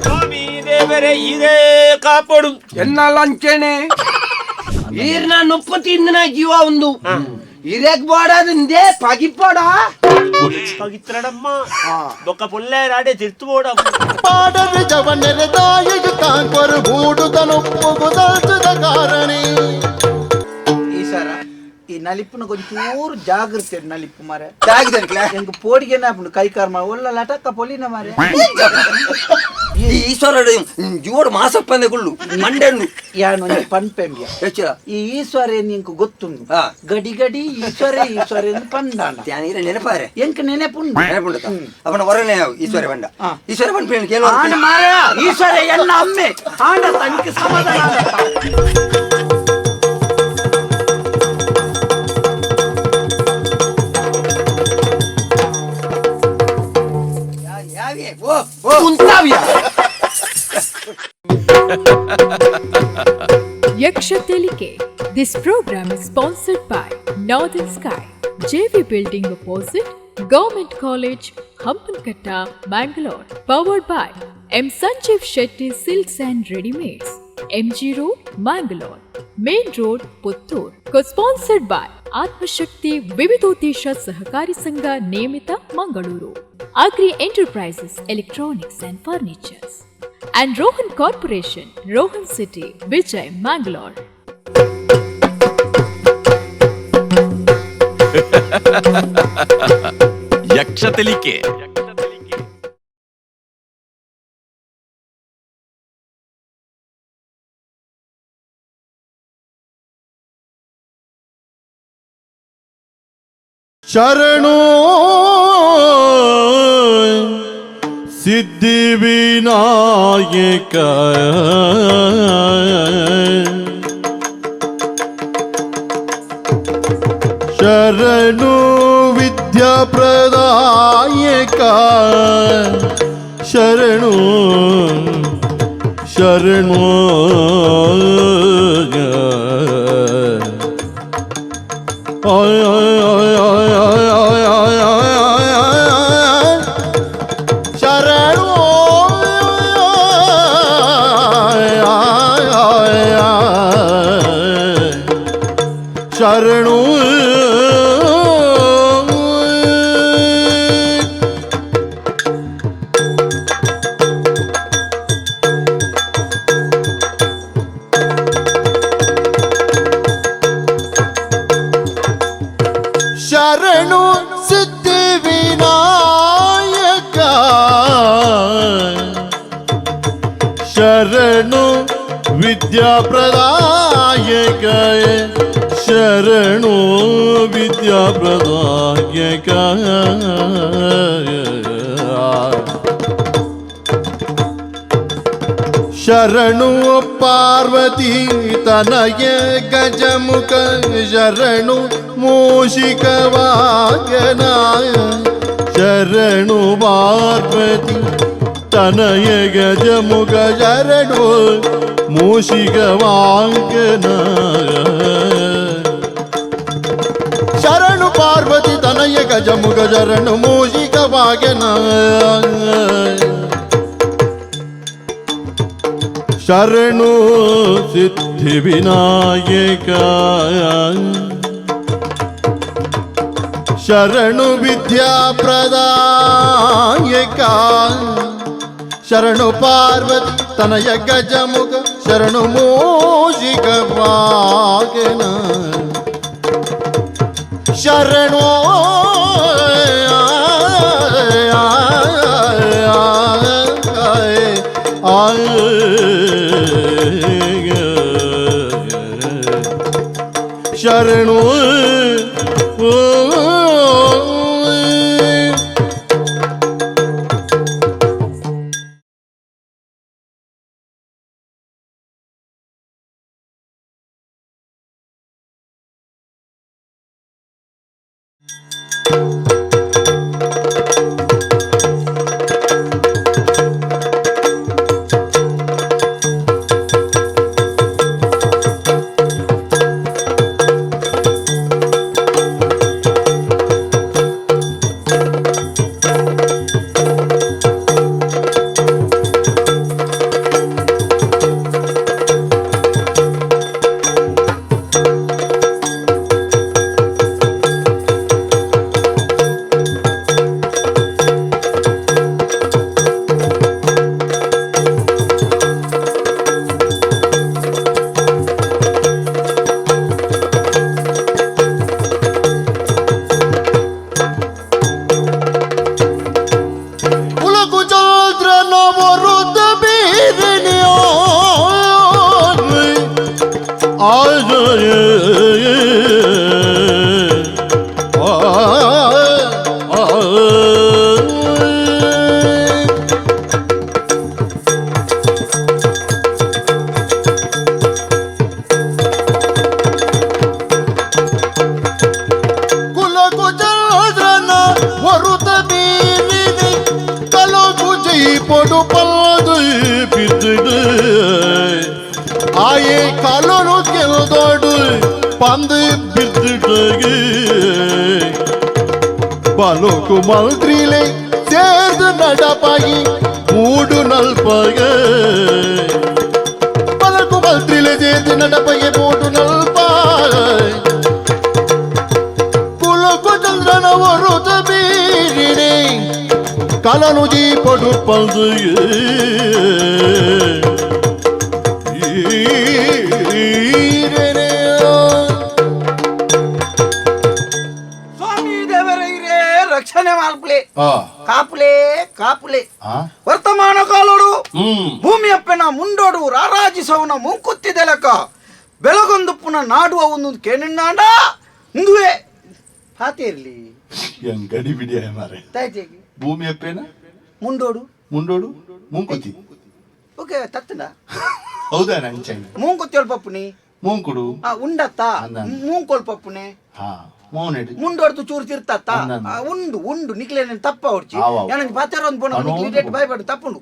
ಸ್ವಾಮಿ ದೇವರೇ ಇದೇ ಕಾಪಾಡು. ಎನ್ನಲ್ಲ ಅಂಚೇನೆ ಈರ್ನ ನುಪ್ಪು ತಿಂದಿನ ಜೀವ ಒಂದು ಇರಕ್ ಬೋಡದಿಂದೆ ಪಗಿಪೋಡ. ಪವಿತ್ರಡಮ್ಮ ಬೊಕ್ಕ ಪೊಲ್ಲೆ ರಾಡೆ ತಿರ್ತು ಬೋಡ. ಪಾಡರಿ ಜವನೆರೆ ತಾಯಿಗೆ ತಾಂಕೊರು ಬೂಡುದನುಪ್ಪುಗು ದಲ್ಚದ ಕಾರಣಿ. ಈ ಸರ ಈ ನಲಿಪುನ ಕೊಂಚೂರು ಜಾಗೃತಿ ನಲಿಪು ಮಾರೆ. ತಾಗಿದನ್ಕ್ಲ. ಎಂಕ್ ಪೋಡಿಗೆನ ಆಪುಂಡು ಕೈ ಕಾರ್ಮ ಒಲ್ಲ ಲಟಕ್ಕ ಪೊಲಿನ ಮಾರೆ. ಈ ಈಶ್ವರ ಜೋಡು ಮಾಸಪ್ಪಂದೆ ಕುಳ್ಳು ಮಂಡೆಣ್ಣು. ಯಾನ್ ಒಂಜಿ ಪನ್ಪೆಂಬ್ಯ. ಹೆಚ್ಚಿರ. ಈ ಈಶ್ವರ ನಿಂಕ್ ಗೊತ್ತುಂಡು. ಗಡಿ ಗಡಿ ಈಶ್ವರ ಈಶ್ವರ ಪಂದಾಂಡ. ಧ್ಯಾನ ನೆನಪಾರೆ. ಎಂಕ್ ನೆನೆಪುಂಡು. ನೆನಪುಂಡು ಅವನ ಹೊರನೆ ಈಶ್ವರ ಬಂಡ ಈಶ್ವರ ಬಂಡ ಕೇಳುವ. ಆಂಡ ಮಾರ ಈಶ್ವರ ಎನ್ನ ಅಮ್ಮೆ ಆಂಡ ತನಕ ಸಮಾಧಾನ ಆಂಡತ್ತ. ಯಾವೇ ಓ ಓ. ಕುಂತಾವ್ಯ. Yaksha Telike. This program is sponsored by Northern Sky, JV Building Opposite, Government College, Hampankatta, Mangalore. Powered by M. Sanjeev Shetty Silks and Readymades, MG Road, Mangalore, Main Road, Puttur. Co-sponsored by Atmashakti Vividodesha Sahakari Sangha Nemita, Mangaluru. Agri Enterprises, Electronics and Furnitures. And Rohan Corporation, Rohan City, Vijay, Mangalore. ಯಕ್ಷ ತೆಲಿಕೆ. ಶರಣು ಸಿದ್ಧಿ ವಿನಾಯಕ ಶರಣು ವಿದ್ಯಾ ಪ್ರದಾಯಕ ಶರಣು ಶರಣು ಆಯ್ ಆಯ್ ಆಯ್ ಆಯ್ ಆಯ್ ಆಯ್ ಆಯ್ ಆಯ್ ಆಯ್ ಆಯ್ ಶರಣು ಆಯ್ ಆಯ್ ಆಯ್ ಶರಣು ಶರಣು ಸಿದ್ಧಿ ವಿನಾಯಕ ಶರಣು ವಿದ್ಯಾ ಪ್ರದಾಯಕ ಶರಣು ವಿದ್ಯಾ ಪ್ರದಾಯಕ ಶರಣು ಪಾರ್ವತಿ ತನಯ ಗಜಮುಖ ಶರಣು ಮೂಷಿಕ ವಾಗನ ಶರಣು ಪಾರ್ವತಿ ತನಯ ಗಜಮುಖ ಶರಣು ಮೂಷಿಕ ವಾಗನ ಶರಣು ಪಾರ್ವತಿ ತನಯ ಗಜಮುಖ ಶರಣು ಮೂಷಿಕ ವಾಗನ ಶರಣು ಸಿದ್ಧಿ ವಿನಾಯಕ ಶರಣು ವಿದ್ಯಾ ಪ್ರದಾಯಕ ಶರಣು ಪಾರ್ವತಿ ತನಯ ಗಜಮುಖ ಶರಣು ಮೂಷಿಕ ವಾಗನ ಶರಣು ಶರಣು. ಆಯೆ ಕಾಲೋನು ಕೆಲ್ದೋಡು ಪಂದು ಬಿದ್ದುಟಗೆ ಬಾಲೋಕು ಮಲ್ತ್ರಿಲೆ ಸೇರ್ದು ನಡಪಾಗಿ ಮೂಡು ನಲ್ಪಗೆ ಬಲಕು ಮಲ್ತ್ರಿಲೆ ಸೇರ್ದು ನಡಪಗೆ ಮೂಡು ನಲ್ಪ ಕುಲಕು ಚಂದ್ರನ ಒರುತ ಬೀರಿನೆ ಕಲನು ಜೀಪಡು ಪಂದು ಸ್ವಾಮಿ ದೇವರೇ ರಕ್ಷಣೆ ಮಾಲ್ಪುಲೆ ಕಾಪುಲೆ ಕಾಪುಲೆ ವರ್ತಮಾನ ಕಾಲೋಡು ಭೂಮಿಯಪ್ಪನ ಮುಂಡೋಡು ರಾರಾಜಿಸವನ ಮುಂಕುತ್ತಿದೆಲಕ ಬೆಳಗೊಂದು ಪುನ ನಾಡುವ ಒಂದು ಕೇಣಿನಾಂಡ ಮುಂದುವೆ ಪಾತೆ ಇರ್ಲಿ ಗಡಿ ಬಿಡಿಯ ಮಾರೆ ತಾಯ್ತೇಗಿ ಭೂಮಿ ಅಪ್ಪೇನ ಮುಂಡೋಡು ಮುಂಡೋಡು ಮುಂಕುತಿ ಓಕೆ ತತ್ತನ ಹೌದಾ ನಂಚಂಗ ಮೂಂಕುತ್ತಿ ಪಪ್ಪುನಿ ಮೂಂಕುಡು ಆ ಉಂಡತ್ತ ಮೂಂಕೋಲ್ ಪಪ್ಪುನೆ ಹಾ ಮೋನೆಡ್ ಮುಂಡೋಡ್ದು ಚೂರು ತಿರ್ತತ್ತ ಉಂಡು ಉಂಡು ನಿಕ್ಲೇನ ತಪ್ಪ ಹೊಡ್ಚಿ ನನಗೆ ಪಾತೆರ ಒಂದು ಬೋಣ ನಿಕ್ಲಿ ರೇಟ್ ಬಾಯ್ಬಾಡು ತಪ್ಪುಂಡು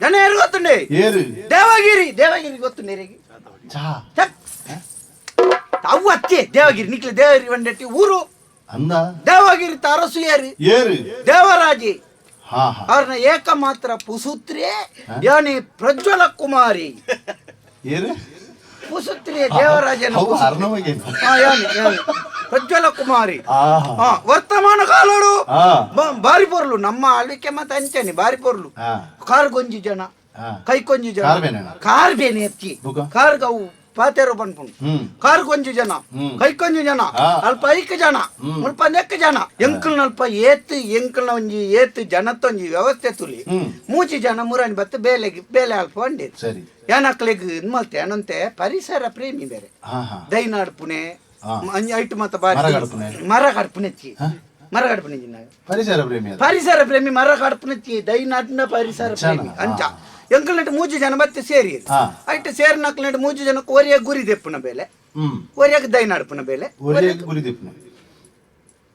ಜನ ಯಾರು ಗೊತ್ತುಂಡೆ ಏರು ದೇವಗಿರಿ ದೇವಗಿರಿ ಗೊತ್ತುಂಡೆ ರೇಗಿ ಅವು ಅತ್ತೆ ದೇವಗಿರಿ ನಿಕ್ಲೆ ದೇವಗಿರಿ ಒಂಡೆಟ್ಟಿ ಊರು ಅಂದ ದೇವಗಿರಿ ಅರಸು ಏರು ಏರು ದೇವರಾಜಿ ಅವ್ರನ್ನ ಏಕಮಾತ್ರ ಪುಸುತ್ರಿ ಯಾನಿ ಪ್ರಜ್ವಲ ಕುಮಾರಿ ಏರು ಪುಸುತ್ರಿ ದೇವರಾಜನ ಪ್ರಜ್ವಲ ಕುಮಾರಿ ವರ್ತಮಾನ ಕಾಲೋಡು ಬಾರಿ ಪೊರ್ಲು ನಮ್ಮ ಆಳ್ವಿಕೆ ಮತ್ತೆ ಅಂಚನೆ ಬಾರಿ ಪೊರ್ಲು ಕಾರ್ ಗೊಂಜಿ ಜನ ಕೈ ಕೊಂಜಿ ಜನ ಕಾರ್ ಬೇನೆ ಎತ್ತಿ ಕಾರ್ಗವು ಪಾತೆರು ಪನ್ಪುಂಡು ಕಾರ್ ಕೊಂಜಿ ಜನ ಕೈ ಕೊಂಜಿ ಜನ ಅಲ್ಪ ಐಕ್ ಜನ ಮುಲ್ಪ ನೆಕ್ ಜನ ಎಂಕಲ್ನ ಅಲ್ಪ ಏತ್ ಎಂಕಲ್ನ ಒಂಜಿ ಏತ್ ಜನತ್ತೊಂಜಿ ವ್ಯವಸ್ಥೆ ತುಲಿ ಮೂಜಿ ಜನ ಮುರಾಣಿ ಬತ್ತು ಬೇಲೆಗೆ ಬೇಲೆ ಅಲ್ಪ ಒಂಡೆ ಸರಿ ಏನಕ್ಲೆಗ್ ಇದ್ ಮಲ್ತೆ ಅನಂತೆ ಪರಿಸರ ಪ್ರೇಮಿ ಬೇರೆ ದೈನಾಡ್ ಪುಣೆ ಐಟು ಮತ್ತ ಬಾರಿ ಮರ ಕಡ್ಪುಣೆ ಮರ ಕಡ್ಪುಣೆ ಪರಿಸರ ಪ್ರೇಮಿ ಪರಿಸರ ಪ್ರೇಮಿ ಮರ ಕಡ್ಪುಣೆ ದೈನಾಡ್ನ ಪರಿಸರ ಪ್ರೇಮಿ ಅಂಚ ಎಂಕಲ್ನೆಟ್ ಮೂಜಿ ಜನ ಮತ್ತೆ ಸೇರಿ ಐಟ್ ಸೇರಿ ನಕ್ಲೆಟ್ ಮೂಜಿ ಜನಕ್ಕೆ ಒರಿಯ ಗುರಿ ದೆಪ್ಪುನ ಬೇಲೆ ಒರಿಯಾಗ ದೈನಾಡ್ಪುನ ಬೇಲೆ ಗುರಿ ದೆಪ್ಪುನ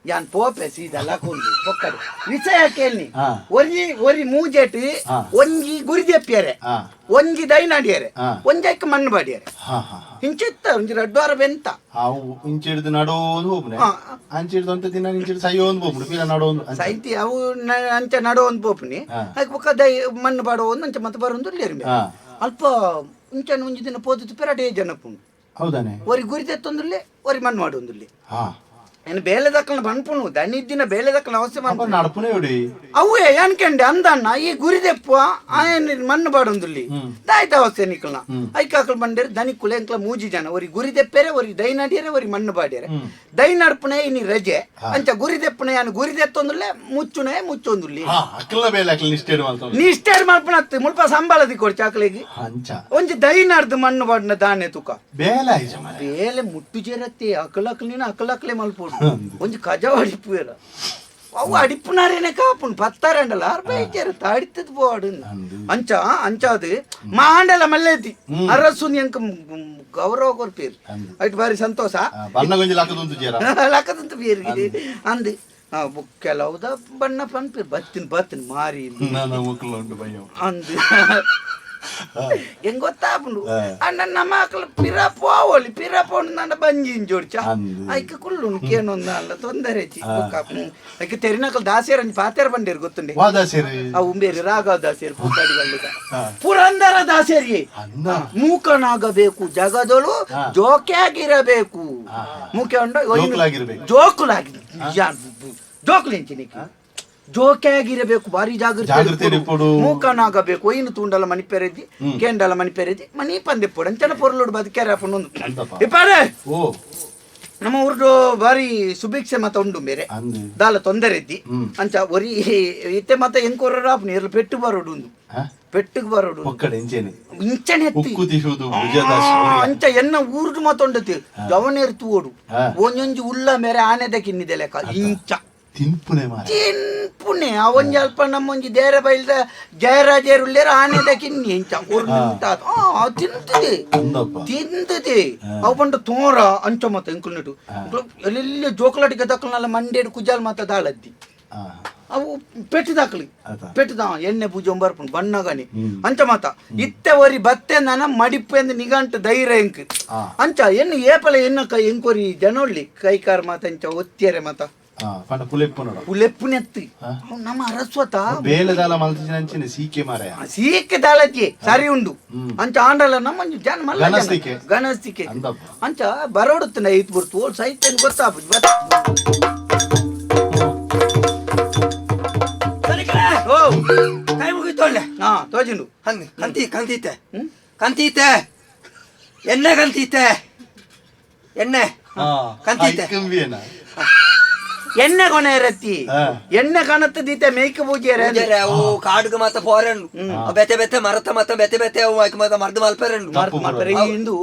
ಯಾನ್ ಪೋಪೆ ಸೀದಾ ಲಕೊಂಡು ಪೊಕ್ಕಡೆ ವಿಷಯ ಕೇಳಿ ಒರಿ ಒರಿ ಮೂಜೆಟ್ ಒಂಜಿ ಗುರಿ ದೆಪ್ಪಿಯರೆ ಒಂಜಿ ದೈನಾಡಿಯರೆ ಒಂಜೈಕ್ ಮಣ್ಣು ಬಾಡಿಯರೆ ಇಂಚಿತ್ತ ಒಂಜಿ ರಡ್ವಾರ ಬೆಂತ ಇಂಚಿಡ್ದು ನಡೋದು ಹೋಗ್ನೆ ಅಂಚಿಡ್ದು ಅಂತ ದಿನ ಇಂಚಿಡ್ದು ಸೈಯೋಂದು ಹೋಗ್ಬಿಡು ಪೀರ ನಡೋದು ಸೈತಿ ಅವು ಅಂಚ ನಡೋಂದು ಪೋಪುನಿ ಅದಕ್ಕೆ ಬೊಕ್ಕ ದೈ ಮಣ್ಣು ಬಾಡೋ ಒಂದು ಅಂಚ ಮತ್ತೆ ಬರೋದು ಲೇರು ಅಲ್ಪ ಇಂಚನ ಒಂಜಿ ದಿನ ಪೋದು ಪೆರಡೇ ಜನಪುಂಡು ಹೌದಾನೆ ಒರಿ ಗುರಿ ತೆತ್ತೊಂದುಲ್ಲೆ ಒರಿ ಮಣ್ಣು ಮಾಡೋಂದುಲ್ಲೆ ಏನು ಬೇಲೆ ದಕ್ಕಲ ಬನ್ಪುಣು ದನಿದ್ದಿನ ಬೇಲೆ ದಕ್ಕಲ ಅವಶ್ಯ ನಡಪುನೆ ಅವೇ ಏನ್ಕಂಡೆ ಅಂದಣ್ಣ ಈ ಗುರಿ ದೆಪ್ಪ ಆಯನ್ ಮಣ್ಣು ಬಾಡೊಂದುಲ್ಲಿ ದಾಯ್ತ ಅವಸ್ಥೆ ನಿಕ್ಕಲ್ನ ಐಕಾಕಲ್ ಬಂಡೇರಿ ದನಿಕ್ಕುಲೆ ಎಂಕ್ಲ ಮೂಜಿ ಜನ ಒರಿ ಗುರಿ ದೆಪ್ಪೇರೆ ಒರಿ ದೈನಾಡಿಯರೆ ಒರಿ ಮಣ್ಣು ಬಾಡ್ಯರೆ ದೈನಡ್ಪುನೆ ಇನಿ ರಜೆ ಅಂಚ ಗುರಿ ದೆಪ್ಪುನೆ ಯಾನ್ ಗುರಿ ದೆತ್ತೊಂದುಲ್ಲೆ ಮುಚ್ಚುನೆ ಮುಚ್ಚೊಂದುಲ್ಲಿ ಅಕ್ಕಲ ಬೇಲೆ ಅಕ್ಕಲ ನಿಷ್ಠೇರು ಮಾಡ್ತಾನೆ ನಿಷ್ಠೇರು ಮಲ್ಪನತ್ತು ಮುಲ್ಪ ಸಂಬಳ ದಿಕ್ಕೊಡ್ಚ ಆಕಳಿಗೆ ಅಂಚ ಒಂಜಿ ದೈನಾಡ್ದು ಮಣ್ಣು ಬಾಡಿನ ದಾನೆ ತುಕ ಬೇಲೆ ಬೇಲೆ ಮುಟ್ಟು ಜೇರತ್ತೆ ಅಕಲಕ್ಲಿನ ಅಕಲಕ್ಲೆ ಮಲ್ಪೋಡು ಒಂಜಿ ಕಜಾವ್ ಅಡಿಪುವೆರ ಅವು ಅಡಿಪುನಾರೇನೆ ಕಾಪುಂಡು ಪತ್ತಾರಂಡಲ ಅರ್ಬೈಚೇರ ಅಡಿತದ ಪೋಡು ಅಂಚ ಅಂಚಾದು ಮಾಂಡಲ ಮಲ್ಲೇತಿ ಅರಸು ಎಂಕ್ ಗೌರವ ಕೊರ್ಪೇರು ಐಟ್ ಬಾರಿ ಸಂತೋಷ ಬಣ್ಣ ಗೊಂಜಿ ಲಕ್ಕದಂತು ಜೇರ ಲಕ್ಕದಂತು ಬೇರು ಅಂದು ಕೆಲವುದ ಬಣ್ಣ ಪನ್ಪೇರು ಬತ್ತಿನ ಬತ್ತಿನ ಮಾರಿ ಅಂದು ಎಂಗ್ ಗೊತ್ತಾಪುಂಡು ಅಣ್ಣ ನಮ್ಮ ಆಕಳ ಪಿರ ಪೋವೊಲಿ ಪಿರ ಪೋಂಡು ನನ್ನ ಬಂಜಿ ಜೋಡ್ಚ ಐಕ ಕುಳ್ಳು ಕೇನೊಂದು ಅಲ್ಲ ತೊಂದರೆ ಐಕ ತೆರಿನಕಲ್ ದಾಸೇರ ಪಾತೇರ ಬಂಡೇರು ಗೊತ್ತುಂಡೆ ಆ ಉಂಬೇರಿ ರಾಘವ ದಾಸೇರು ಪೂಕಾಡಿಗಳ್ಳಿದ ಪುರಂದರ ದಾಸೇರಿಗೆ ಮೂಕನಾಗಬೇಕು ಜಗದೊಳು ಜೋಕ್ಯಾಗಿರಬೇಕು ಮೂಕೆ ಉಂಡ ಜೋಕುಲಾಗಿ ಜೋಕುಲಿಂಚಿನಿಕ್ಕೆ ಜೋಕೆಯಾಗಿರಬೇಕು ಭಾರಿ ಜಾಗೃತಿ ಮೂಕನಾಗಬೇಕು ಒಯ್ನು ತೂಂಡಲ ಮಣಿ ಪೆರೆದಿ ಕೇಂಡಲ ಮಣಿ ಪೆರೆದಿ ಮಣಿ ಪಂದೆಪ್ಪೊಡು ಅಂಚನ ಪೊರ್ಲುಡು ಬದುಕೆರೆ ಅಪ್ಪುಂಡು ಇಪ್ಪಾರೆ ನಮ್ಮ ಊರ್ಡು ಬಾರಿ ಸುಭಿಕ್ಷೆ ಮತ ಉಂಡು ಬೇರೆ ದಾಲ ತೊಂದರೆ ಇದ್ದಿ ಅಂಚ ಒರಿ ಇತ್ತೆ ಮತ ಎಂಕೊರ ನೀರ್ಲು ಪೆಟ್ಟು ಬರೋಡು ಉಂದು ಪೆಟ್ಟುಗ್ ಬರೋಡು ಇಂಚನೆ ಅಂಚ ಎನ್ನ ಊರ್ಡು ಮತ ಉಂಡತಿ ಜವನೇರು ತೂಡು ಒಂಜೊಂಜಿ ಉಲ್ಲ ಮೇರೆ ಆನೆದ ಕಿನ್ನಿದೆ ಲೆಕ್ಕ ಇಂಚ ತಿನ್ಪುನೆ ಮಾರೆ ತಿನ್ಪುನೆ ಅವೊಂಜಿ ಅಲ್ಪ ನಮ್ಮೊಂಜಿ ದೇರ ಬೈಲ್ದ ಜಯರಾಜೇರುಲ್ಲೇರ ಆನೆದ ಕಿನ್ನಿ ಇಂಚ ಉರ್ಂಟ ತಿಂತದೆ ತಿಂತದೆ ಅವು ಪಂಡ ತೋರ ಅಂಚ ಮತ ಎಂಕುಲ್ ನೆಟು ಎಲ್ಲೆಲ್ಲಿ ಜೋಕಲಾಟಿಗೆ ದಕ್ಕಲ್ನಲ್ಲ ಮಂಡೇಡು ಕುಜಾಲ್ ಮಾತ ದಾಳದ್ದಿ ಅವು ಪೆಟ್ಟು ದಾಕಲಿ ಪೆಟ್ಟು ಎಣ್ಣೆ ಪೂಜೆ ಬರ್ಪುಂಡು ಬಣ್ಣಗನಿ ಅಂಚ ಮಾತ ಇತ್ತೆ ಒರಿ ಬತ್ತೆ ನನ ಮಡಿಪೆಂದು ನಿಗಂಟು ಧೈರ್ಯ ಎಂಕ್ ಅಂಚ ಎನ್ನು ಏಪಲ ಎನ್ನ ಕೈ ಎಂಕೊರಿ ಜನೊಳ್ಳಿ ಕೈಕಾರ್ ಮಾತ ಅಂಚ ಒತ್ತಿಯರೆ ಮಾತ ಪುಲೆಪ್ಪುನೆತ್ತಿ ನಮ್ಮ ಅರಸ್ವತ ಬೇಲೆದಾಲ ಮಲ್ತಿನ ಸೀಕೆ ಮಾರಾಯ ಸೀಕೆ ದಾಳಜ್ಜಿ ಸರಿ ಉಂಡು ಅಂಚ ಆಂಡಲ ನಮ್ಮ ಜನ ಮಲ್ಲ ಗಣಸ್ತಿಕೆ ಅಂಚ ಬರೋಡುತ್ತನ ಐತ್ ಬುರ್ತು ಓಲ್ ಸೈತ ಗೊತ್ತಾಪುಜಿ ಓ ಕೈ ಮುಗಿತೊಳ್ಳೆ ಹಾ ತೋಜಿಂಡು ಹಂಗೆ ಕಂತಿ ಕಂತೀತೆ ಕಂತೀತೆ ಎಣ್ಣೆ ಕಂತೀತೆ ಎಣ್ಣೆ ಕಂತೀತೆ ಎಣ್ಣೆ ಕೊನೆ ರತ್ತಿ ಎಣ್ಣೆ ಕಣತ್ತದೀತೆ ಮೇಯ್ಕ ಪೂಜೆ ಅವು ಕಾಡ್ಗೆ ಮಾತ ಪೋರೆಂಡು ಬೆತೆ ಬೆತೆ ಮರತ ಮತ ಬೆತೆ ಬೆತೆ ಅವು ಆಯ್ಕೆ ಮಾತ ಮರ್ದು ಮಲ್ಪೆರೆಂಡು ಮಲ್ಪೆರೆ ಇಂದು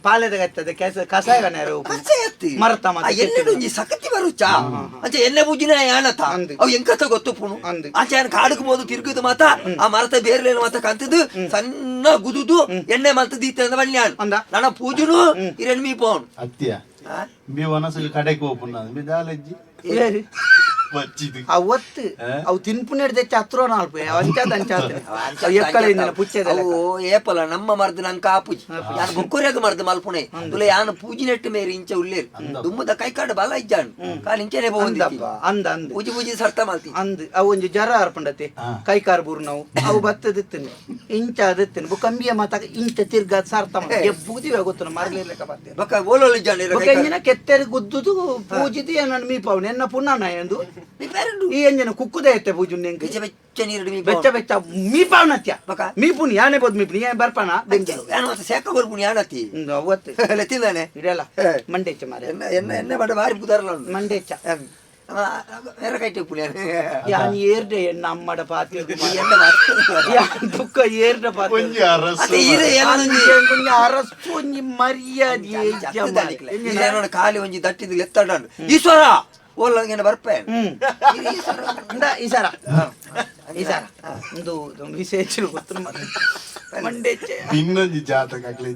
ಪಾಲೆದ ಗತ್ತದ ಕಸಾಯ ಕಣೆರ ಕಸಾಯ ಮರತ ಮಾತ ಎಣ್ಣೆ ಒಂಜಿ ಸಕತಿ ಬರುಚ್ಚಾ ಅಂಚೆ ಎಣ್ಣೆ ಪೂಜಿನ ಯಾನತ ಅವು ಎಂಕತ ಗೊತ್ತುಪ್ಪುನು ಅಂಚೆ ಯಾನ್ ಕಾಡ್ಗೆ ಹೋದು ತಿರುಗುದು ಮಾತ ಆ ಮರತ ಬೇರ್ಲೇನು ಮಾತ ಕಂತದು ಸಣ್ಣ ಗುದುದು ಎಣ್ಣೆ ಮಲ್ತದೀತೆ ಅಂದ ಬಣ್ಣ ನನ್ನ ಪೂಜುನು ಇರೆಣ್ ಮೀ ಪೋನು ಅತ್ತಿಯ ಬಿ ಒನಸು ಕಡೆಗೆ ಹೋಪುನ ಬಿ ದಾಲಜ್ಜಿ ಅವು ಒತ್ತು ಅವು ತಿನ್ಪುನೇಡ್ ತೆಚ್ಚ ಹತ್ರ ನಾಲ್ಪು ಅಂಚಾದ ಅಂಚಾದ ಎಕ್ಕಳಿಂದ ಪುಚ್ಚೆದ ಅವು ಏಪಲ ನಮ್ಮ ಮರ್ದು ನಂಗೆ ಆಪುಜಿ ಯಾನ್ ಬೊಕ್ಕುರ್ಯಾಗ ಮರ್ದು ಮಲ್ಪುಣೆ ತುಲೆ ಯಾನ್ ಪೂಜಿ ನೆಟ್ಟು ಮೇರಿ ಇಂಚ ಉಲ್ಲೇರು ದುಮ್ಮದ ಕೈ ಕಾಡು ಬಲ ಇಜ್ಜಾನ್ ಕಾಲು ಇಂಚನೆ ಅಂದಪ್ಪ ಅಂದ ಅಂದ ಪೂಜಿ ಪೂಜಿ ಸರ್ತ ಮಲ್ತಿ ಅಂದ್ ಅವು ಒಂಜಿ ಜರ ಅರ್ಪಂಡತೆ ಕೈ ಕಾರ್ ಬೂರು ನಾವು ಅವು ಬತ್ತದಿತ್ತನೆ ಇಂಚ ಅದತ್ತನೆ ಬೊಕ್ಕ ಅಂಬಿಯ ಮಾತಾಗ ಇಂಚ ತಿರ್ಗ ಸರ್ತ ಬೂದಿವೆ ಗೊತ್ತು ಮರಲಿರ್ಲಿಕ್ಕ ಬರ್ತೇನೆ ಬೊಕ್ಕ ಓಲೋಲು ಇಜ್ಜಾನ್ ಬೊಕ್ಕ ಇಂಜಿನ ಕೆತ್ತೆರಿ ಗುದ್ದುದು ಪೂಜಿದು ಏನನ್ನು ಮೀಪಾವು ಎನ್ನ ಪುನ್ನಾನ ಎಂದು ಈ ಎಂಜಿನ ಕುಕ್ಕುದ ಎತ್ತೆ ಪೂಜು ನೆಂಗೆ ಬೆಚ್ಚ ಬೆಚ್ಚ ನೀರು ಬೆಚ್ಚ ಬೆಚ್ಚ ಮೀಪಾವನತ್ಯ ಮೀಪುನಿ ಯಾನೆ ಬೋದು ಮೀಪುನಿ ಯಾನೆ ಬರ್ಪಾನ ಯಾನ ಮತ್ತೆ ಸೇಕ ಬರ್ಪುನಿ ಯಾನತಿ ಅವತ್ತು ಲೆತ್ತಿದ್ದಾನೆ ಇಡಲ್ಲ ಮಂಡೇಚ ಮಾರೆ ಎನ್ನ ಎನ್ನ ಎಣ್ಣೆ ಬಡ ಬಾರಿ ಪುದಾರಲ್ಲ ಮಂಡೇಚ ಬೇರೆ ಕೈ ಪುನಿ ಯಾನ್ ಏರ್ಡೆ ಎಣ್ಣ ಅಮ್ಮಡ ಪಾತಿ ಯಾನ್ ಬುಕ್ಕ ಏರ್ಡ ಪಾತಿ ಅರಸು ಒಂಜಿ ಮರ್ಯಾದೆ ಖಾಲಿ ಒಂಜಿ ದಟ್ಟಿದ್ ಲೆತ್ತಡ ಈಶ್ವರ ಓಲ್ಲ ಬರ್ಪೆ ಈಸಾರ ಈಸಾರ ಒಂದು ವಿಶೇಷ ಗೊತ್ತು ಮಂಡೇಚೆ ಇನ್ನೊಂದು ಜಾತಕ ಆಗ್ಲಿ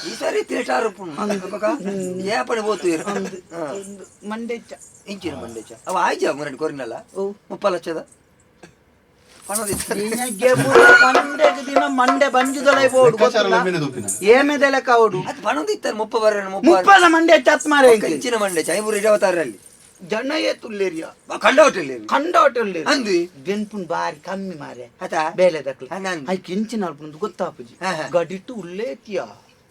ಈ ಸಾರಿ ತೇಟಾರು ಏ ಪಣಿ ಬೋತು ಮಂಡೇಚ ಇಂಚಿನ ಮಂಡೇಚ ಅವ ಆಯ್ಜ ಮುರಡಿ ಕೊರಿನಲ್ಲ 30 ಲಕ್ಷದ ಮಂಡೆಗೆ ದಿನ ಮಂಡೆ ಬಂಜುದಲೈ ಬೋಡು ಏಮೆದೆಲೆ ಕಾವಡು ಪಣೊಂದು ಇತ್ತಾರೆ ಮುಪ್ಪ ಬರ ಮುಪ್ಪದ ಮಂಡೆ ಚತ್ ಮಾರೆ ಇಂಚಿನ ಮಂಡೆ ಐಬೂರು ಇಡವತಾರಲ್ಲಿ ಜನ ಏತುಲ್ಲೇರಿಯ ಕಂಡವಟಲ್ಲಿ ಕಂಡವಟಲ್ಲಿ ಅಂದು ಬೆನ್ಪುನ್ ಬಾರಿ ಕಮ್ಮಿ ಮಾರೆ ಆತಾ ಬೇಲೆ ದಕ್ಲ ಐಕ್ ಇಂಚಿನ ಅಲ್ಪುಂದು ಗೊತ್ತಾಪುಜಿ ಗಡಿಟ್ಟು ಉಲ್ಲೇತಿಯ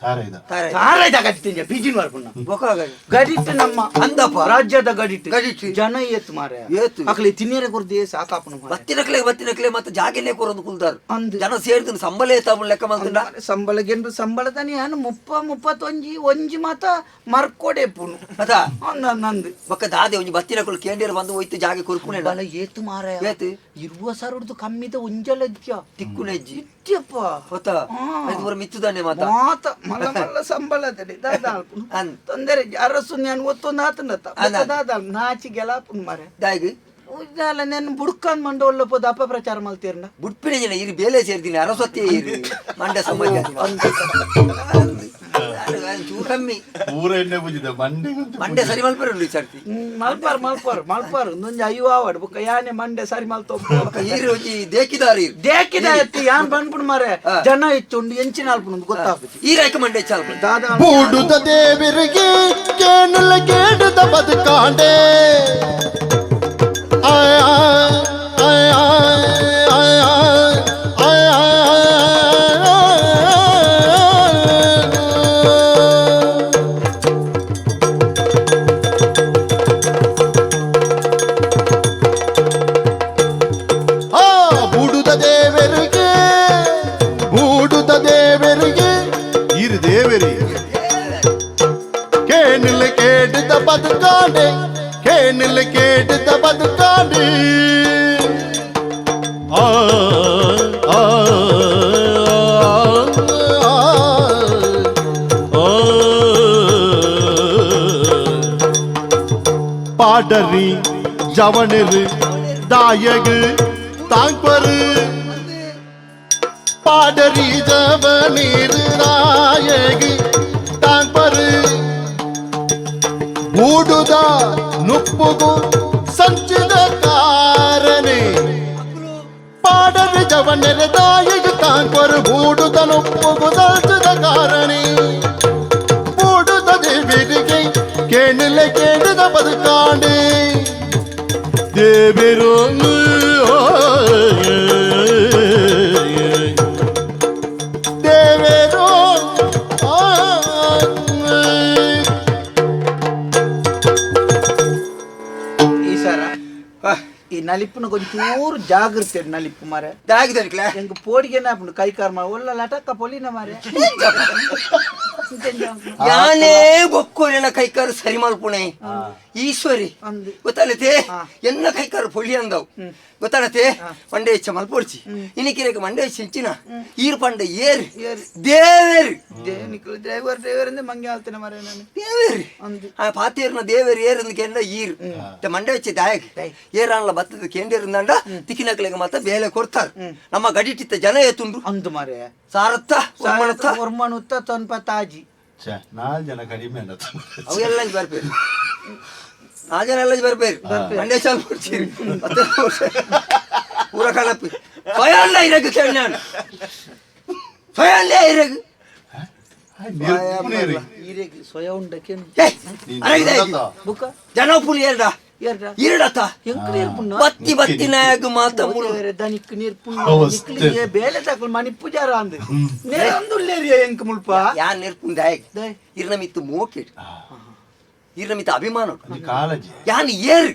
ತಾರೈದ ಗಡಿಟ್ಟಿಂಜ ಬಿಜಿನ್ ಬರ್ಪುನ ಗಡಿಟ್ಟು ನಮ್ಮ ಅಂದಪ್ಪ ರಾಜ್ಯದ ಗಡಿಟ್ಟು ಗಡಿಟ್ಟು ಜನ ಏತು ಮಾರೆ ಏತು ಅಕ್ಲೆ ತಿನ್ನಿರ ಕೊರ್ದು ಸಾಕಾಪುನ ಬತ್ತಿನಕ್ಲೆ ಬತ್ತಿನಕ್ಲೆ ಮತ್ತೆ ಜಾಗೆನೆ ಕೊರೊಂದು ಕುಲ್ದಾರು ಅಂದು ಜನ ಸೇರ್ದು ಸಂಬಳ ಏತಾಪುನ ಲೆಕ್ಕ ಮಲ್ತುಂಡ ಸಂಬಳ ಗೆಂದು ಸಂಬಳ ತಾನೆ ಯಾನು 30 31 ಒಂಜಿ ಮಾತ ಮರ್ಕೊಡೆ ಪುನು ಅತಾ ಅಂದ ನಂದು ಬೊಕ್ಕ ದಾದೆ ಒಂಜಿ ಬತ್ತಿನಕುಲು ಕೇಂಡಿರ ಬಂದು ಹೋಯ್ತು ಜಾಗೆ ಕೊರ್ಪುನೆ ಬಲ ಏತು ಮಾರ ಏತು 20,000 ಕಮ್ಮಿದ ಒಂಜಲಜ್ಜ ತಿಕ್ಕುನೆಜ್ಜಿ ಇತ್ಯಪ್ಪ ಗೊತ್ತಾ ಪೂರ ಮಿತ್ತುದಾನೆ ಮಾತ ಮಾತ ಮಲ್ಲ ಮಲ್ಲ ಸಂಬಳ ತೊಂದರೆ ಅರಸು ನಾನು ಒತ್ತೊಂದು ಆತನತ್ತ ದಾದ ನಾಚಿ ಗೆಲಾಪುನ್ ಮಾರೆ ದಾಯಿಗ್ ಉಜ್ಜಾಲ ನೆನ್ ಬುಡ್ಕನ್ ಮಂಡ ಒಲ್ಲ ಪೋದ ಅಪಪ್ರಚಾರ ಮಲ್ತೀರ್ನ ಬುಡ್ಪಿನ ಜನ ಇರು ಬೇಲೆ ಸೇರ್ದಿನಿ ಅರಸೊತ್ತೆ ಇರು ಮಂಡ್ಯ ಸಮಾಜ ಚೂರು ಕಮ್ಮಿ ಪೂರ ಎಣ್ಣೆ ಪೂಜಿದ ಮಂಡೆ ಮಂಡೆ ಸರಿ ಮಲ್ಪರು ಈ ಸರ್ತಿ ಮಲ್ಪಾರ್ ಮಲ್ಪಾರ್ ಮಲ್ಪಾರ್ ಒಂದೊಂದು ಅಯ್ಯೋ ಆವಡ್ ಬೊಕ್ಕ ಯಾನೆ ಮಂಡೆ ಸರಿ ಮಲ್ತೋ ಈರು ಒಂಜಿ ದೇಕಿದಾರು ಇರು ದೇಕಿದ ಎತ್ತಿ ಯಾನ್ ಬಂದ್ಬಿಡು ಮಾರೆ ಜನ ಹೆಚ್ಚುಂಡು ಎಂಚಿನ ಅಲ್ಪುಂಡು ಗೊತ್ತಾಪುಜಿ ಈ ರಾಯ್ಕ ಮಂಡೆ ಚಾಲ್ಪು ದಾದಾ ಬೂಡುದ ದೇವರಿಗೆ ಕೇಣುಲ ಕೇಡುದ ಬದುಕಾಂಡೆ ಆಯ ಆಯ ಆಯ ಆಯ ಆ ಬೂಡುದ ದೇವರಿಗೆ ಬೂಡುದ ದೇವರಿಗೆ ಇರು ದೇವರಿಗೆ ಆ ಆ ಪಾಡರಿ ಜವಣರು ದಾಯಗು ತಾಂಗ್ಪರು ಪಾಡರಿ ಜವನೀರು ನಾಯಗು ತಾಂಗ್ಪರು ಬೂಡುದ ನುಪ್ಪುಗು ಸಂಚಿದ ಕಾರನೆ ಪಾಡರಿ ಜವನರು ದಾಯಗು ತಾಂಗ್ಪರು ಬೂಡುದ ನುಪ್ಪುಗು ಸಂಚಿದ ಕಾರಣೆ ಬೂಡುದ ದೇವಿರಿಗೆ ಕೇಣಿಲೆ ಕೇಳಿದ ಬದುಕಾಂಡೆ ದೇವಿರು ದೇವೇರೋ ಈ ಸರ ಈ ನಲಿಪ್ಪುನ ಕೊಂಚೂರು ಜಾಗೃತಿ ನಲಿಪ್ಪು ಮಾರೆ. ದಾಗಿದನಿಕ್ಲೆ. ಎಂಕ್ ಪೋಡಿಗೆನ ಆಪುಂಡು ಕೈ ಕಾರ್ ಮಾರೆ ಒಲ್ಲ ಲಟಕ್ಕ ಪೊಲಿನ ಮಾರೆ. ಯಾನೇ ಬೊಕ್ಕೋರೆನ ಕೈಕಾರು ಸರಿ ಮಲ್ಪುಣೆ ಈಶ್ವರಿ. ಅಂದು. ಗೊತ್ತಾಲತೆ ಎನ್ನ ಕೈಕಾರು ಪೊಳ್ಳಿ ಅಂದವು ಗೊತ್ತಾಡತೆ. ಮಂಡೆ ಹೆಚ್ಚ ಮಲ್ಪೊಡ್ಚಿ ಇನಿಕಿರಕ ಮಂಡೆ ಹೆಚ್ಚ ಇಂಚಿನ ಈರ್ ಪಂಡ ಏರ್. ಏರ್. ದೇವೇರು. ನಿಕ್ಲು ಡ್ರೈವರ್ ಡ್ರೈವರ್ ಅಂದ್ರೆ ಮಂಗೆ ಆಲ್ತೇನೆ ಮಾರೆ ನಾನು. ದೇವೇರು. ಅಂದು. ಆ ಪಾತೇರ್ನ ದೇವೇರು ಏರಂದು ಕೆಂಡ ಈರ್ ಮಂಡೆ ಹೆಚ್ಚ ದಾಯಕ ಏರಾನ್ಲ ಬತ್ತದ ಕೇಂದ್ರ ತಿಕ್ಕಿನಕ್ಲೆಗೆ ಮಾತ ಬೇಲೆ ಕೊಡ್ತಾರೆ. ನಮ್ಮ ಗಡಿಟಿತ್ತ ಜನ ಏತುಂಡು. ಅಂದು ಮಾರೆ. ಸಾರತ್ತ ಒಮ್ಮನತ್ತ. ಒರ್ಮನುತ್ತ ತೊನ್ಪ ತಾಜಿ. ನಾಲ್ ಜನ ಕಡಿಮೆ. ಅವು ಎಲ್ಲ ಬರ್ಪೇರು, ಆ ಜನ ಎಲ್ಲ ಬರ್ಪೇರು. ಮಂಡ್ಯ ಚಾಲ್ ಕೊಡ್ತೀರಿ ಮತ್ತೆ ಪೂರ ಕಣಪ್ಪಿ ಸ್ವಯಂ ಇರಕು ಕೇಳಿ ನಾನು ಸ್ವಯಂ ಇರಕು. ಈರೆಗ್ ಸೊಯ ಉಂಡಕೇನು. ಬುಕ್ಕ. ಜನ ಪುಲಿ ಎರಡ. ಎರಡ. ಇರಡತ. ಎಂಕ್ ನೀರ್ ಪುಣ್ಣ. ಬತ್ತಿ ಬತ್ತಿ ನಾಯಕ ಮಾತ ಮುಳು. ದನಿಕ್ ನೀರ್ ಪುಣ್ಣ. ಅವಸ್ಥೆ. ನಿಕ್ಲಿಗೆ ಬೇಲೆ ತಕಲ್ ಮನಿ ಪೂಜಾರ ಅಂದ್ ನೇರಂದುಲ್ಲೇರಿಯ ಎಂಕ್ ಮುಲ್ಪ. ಯಾ ನೆರ್ಪುಂದ ದಾಯ್. ಇರ್ನ ಮಿತ್ತು ಮೋಕೆಟ್ ಇರ್ನ ಮಿತ್ತು ಅಭಿಮಾನ. ಕಾಳಜಿ. ಯಾನ್ ಏರ್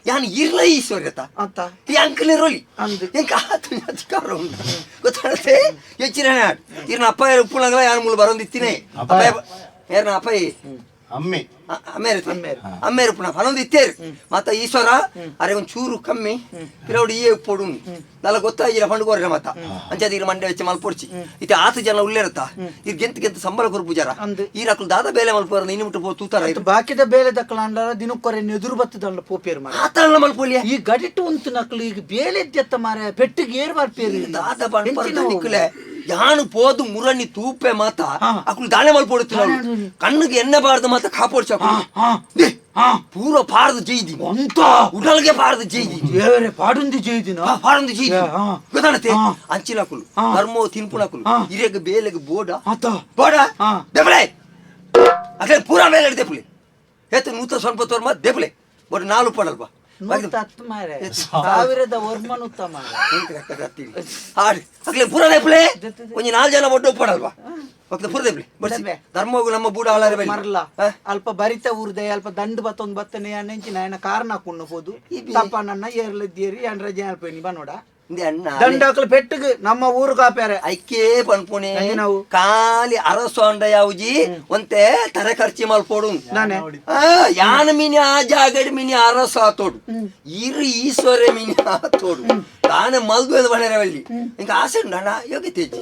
ಯಾನ್ ಇರ್ಲ ಈಶ್ವರ್ಯತ. ಅಂತ. ಎಂಕ್ ನೆರೊಲಿ. ಅಂದ್. ಎಂಕ್ ಆತು ಅಧಿಕಾರ ಉಂಡು ಗೊತ್ತಾಡತೆ ಹೆಚ್ಚಿನ ಇರ್ನ ಅಪ್ಪ ಉಪ್ಪುನಗಲ ಯಾನ್ ಮುಳು ಬರೊಂದಿತ್ತಿನೇ. ಅಪ್ಪ. ಏರ್ನ ಅಪ್ಪ. ಅಮ್ಮೆ. ಅಮ್ಮೇರು ಅಮ್ಮೇರು ಪುನಃ ಫಲೊಂದು ಇತ್ತೇರು ಮಾತ ಈಶ್ವರ ಅರೆ ಒಂದ್ ಚೂರು ಕಮ್ಮಿ ಪಿರೌಡು ಈ ಉಪ್ಪೊಡು ನಲ್ಲ ಗೊತ್ತಾಗಿಲ್ಲ ಪಂಡು ಕೋರ್ರೆ ಮಾತ ಅಂಚಾದ ಇರ್ ಮಂಡೆ ವೆಚ್ಚ ಮಲ್ಪೊಡ್ಚಿ ಇತ್ತೆ ಆತು ಜನ ಉಲ್ಲೇರತ್ತ ಇರ್ ಗೆಂತ ಗೆಂತ ಸಂಬಳ ಕೊರ್ಪು ಜರ. ಅಂದ್. ಈ ರಕುಲು ದಾದ ಬೇಲೆ ಮಲ್ಪುವರ ಇನ್ನು ಮುಟ್ಟು ಪೋ ತೂತಾರ. ಅತ್ ಬಾಕಿದ ಬೇಲೆ ದಕ್ಕಲಾಂಡಾರ ದಿನಕ್ಕೊರೆ ಎದುರು ಬತ್ತದಲ್ಲ ಪೋಪೇರು ಮಾರೆ. ಆತಲ್ಲ ಮಲ್ಪೊಲಿಯ. ಈ ಗಡಿಟ್ಟು ಉಂತು ನಕ್ಲು ಈಗ ಬೇಲೆ ಎತ್ತ ಮಾರೆ ಪೆಟ್ಟಿಗೆ ಏರ್ ಬರ್ಪೇರು. ದಾದ ಪಂಡು ನಿಕ್ಕುಲೆ ಯಾನು ಪೋದು ಮುರನಿ ತೂಪೆ ಮಾತ ಅಕುಲು ದಾನೆ ಮಲ್ಪೊಡುತ್ತು ಕಣ್ಣಿಗೆ ಎಣ್ಣೆ ಬಾರ್ದು ಮಾತ ಕಾಪೊಡ್ಚಿ ಅಕುಲು ಪೂರ ಪಾರ್ದು ಜೈದಿ ಅಂತ. ಉಡಲ್ಗೆ ಪಾರ್ದು ಜೈದಿ. ದೇವರೇ ಪಾಡುಂದಿ ಜೈದಿನ. ಪಾರಂದು ಜೈದಿ. ಗೊತ್ತಾಣತೆ. ಅಂಚಿನಕುಲು ಧರ್ಮೋ ತಿನ್ಪುನಕುಲು ಇರೆಗ್ ಬೇಲೆಗ್ ಬೋಡ. ಆತ. ಬೋಡ. ದೇಪಲೆ ಅಕಲೆ ಪೂರಾ ಬೇಲೆ ದೇಪುಲೆ ಏತು ನೂತ ಸ್ವಲ್ಪ ತೋರ್ಮ ದೇಪುಲೆ ಬಟ್ ನಾಲು ಪಡಲ್ಪ. ನೂತ ಹತ್ತು ಮಾರೆ ಸಾವಿರದ ಒರ್ಮನುತ್ತ ಮಾರೆ. ಆಡ್ ಅಕ್ಲೆ ಪೂರ ದೇಪುಲೆ ಒಂಜಿ ನಾಲ್ ಜನ ಒಡ್ಡು ಪಡಲ್ವಾ ಒಕ್ಲೆ ಪೂರ ದೇಪುಲೆ ಬರ್ಸಿ. ದೆಬ್ಬೆ. ಧರ್ಮೋಗು ನಮ್ಮ ಬೂಡ ಹಾಳಾರೆ ಬಲ್ಲಿ. ಮರ್ಲ ಅಲ್ಪ ಬರಿತ ಊರ್ದೆ ಅಲ್ಪ ದಂಡು ಬತ್ತೊಂದು ಬತ್ತನೆ ನೆಂಚಿನ ఆయన ಕಾರಣ ಹಾಕೊಂಡು ಹೋದು ತಪ್ಪ ನನ್ನ ಏರ್ಲದ್ದೇರಿ ಏನ್ ರಜೆ ಅಲ್ಪ ನೀ ಬನ್ನೋಡ. ಇಂದೆ ಅಣ್ಣ. ದಂಡಾಕ್ಲು ಪೆಟ್ಟಿಗೆ ನಮ್ಮ ಊರು ಕಾಪ್ಯಾರೆ. ಐಕೆ ಪನ್ಪುಣೆ. ನಾವು. ಖಾಲಿ ಅರಸು ಅಂಡ ಯಾವುಜಿ ಒಂತೆ ತರೆ ಖರ್ಚಿ ಮಲ್ಪೋಡು. ನಾನೇ. ಯಾನ ಮೀನಿ ಆ ಜಾಗಡ್ ಮೀನಿ ಅರಸು ಆತೋಡು ಇರು ಈಶ್ವರ ಮೀನಿ ಆತೋಡು ತಾನೆ ಮಲ್ದು ಬಣರೆ ಬಲ್ಲಿ ಇಂಕ ಆಸೆ ಉಂಡು ಅಣ್ಣ ಯೋಗ್ಯತೆ ಇಜ್ಜಿ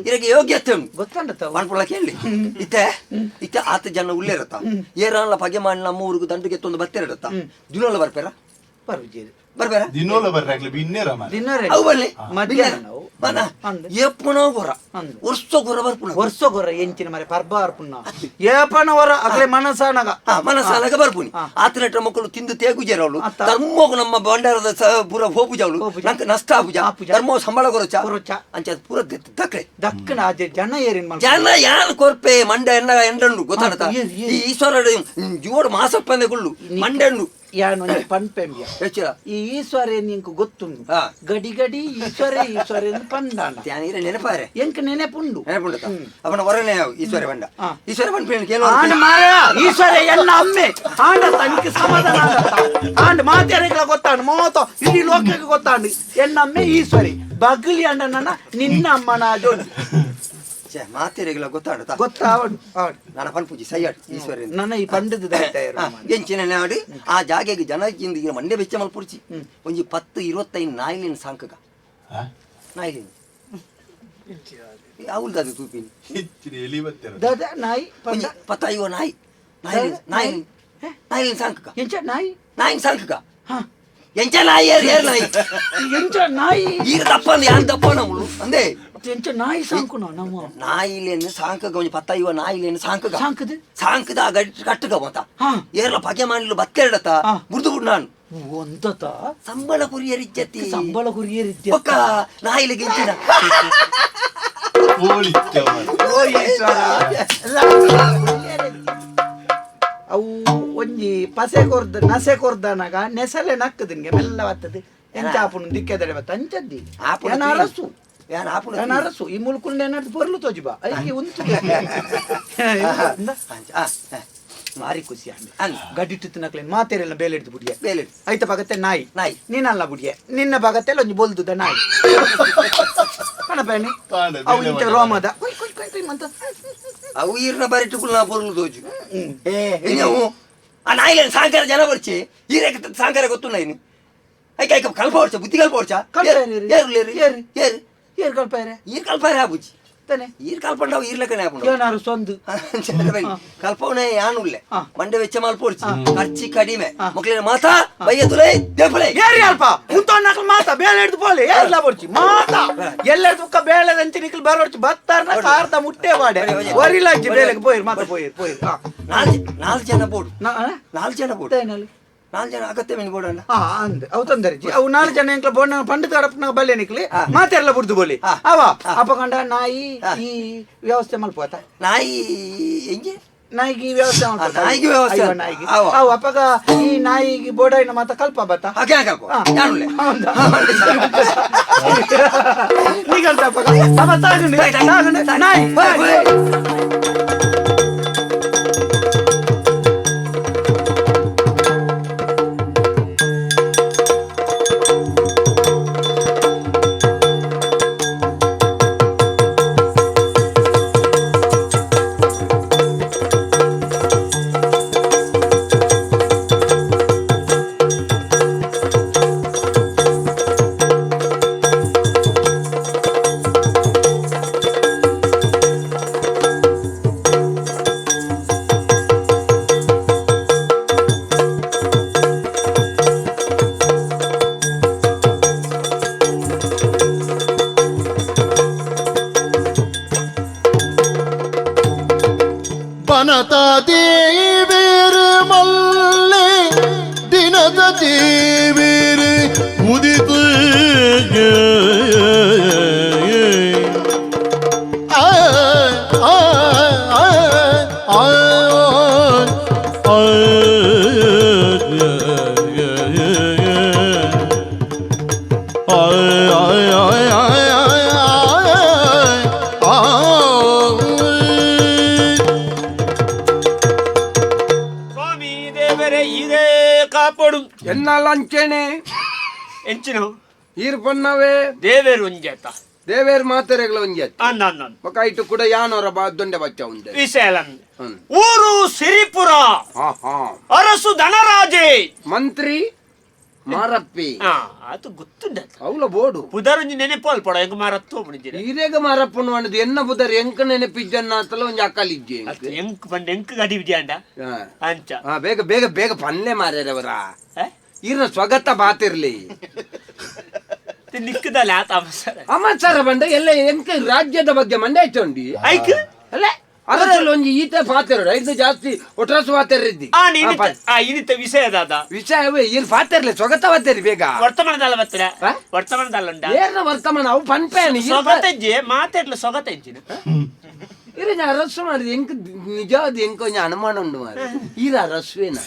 ಇರಕ್ಕೆ ಯೋಗ್ಯತೆ ಉಂಡು. ಗೊತ್ತಂಡ ಪನ್ಪುಳ ಕೇಳಿ ಇತ್ತೆ ಇತ್ತೆ ಆತ ಜನ ಉಲ್ಲೇರತ್ತ ಏರಲ್ಲ ಪಗೆ ಮಾಡಿ ನಮ್ಮ ಊರಿಗೆ ದಂಡುಗೆ ತೊಂದು ಬತ್ತಿರಡತ್ತ ದಿನೋಲ ಬರ್ಪೇರ. ಪರ್ವಿಜೇರಿ. ಬರ್ಬೇರ. ದಿನೋಲ ಬರ್ರೆ ಆಗ್ಲಿ ಬಿನ್ನೇರ ಮಾರೆ. ದಿನರೆ. ಅವು ಬರ್ಲಿ. ಮಧ್ಯಾಹ್ನ ನಾವು. ಮನ ಅಂದ್. ಏಪುನೋ ಗೊರ. ಅಂದ್. ವರ್ಷ ಗೊರ ಬರ್ಪುಣ. ವರ್ಷ ಗೊರ ಎಂಚಿನ ಮರೆ ಪರ್ಬ ಅರ್ಪುಣ ಏಪನ ಹೊರ ಅಗ್ರೆ ಮನಸಾನಗ. ಮನಸಾನಗ ಬರ್ಪುನಿ ಆತನಟ್ರ ಮಕ್ಕಳು ತಿಂದು ತೇಗುಜೇರವಳು. ಅತ್ತ. ಧರ್ಮೋಗು ನಮ್ಮ ಭಂಡಾರದ ಪೂರ ಹೋಪುಜವಳು. ಹೋಪುಜ. ನಂಗೆ ನಷ್ಟ ಆಪುಜ. ಆಪುಜ. ಧರ್ಮೋ ಸಂಬಳ ಕೊರಚ. ಕೊರಚ. ಅಂಚ ಅದು ಪೂರ ದಕ್ರೆ. ದಕ್ಕಣ ಅದೇ ಜನ ಏರಿನ್ ಮಲ್ಪ. ಜನ ಯಾನ್ ಕೊರ್ಪೆ ಮಂಡ ಎಣ್ಣ ಎಂಡಂಡು ಗೊತ್ತಾಡತ. ಏರ್, ಏರ್. ಈ ಈಶ್ವರ ಜೀವೋಡು ಮಾಸಪ್ಪಂದೆ ಗುಳ್ಳು ಮಂಡೆಂಡು. ಯಾನೊಂಜಿ ಪನ್ಪೆಂಬ್ಯ. ಹೆಚ್ಚಿರ. ಈ ಈಶ್ವರ ನಿಂಕ್ ಗೊತ್ತುಂಡು. ಗಡಿ ಗಡಿ ಈಶ್ವರ ಈಶ್ವರ ಪಂದಾಂಡ. ಇರ ನೆನಪಾರೆ. ಎಂಕ್ ನೆನಪುಂಡು. ನೆನಪುಂಡತ ಅವನ ಹೊರನೆ ಈಶ್ವರ ಬಂಡ. ಈಶ್ವರ ಬಂಡ ಕೇಳುವ. ಆಂಡ್ ಮಾರ ಈಶ್ವರ ಎನ್ನ ಅಮ್ಮೆ ಆಂಡ ತನಿಖೆ ಸಮಾಧಾನ ಆಗತ್ತ. ಆಂಡ್ ಮಾತೆರೆಗಳ ಗೊತ್ತಾಂಡ್ ಮೋತ ಇಡೀ ಲೋಕಕ್ಕೆ ಗೊತ್ತಾಂಡ್ ಎನ್ನ ಅಮ್ಮೆ ಈಶ್ವರಿ ಬಗ್ಲಿ ಅಂಡ ನನ್ನ ನಿನ್ನ ಅಮ್ಮನ ಜೋಡಿ. ಛೆ, ಮಾತೆರೆಗಳ ಗೊತ್ತಾಡತ. ಗೊತ್ತಾವಡು ಆಡು. ನಾನು ಪನ್ಪುಜಿ ಸೈಯಾಡ್ ಈಶ್ವರ. ನನ್ನ ಈ ಪಂಡದ ಎಂಚಿನ ನಾಡು ಆ ಜಾಗೆಗೆ ಜನ ಇಂದ ಮಂಡೆ ಬೆಚ್ಚ ಮಲ್ಪುರ್ಚಿ ಒಂಜಿ 10 25 ನಾಯಿಲಿನ ಸಾಂಕಗ. ನಾಯಿ ಅವಲ್ದಾದ ತೂಪಿನಿ ಎಲಿ ಬತ್ತೆರ ದಾದ ನಾಯಿ ಒಂಜಿ ಪತ್ತಾಯಿವ ನಾಯಿ ನಾಯಿ ನಾಯಿ ನಾಯಿ ಸಾಂಕಕ ಎಂಚ ನಾಯಿ ನಾಯಿ ಸಾಂಕಕ ಎಂಚ ನಾಯಿ ಏರ್ ಏರ್ ನಾಯಿ ಎಂಚ ನಾಯಿ ಈಗ ದಪ್ಪ ಯಾನ್ ದಪ್ಪ ನಮ್ಮಳು ಅಂದೇ ಎಂಚ ನಾಯಿ ಸಾಂಕುನ ನಮ್ಮ ನಾಯಿಲೇನು ಸಾಂಕಗ ಒಂಜಿ ಪತ್ತಾಯಿವ ನಾಯಿಲೇನು ಸಾಂಕಗ ಸಾಂಕದ ಸಾಂಕದ ಆ ಗಡಿ ಕಟ್ಟುಗ ಮತ ಏರ್ಲ ಪಗೆ ಮಾಡಿಲು ಬತ್ತೆರಡತ ಬುಡ್ದು ಬುಡ್ ನಾನು ಒಂದತ ಸಂಬಳ ಕುರಿಯರಿಜ್ಜತಿ ಸಂಬಳ ಕುರಿಯರಿದ್ಯ ಒಕ್ಕ ನಾಯಿಲೆ ಗೆಂಚಿನ ಅವು ಒಂಜಿ ಪಸೆ ಕೊರ್ದ ನಸೆ ಕೊರ್ದನಾಗ ನೆಸಲೆ ನಕ್ಕದಿನ್ಗೆ ಮೆಲ್ಲ ಬರ್ತದೆ ಎಂಚ ಆಪುನು ದಿಕ್ಕೆದಡೆ ಬತ್ತ ಅಂಚದ್ದಿ ಏನ ಅರಸು ಯಾನ್ ಆಪುನು ಏನ ಅರಸು ಈ ಮುಲ್ಕುಂಡ ಏನಾದ್ರು ಪೊರ್ಲು ತೋಜಿಬಾ ಐಕೆ ಉಂತು ಭಾರಿ ಖುಷಿ ಆಂಡ್ ಗಡ್ಡಿಟ್ಟು ತಿನ್ನಕ್ಲೇನು ಮಾತೇರೆಲ್ಲ ಬೇಲೆ ಹಿಡ್ದು ಬುಡಿಯ ಬೇಲೆ ಐತ ಬಗತ್ತೆ ನಾಯಿ ನಾಯಿ ನೀನಲ್ಲ ಬುಡಿಯ ನಿನ್ನ ಬಗತ್ತೆಲ್ಲ ಒಂಜಿ ಬೊಲ್ದುದ ನಾಯಿ ಕಣಪೇಣಿ ಅವು ಇಂಚ ರೋಮದ ಕೊಯ್ ಕೊಯ್ ಕೊಯ್ ಕೊಯ್ ಮಂತ ಅವು ಈರ್ನ ಬರಿಟುಕುಲ್ ನಾ ಪೊರ್ಲು ತೋಜು ಏ ಆ ನಾಯಿಲೇನು ಸಾಂಕರ ಜನ ಬರ್ಚಿ ಈರೇಕ ಸಾಂಕರ ಗೊತ್ತುಲ್ಲ ಇನ್ನು ಐಕ ಐಕ ಕಲ್ಪ ಹೊಡ್ಚ ಬುದ್ಧಿ ಕಲ್ಪ ಹೊಡ್ಚ ಏರು ಏರು ಏರು ಏರು ಏರು ಕಲ್ಪಾರೆ ಈರ್ ಕಲ್ಪಾರೆ ಆ ಬುಜ್ಜಿ ತಾನೆ ಈರ್ ಕಲ್ಪಂಡವು ಈರ್ಲಕನೆ ಆಪುಂಡು ಏನಾರು ಸೊಂದು ಕಲ್ಪವನೇ ಯಾನುಲ್ಲೆ ಮಂಡೆ ವೆಚ್ಚ ಮಲ್ಪೊಡ್ಚಿ ಖರ್ಚಿ ಕಡಿಮೆ ಮಕ್ಳಿನ ಮಾತಾ ಬಯ್ಯದುಲೇ ದೇಪಲೆ ಏರಿ ಅಲ್ಪ ಉಂತೊಣ್ಣಕ್ಲು ಮಾತಾ ಬೇಳೆ ಹಿಡ್ದು ಪೋಲೆ ಏರ್ಲ ಬೊಡ್ಚಿ ಮಾತಾ ಎಲ್ಲರ ತುಕ್ಕ ಬೇಳೆದಂಚಿ ನಿಕ್ಲು ಬರೋಡ್ಚಿ ಬತ್ತಾರ್ನ ಕಾರ್ದ ಮುಟ್ಟೆ ಬಾಡೆ ಒರಿಲಜ್ಜಿ ಬೇಳೆಗೆ ಪೋಯಿರ್ ಮಾತ ಪೋಯಿರ್ ಪೋಯಿರ್ ನಾಲ್ಕು ಜನ ಬೋಡು ನಾಲ್ಕು ಜನ ಬೋಡು ನಾಲ್ಕು ಜನ ಅಗತ್ಯ ಮೀನು ಬೋಡಲ್ಲ ಅಂದ್ ಅವು ತೊಂದರೆ ಅವು ನಾಲ್ಕು ಜನ ಎಂಕ್ಲ ಬೋಣ ಪಂಡಿತ ಕಡಪನ ಬಲ್ಲೆ ನಿಕ್ಲಿ ಮಾತೆಲ್ಲ ಬುಡ್ದು ಬೋಲಿ ಅವ ಅಪಕಂಡ ನಾಯಿ ಈ ವ್ಯವಸ್ಥೆ ಮಲ್ಪೋತ ನಾಯಿ ಹೆಂಗೆ ನಾಯಿಗೆ ವ್ಯವಸ್ಥೆ ನಾಯಿಗೆ ವ್ಯವಸ್ಥೆ ನಾಯಿಗೆ ಅವು ಅಪ್ಪಗ ಈ ನಾಯಿಗೆ ಬೋಡೈನ ಮಾತ ಕಲ್ಪ ಬತ್ತ ಹಾಗೆ ಕಲ್ಪ ನೀಗಂತ ಅಪ್ಪಗ ಅಪ್ಪ ತಾಗಂಡು ತಾಗಂಡು ನಾಯಿ ಬನತ ದೇವೇರು ಮಲ್ಲೆ ದಿನದ ದೇವೇರು ಉದಿತು ಆ ಆ ಆ ಆ ಎನ್ನಲ್ಲ ಅಂಚೆನೆ ಎಂಚಿನ ಈರ್ ಪೊನ್ನವೇ ದೇವೇರು ಒಂಜೇತ ದೇವೇರ್ ಮಾತೆರೆಗಳ ಒಂಜೇತ ಅನ್ನ ಬೊಕ ಇಟ್ಟು ಕೂಡ ಯಾನೋರ ಬಾ ದೊಂಡೆ ಬಚ್ಚ ಉಂಡೆ ವಿಶಾಲ ಊರು ಸಿರಿಪುರ ಅರಸು ಧನರಾಜೆ ಮಂತ್ರಿ ಮಾರಪ್ಪಿ ಅದು ಗೊತ್ತುಂಡ ಅವಲ ಬೋಡು ಪುದರುಂಜಿ ನೆನಪು ಅಲ್ಪಡ ಎಂಕ ಮಾರತ್ತು ಈರೇಗ ಮಾರಪ್ಪನು ಅನ್ನದು ಎನ್ನ ಪುದರ್ ಎಂಕ ನೆನಪಿಜ್ಜನ್ನ ಅಂತಲ ಒಂಜಿ ಅಕ್ಕಲಿಜ್ಜೆ ಎಂಕ್ ಪಂಡ ಎಂಕ್ ಗಡಿ ವಿದ್ಯಾಂಡ ಅಂಚ ಬೇಗ ಬೇಗ ಬೇಗ ಪನ್ಲೆ ಮಾರ್ಯಾರವರ ಈರ್ನ ಸ್ವಗತ ಬಾತಿರ್ಲಿ ನಿಕ್ಕದಲ್ಲ ಆತ ಅಮಸರ ಬಂಡ ಎಲ್ಲ ಎಂಕ ರಾಜ್ಯದ ಬಗ್ಗೆ ಮಂಡೆ ಚೊಂಡಿ ಐಕ್ ಅಲ್ಲ ಅರಸಲ್ಲಿ ಒಂಜಿ ಈತ ಪಾತೆರಡು ಐದು ಜಾಸ್ತಿ ಒಟ್ರಸು ಪಾತೆರಿದ್ದಿ ಇನಿತ ವಿಷಯ ದಾದ ವಿಷಯವೇ ಇಲ್ಲಿ ಪಾತೆರ್ಲೆ ಸ್ವಗತ ಬಾತೇರಿ ಬೇಗ ವರ್ತಮಾನದಲ್ಲ ಬತ್ತರ ವರ್ತಮಾನದಲ್ಲ ಉಂಡ ಏರ್ನ ವರ್ತಮಾನ ಅವು ಪನ್ಪೇನು ಸ್ವಗತ ಮಾತಾಡ್ಲ ಸ್ವಗತ ಎಂಚಿನ ಇರ ಅರಸು ಮಾಡಿದ ಎಂಕ್ ನಿಜವಾದ ಎಂಕ ಒಂಜಿ ಅನುಮಾನ ಉಂಡು ಮಾರೆ ಈರ ಅರಸುವೇನ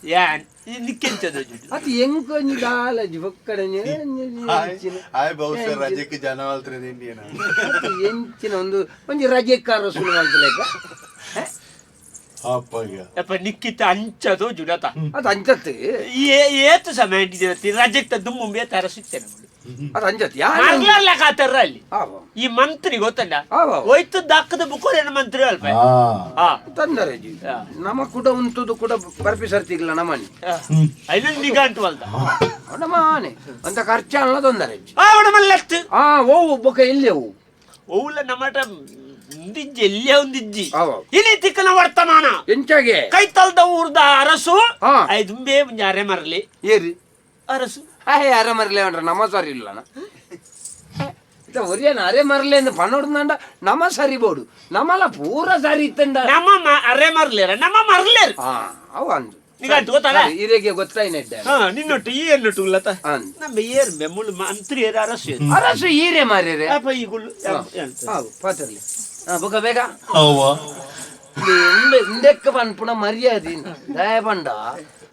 ಯಾನ್ ನಿಕ್ಕೆಂಚದ ಅದು ಎಂಕ ಒಂಜಿ ದಾಲಜಿ ಬೊಕ್ಕಡೆ ಬಹುಶಃ ರಜೆಗೆ ಜನ ಎಂಚಿನ ಒಂದು ಒಂಜಿ ರಜೆಕ್ ಅರಸು ಮಾಡ್ತಲೇಕ ಅಪ್ಪ ನಿಕ್ಕಿತ ಅಂಚದು ಜುಡತ ಅದು ಅಂಚತ್ತು ಏತು ಸಮಯ ರಜೆಕ್ ದುಮ್ಮು ಬೇತ ಅರಸುತ್ತೇನೆ ಅದು ಅಂಜತ್ ಮರ್ಲಲ್ಲ ಕಾತಾರ ಅಲ್ಲಿ. ಆವ. ಈ ಮಂತ್ರಿ ಗೊತ್ತಲ್ಲ, ಆವ. ಹೋಯ್ತು ದಕ್ಕದ ಬುಕ್ಕೋರೇನು ಮಂತ್ರಿ ಅಲ್ಪ. ಆ ತೊಂದರೆ ಜಿ. ನಮ್ಮ ಕೂಡ ಉಂಟುದು ಕೂಡ ಬರ್ಪಿ ಸರ್ತಿಲ್ಲ ನಮ್ಮನೆ. ಐನೊಂದು ನಿಗಾಂಟು ಅಲ್ದ ನಮ್ಮನೆ ಅಂತ ಖರ್ಚಲ್ಲ ತೊಂದರೆ ಜಿ. ಅವನ ಮಲ್ಲತ್ತು. ಆ ಓ ಬೊಕ ಎಲ್ಲಿ ಅವು ಓವುಲ ನಮ್ಮಟ ಒಂದಿಜ್ಜಿ, ಎಲ್ಲಿಯ ಒಂದಿಜ್ಜಿ. ಆವ. ಇನಿ ತಿಕ್ಕನ ವರ್ತಮಾನ ಎಂಚಾಗೆ ಕೈತಲ್ದ ಊರ್ದ ಅರಸು ಹಾ. ಐದುಂಬೆ ಒಂಜಿ ಅರೆ ಮರಲಿ ಏರಿ ಅರಸು ಹಾಯ್ ಅರೆ ಮರಲೆ ಅಂಡ್ರ ನಮ್ಮ ಸರಿ ಇಲ್ಲನ ಒರಿಯನ ಅರೆ ಮರಲೆ ಅಂದ್ ಪನ್ನೊಡ್ದಂಡ ನಮ್ಮ ಸರಿ ಬೋಡು ನಮ್ಮಲ್ಲ ಪೂರ ಸರಿ ಇತ್ತಂಡ ನಮ್ಮ ಅರೆ ಮರ್ಲೇರ ನಮ್ಮ ಮರ್ಲೇರ್ ಹಾ ಅವು ಅಂದು ನಿಗಂಟು ಗೊತ್ತಲ್ಲ? ಸರಿ, ಇರೆಗೆ ಗೊತ್ತಾಯ್ನ ಇದ್ದೆ. ಹಾ ನಿನ್ನೊಟ್ಟು ಈ ಎನ್ನೊಟ್ಟು ಉಲ್ಲತ ಅಂದ್. ನಮ್ಮ ಏರ್ ಬೆಮ್ಮುಳು ಮಂತ್ರಿ ಏರ್ ಅರಸು ಏರ್. ಅರಸು ಈರೆ ಮಾರ್ಯರೆ ಅಪ್ಪ ಈ ಗುಳ್ಳು ಹೌದು ಪಾತ್ರಲಿ ಹಾ ಬೊಕ ಬೇಗ ಅವ್ವ ಇಂದೆಕ್ಕ ಪನ್ಪುಣ ಮರ್ಯಾದೆ ದಯ ಪಂಡ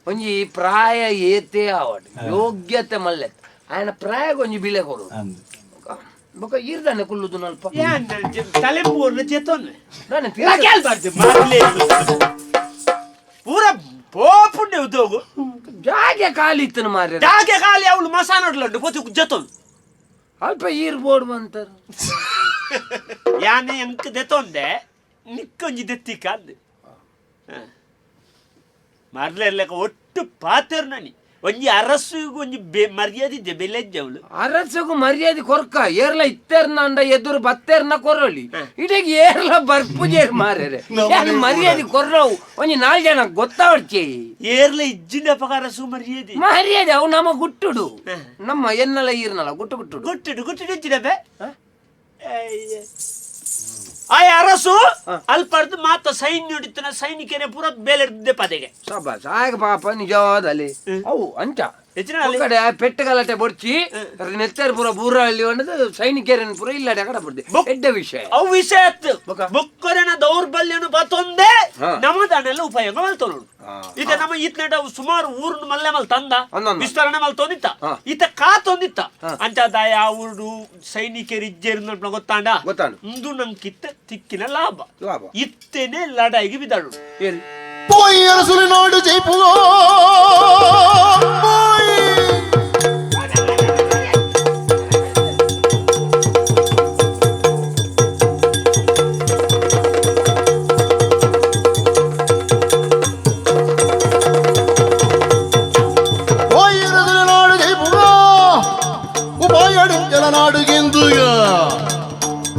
ಒಂಜಿ ಪ್ರಾಯ ಏತೆ ಆವಡ್ ಯೋಗ್ಯತೆ ಮಲ್ಲೆ ಆಯನ ಪ್ರಾಯಕ್ಕೆ ಒಂಜಿ ಬಿಲೆ ಕೊಡು ಅಂದ್ ಬೊಕ ಈರ್ದಾನೆ ಕುಲ್ಲುದು ನಲ್ಪ ತಲೆಂಬೂರ್ನ ಚೇತೋನ್ ದಾನೆ ಪೂರ ಪೋಪುಂಡೆ ಉದ್ಯೋಗ ಜಾಗೆ ಖಾಲಿ ಇತ್ತನ ಮಾರ್ಯ ಜಾಗೆ ಖಾಲಿ ಅವಳು ಮಸಾನೊಡ್ಲಂಡು ಪೋತಿ ಜತೋನ್ ಅಲ್ಪ ಈರ್ ಬೋರ್ಡ್ ಬಂತಾರ ಯಾನೆ ಎಂಕ್ ದೆತೊಂದೆ ನಿಕ್ಕೊಂಜಿ ದೆತ್ತಿಕ ಅಂದ್ ಮರ್ಲೆರ್ಲೆಕ್ಕ ಒಟ್ಟು ಪಾತೆರ್ ನನಿ ಒಂಜಿ ಅರಸುಗು ಒಂಜಿ ಮರ್ಯಾದೆ ಇದ್ದೆ ಬೆಲೆ ಇದ್ದೆ ಅವಳು ಅರಸಗು ಮರ್ಯಾದೆ ಕೊರ್ಕ ಏರ್ಲ ಇತ್ತೇರ್ನ ಅಂಡ ಎದುರು ಬತ್ತೇರ್ನ ಕೊರೊಲಿ ಇಡೀ ಏರ್ಲ ಬರ್ಪುಜೇರ್ ಮಾರ್ಯರೆ ಯಾನ್ ಮರ್ಯಾದೆ ಕೊರ್ರವು ಒಂಜಿ ನಾಲ್ ಜನ ಗೊತ್ತಾವಡ್ಚಿ ಏರ್ಲ ಇಜ್ಜಿಂಡ ಅಪಗ ಅರಸು ಮರ್ಯಾದೆ ಮರ್ಯಾದೆ ಅವು ನಮ್ಮ ಗುಟ್ಟುಡು ನಮ್ಮ ಎನ್ನಲ ಈರ್ನಲ ಗುಟ್ಟು ಗುಟ್ಟುಡು ಗುಟ್ಟುಡು ಗುಟ್ಟುಡು ಇಜ್ಜಿಡಬೆ ಆಯ್ ಅರಸು ಅಲ್ಪರ್ದು ಮಾತ ಸೈನ್ಯ ಹಿಡಿತನ ಸೈನಿಕರೇ ಪೂರ ಬೇಲೆ ಹಿಡ್ದಿದ್ದೆ ಪದೆಗೆ ಸಬಾಸ್ ಆಗ ಪಾಪ ನಿಜವಾದಲ್ಲಿ ಅವು ಅಂಚ ಹೆಚ್ಚಿನ ಅಲ್ಲಿ? ಕಡೆ ಪೆಟ್ಟು ಗಲಾಟೆ ಬೊಡ್ಚಿ ನೆತ್ತರ್ ಪೂರ ಬೂರ ಅಲ್ಲಿ ಒಂಡದು ಸೈನಿಕರನ್ ಪೂರ ಇಲ್ಲಡೆ ಕಡ ಬಡ್ದೆ ಎಡ್ಡ ವಿಷಯ ಅವು ವಿಷಯ ಅತ್ತು ಬೊಕ್ಕರೆನ ದೌರ್ಬಲ್ಯನು ಬತ್ತೊಂದೇ ಹಾ. ನಮ್ಮದಾನೆಲ್ಲ ಉಪಯೋಗ ಮಲ್ತೊನು ಈತ ನಮ್ಮ ಈತನೇಟ ಸುಮಾರು ಊರ್ನ ಮಲ್ಲೆ ಮಲ್ ತಂದ ಅಂದಂದ. ವಿಸ್ತರಣೆ ಮಲ್ ತೊಂದಿತ್ತ ಹಾ. ಈತ ಕಾ ತೊಂದಿತ್ತ ಹಾ. ಅಂಚ ದಾಯ ಊರು ಸೈನಿಕರು ಇಜ್ಜೇರು ಗೊತ್ತಾಂಡ ಗೊತ್ತಾಂಡ. ಇಂದು ನಂಕಿತ್ತ ತಿಕ್ಕಿನ ಲಾಭ ಲಾಭ. ಇತ್ತೇನೆ ಲಡಾಯಿಗೆ ಬಿದ್ದಾಡು ಏರಿ పోయి అరసులు నాడు జైపుగో పోయి పోయి అరసులు నాడు జైపుగో ಉಪಾಯಡು ನಾಡುಗೆಂದು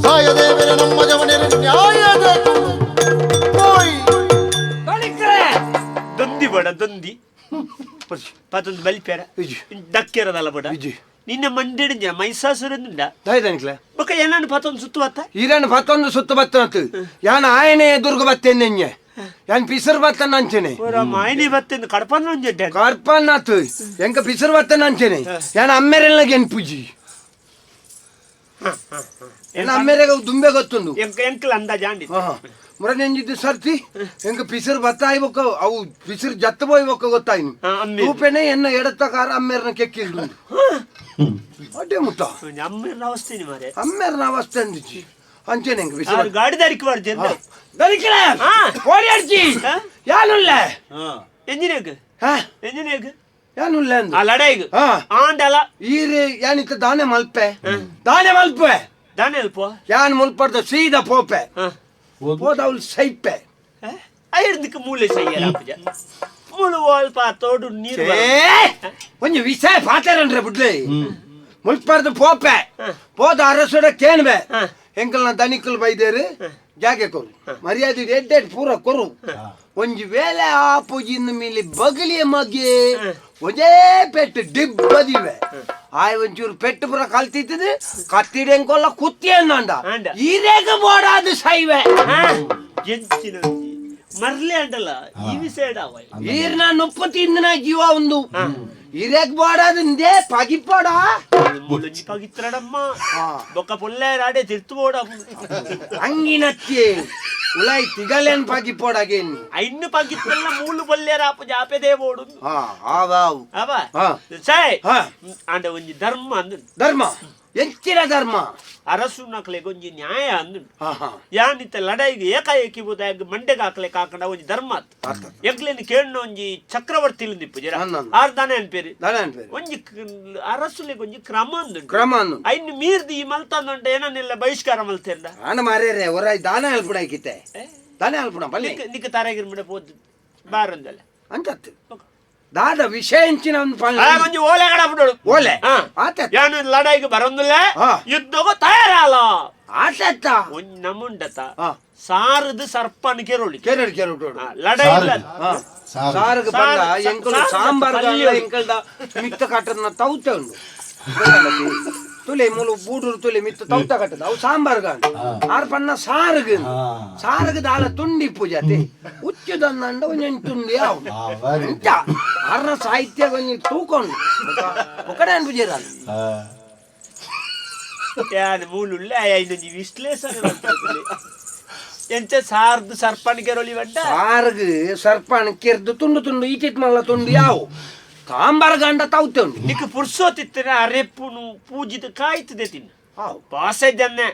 ಸಾಯದೇವರ ನಮ್ಮ ಜವನರ ನ್ಯಾಯದ ಹೋಯ್ ದೊಂದಿ ಬೇಡ ದೊಂದಿ ಪತ್ತೊಂದು ಬಲಿಪೇರ ಇಜ್ಜಿ. ದಕ್ಕಿರದಲ್ಲ ಬೇಡ ಇಜ್ಜಿ. ನಿನ್ನ ಮಂಡೆಡಿಂಜ ಮೈಸಾಸುರಂದ ದಾಯ್ದಾನಿಕ್ಲೆ ಬೊಕ್ಕ ಏನಾನು ಪತ್ತೊಂದು ಸುತ್ತು ಬತ್ತ ಈರನ್ ಪತ್ತೊಂದು ಸುತ್ತು ಬತ್ತನತ್ತು ಯಾನ್ ಆಯನೆ ಎದುರ್ಗು ಬತ್ತೇನೆ ಯಾನ್ ಪಿಸರ್ ಬತ್ತನ ಅಂಚೆನೆ ಮಾಯನಿ ಬತ್ತೆಂದು ಕಡಪಂದ್ರ ಒಂಜೆಡ್ಡೆ ಕರ್ಪನ್ನಾತು ಎಂಕ ಪಿಸರ್ ಬತ್ತನ ಅಂಚೆನೆ ಯಾನ್ ಅಮ್ಮೆರೆಲ್ಲ ಗೆನ್ಪುಜಿ ಎನ್ನ ಅಮ್ಮೆರೆಗ ದುಂಬೆ ಗೊತ್ತುಂಡು ಎಂಕ ಎಂಕಲ್ ಅಂದಾಜ ಆಂಡಿ ಮುರನೆಂಜಿದ್ದು ಸರ್ತಿ ಎಂಕ ಪಿಸರ್ ಬತ್ತಾಯಿ ಬೊಕ್ಕ ಅವು ಪಿಸರ್ ಜತ್ತ ಬೋಯ್ ಬೊಕ್ಕ ಗೊತ್ತಾಯ್ನು ಹಾ, ಅಮ್ಮೆರ್. ತೂಪೆನೆ ಎನ್ನ ಎಡತ್ತ ಕಾರ ಅಮ್ಮೆರ್ನ ಕೆಕ್ಕಿಲ್ದು ಅಡ್ಡೆ ಮುತ್ತ ಅಮ್ಮೆರ್ನ ಅವಸ್ಥೆನಿ ಮಾರೆ ಅಮ್ಮೆರ್ನ ಅವಸ್ಥೆ ಅಂದಿಚ್ಚಿ ಅಂಚೆನೆ ಎಂಕ ಪಿಸರ್ ಆರು ಗಾಡಿ ದಾರಿಕ್ ಬಾರ್ಜಿ ದರಿಕಲೆ ಹಾ. ಓಡಿಯಾಡ್ಚಿ ಹಾ? ಯಾನುಲ್ಲ ಎಂಜಿನೇಗ್ ಹಾ ಎಂಜಿನೇಗ್ ಯಾನುಲ್ಲ ಅಂದು ಆ ಲಡಾಯಿಗ್ ಹಾ. ಆಂಡಲ ಈರೆ ಯಾನಿತ್ತ ದಾನೆ ಮಲ್ಪೆ ದಾನೆ ಮಲ್ಪೆ ದಾನೆ ಅಲ್ಪ ಯಾನ್ ಮುಲ್ಪಡ್ದ ಸೀದಾ ಪೋಪೆ ಹಾ ಹೋದ ಅವಳು ಸೈಪೆ ಐರ್ದಿಕ್ ಮೂಲೆ ಸೈಯಲ್ಲ ಪೂಜ ಮೂಲು ಅಲ್ಪ ತೋಡು ನೀರು ಏ ಒಂಜಿ ವಿಷಯ ಪಾತೆರನ್ರೆ ಬುಡ್ಲೆ ಮುಲ್ಪರ್ದು ಪೋಪೆ ಪೋದ ಅರಸುಡ ಕೇಣ್ಬೆ ಎಂಕಲ್ನ ದನಿಕುಲ್ ಬೈದೇರು ಜಾಗೆ ಕೊರು ಮರ್ಯಾದೆ ಎಡ್ಡೆಡ್ ಪೂರ ಕೊರು ಒಂಜಿ ವೇಳೆ ಆ ಪೂಜಿನ ಮೇಲೆ ಬಗಲಿಯ ಮಗೆ ಒಂದೇ ಪೆಟ್ಟು ಡಿಬ್ಬದಿವೆ ಆಯ್ ಒಂಚೂರು ಪೆಟ್ಟು ಪೂರ ಕಲ್ತಿತ್ತದು ಕತ್ತಿಡೆ ಎಂಕೊಲ್ಲ ಕುತ್ತಿ ಅಂದ ಆಂಡ. ಈರೇಗ ಬೋಡಾದು ಸೈವೆ ಎಂಚಿನ ಒಂಜಿ ಮರ್ಲೆ ಅಂಡಲ ಈ ವಿಷಯ ಅವ ಈರ್ನ ನುಪ್ಪು ತಿಂದಿನ ಜೀವ ಒಂದು ಇರೇಗ್ ಬೋಡಾದಿಂದೆ ಪಗಿಪೋಡ ಮುಳುಂಜಿ ಪಗಿತ್ರಡಮ್ಮ ಬೊಕ್ಕ ಪೊಲ್ಲೆ ರಾಡೆ ತಿರ್ತು ಬೋಡ ಅಂಗಿನತ್ತಿ ಉಲಾಯ್ ತಿಗಲೇನ್ ಪಗಿಪೋಡಗೇನಿ ಐನ್ನು ಪಗಿತ್ತೆಲ್ಲ ಮೂಲು ಪೊಲ್ಲೆ ರಾಪು ಜಾಪೆದೇ ಬೋಡು ಹಾ ಆವಾವ್ ಅವ ಹಾ. ಸಾಯ್ ಹಾ. ಆಂಡ ಒಂಜಿ ಧರ್ಮ ಅಂದು ಧರ್ಮ ಎಂಚಿನ ಧರ್ಮ ಅರಸು ನಕ್ಲೆಗ್ ಒಂಜಿ ನ್ಯಾಯ ಅಂದು ಆಹಾ. ಯಾನಿತ್ತ ಲಡಾಯಿಗೆ ಏಕಾಏಕಿ ಬೋದಾಗ ಮಂಡೆಗೆ ಹಾಕ್ಲೆಕ್ ಹಾಕಂಡ ಒಂಜಿ ಧರ್ಮ ಅರ್ಥ. ಎಂಕ್ಲೇನು ಕೇಳ್ನ ಒಂಜಿ ಚಕ್ರವರ್ತಿ ನಿಪ್ಪು ಜರ ಅಂದ್ ಅಂದ್. ಆರ್ ದಾನೆ ಅನ್ಪೇರಿ ದಾನೆ ಅನ್ಪೇರು. ಒಂಜಿ ಅರಸುಲೆಗ್ ಒಂಜಿ ಕ್ರಮ ಅಂದು ಕ್ರಮ ಅಂದು. ಐನ್ ಮೀರ್ದಿ ಈ ಮಲ್ತಂದುಂಟ ಏನನ್ನೆಲ್ಲ ಬಹಿಷ್ಕಾರ ಮಲ್ತೇರ್ದ ಆನ ಮಾರ್ಯಾರೆ ಒರ ದಾನ ಅಲ್ಪುಣ ಆಕಿತ್ತೆ ದಾನ ಅಲ್ಪುಣ ಬಲ್ಲಿ ನಿಕ್ ನಿಕ್ ತಾರಾಗಿರ್ಬಿಡ ಪೋದು ಬಾರಂದಲ್ಲ ಅಂಚತ್ತು ದಾದ ವಿಷಯ ಎಂಚಿನ ಒಂದು ಆ ಒಂಜಿ ಓಲೆ ಕಡಪಡೋಡು. ಓಲೆ? ಹಾ. ಆತ. ಯಾನು ಲಡಾಯಿಗೆ ಬರಂದಿಲ್ಲ, ಹಾ. ಯುದ್ಧಗೂ ತಯಾರಲ್ಲ. ಆತತ್ತ. ಒಂಜಿ ನಮ್ಮುಂಡತ ಹಾ. ಸಾರದು ಸರ್ಪನ್ ಕೆರೋಳಿ. ಕೆರಡು ಕೆರಡು. ಹಾ, ಲಡಾಯಿ ಇಲ್ಲ. ಹಾ. ಸಾರು. ಸಾರುಗೆ ಬಂದ ಸಾರು, ಎಂಕಲು ಸಾರು ಸಾಂಬಾರ್ ಪಲ್ಯ. ಎಂಕಲ್ದ ಮಿತ್ತ ಕಟ್ಟದ ತೌತ ಉಂಡು ತುಲೆ ಮೂಲು ಬೂಡುರು ತುಲೆ ಮಿತ್ತ ತೌತ ಕಟ್ಟದ ಅವು ಸಾಂಬಾರ್ಗ ಆರ್ ಪನ್ನ ಸಾರುಗ ಸಾರುಗ ದಾಲ ತುಂಡಿ ಪೂಜಾತಿ ಉಚ್ಚುದನ್ನಂಡ ಒಂಜೊಂಜಿ ತುಂಡಿ ಅವು ಆ, ಬಾರಿ. ಅಂಚ ಆರ್ನ ಸಾಹಿತ್ಯ ಒಂಜಿ ತೂಕೊಂಡು ಒಕ್ಕಡೆ ಅನ್ಪುಜೇರ ಆ. ಯಾನ್ ಮೂಲುಳ್ಳೆ ಐನೊಂಜಿ ವಿಶ್ಲೇಷಣೆ ಮಲ್ತೊಂದುಲ್ಲೆ. ಎಂಚ ಸಾರ್ದು ಸರ್ಪನ್ ಕೆರೋಳಿ ಬಂಡ ಸಾರುಗ ಸರ್ಪಣ ಕೆರ್ದು ತುಂಡು ತುಂಡು ಈಚಿತ್ ಮಲ್ಲ ತುಂಡು ಯಾವು ಸಾಂಬಾರ್ ಗಂಡ ತೌತೆ ಉಂಡು ನಿಕ್ ಪುರ್ಸೋತಿತ್ತನೆ ಅರೆಪ್ಪುನು ಪೂಜಿದ ಕಾಯ್ತದೆ ತಿನ್ನ ಆವು. ಪಾಸೆದನ್ನೆ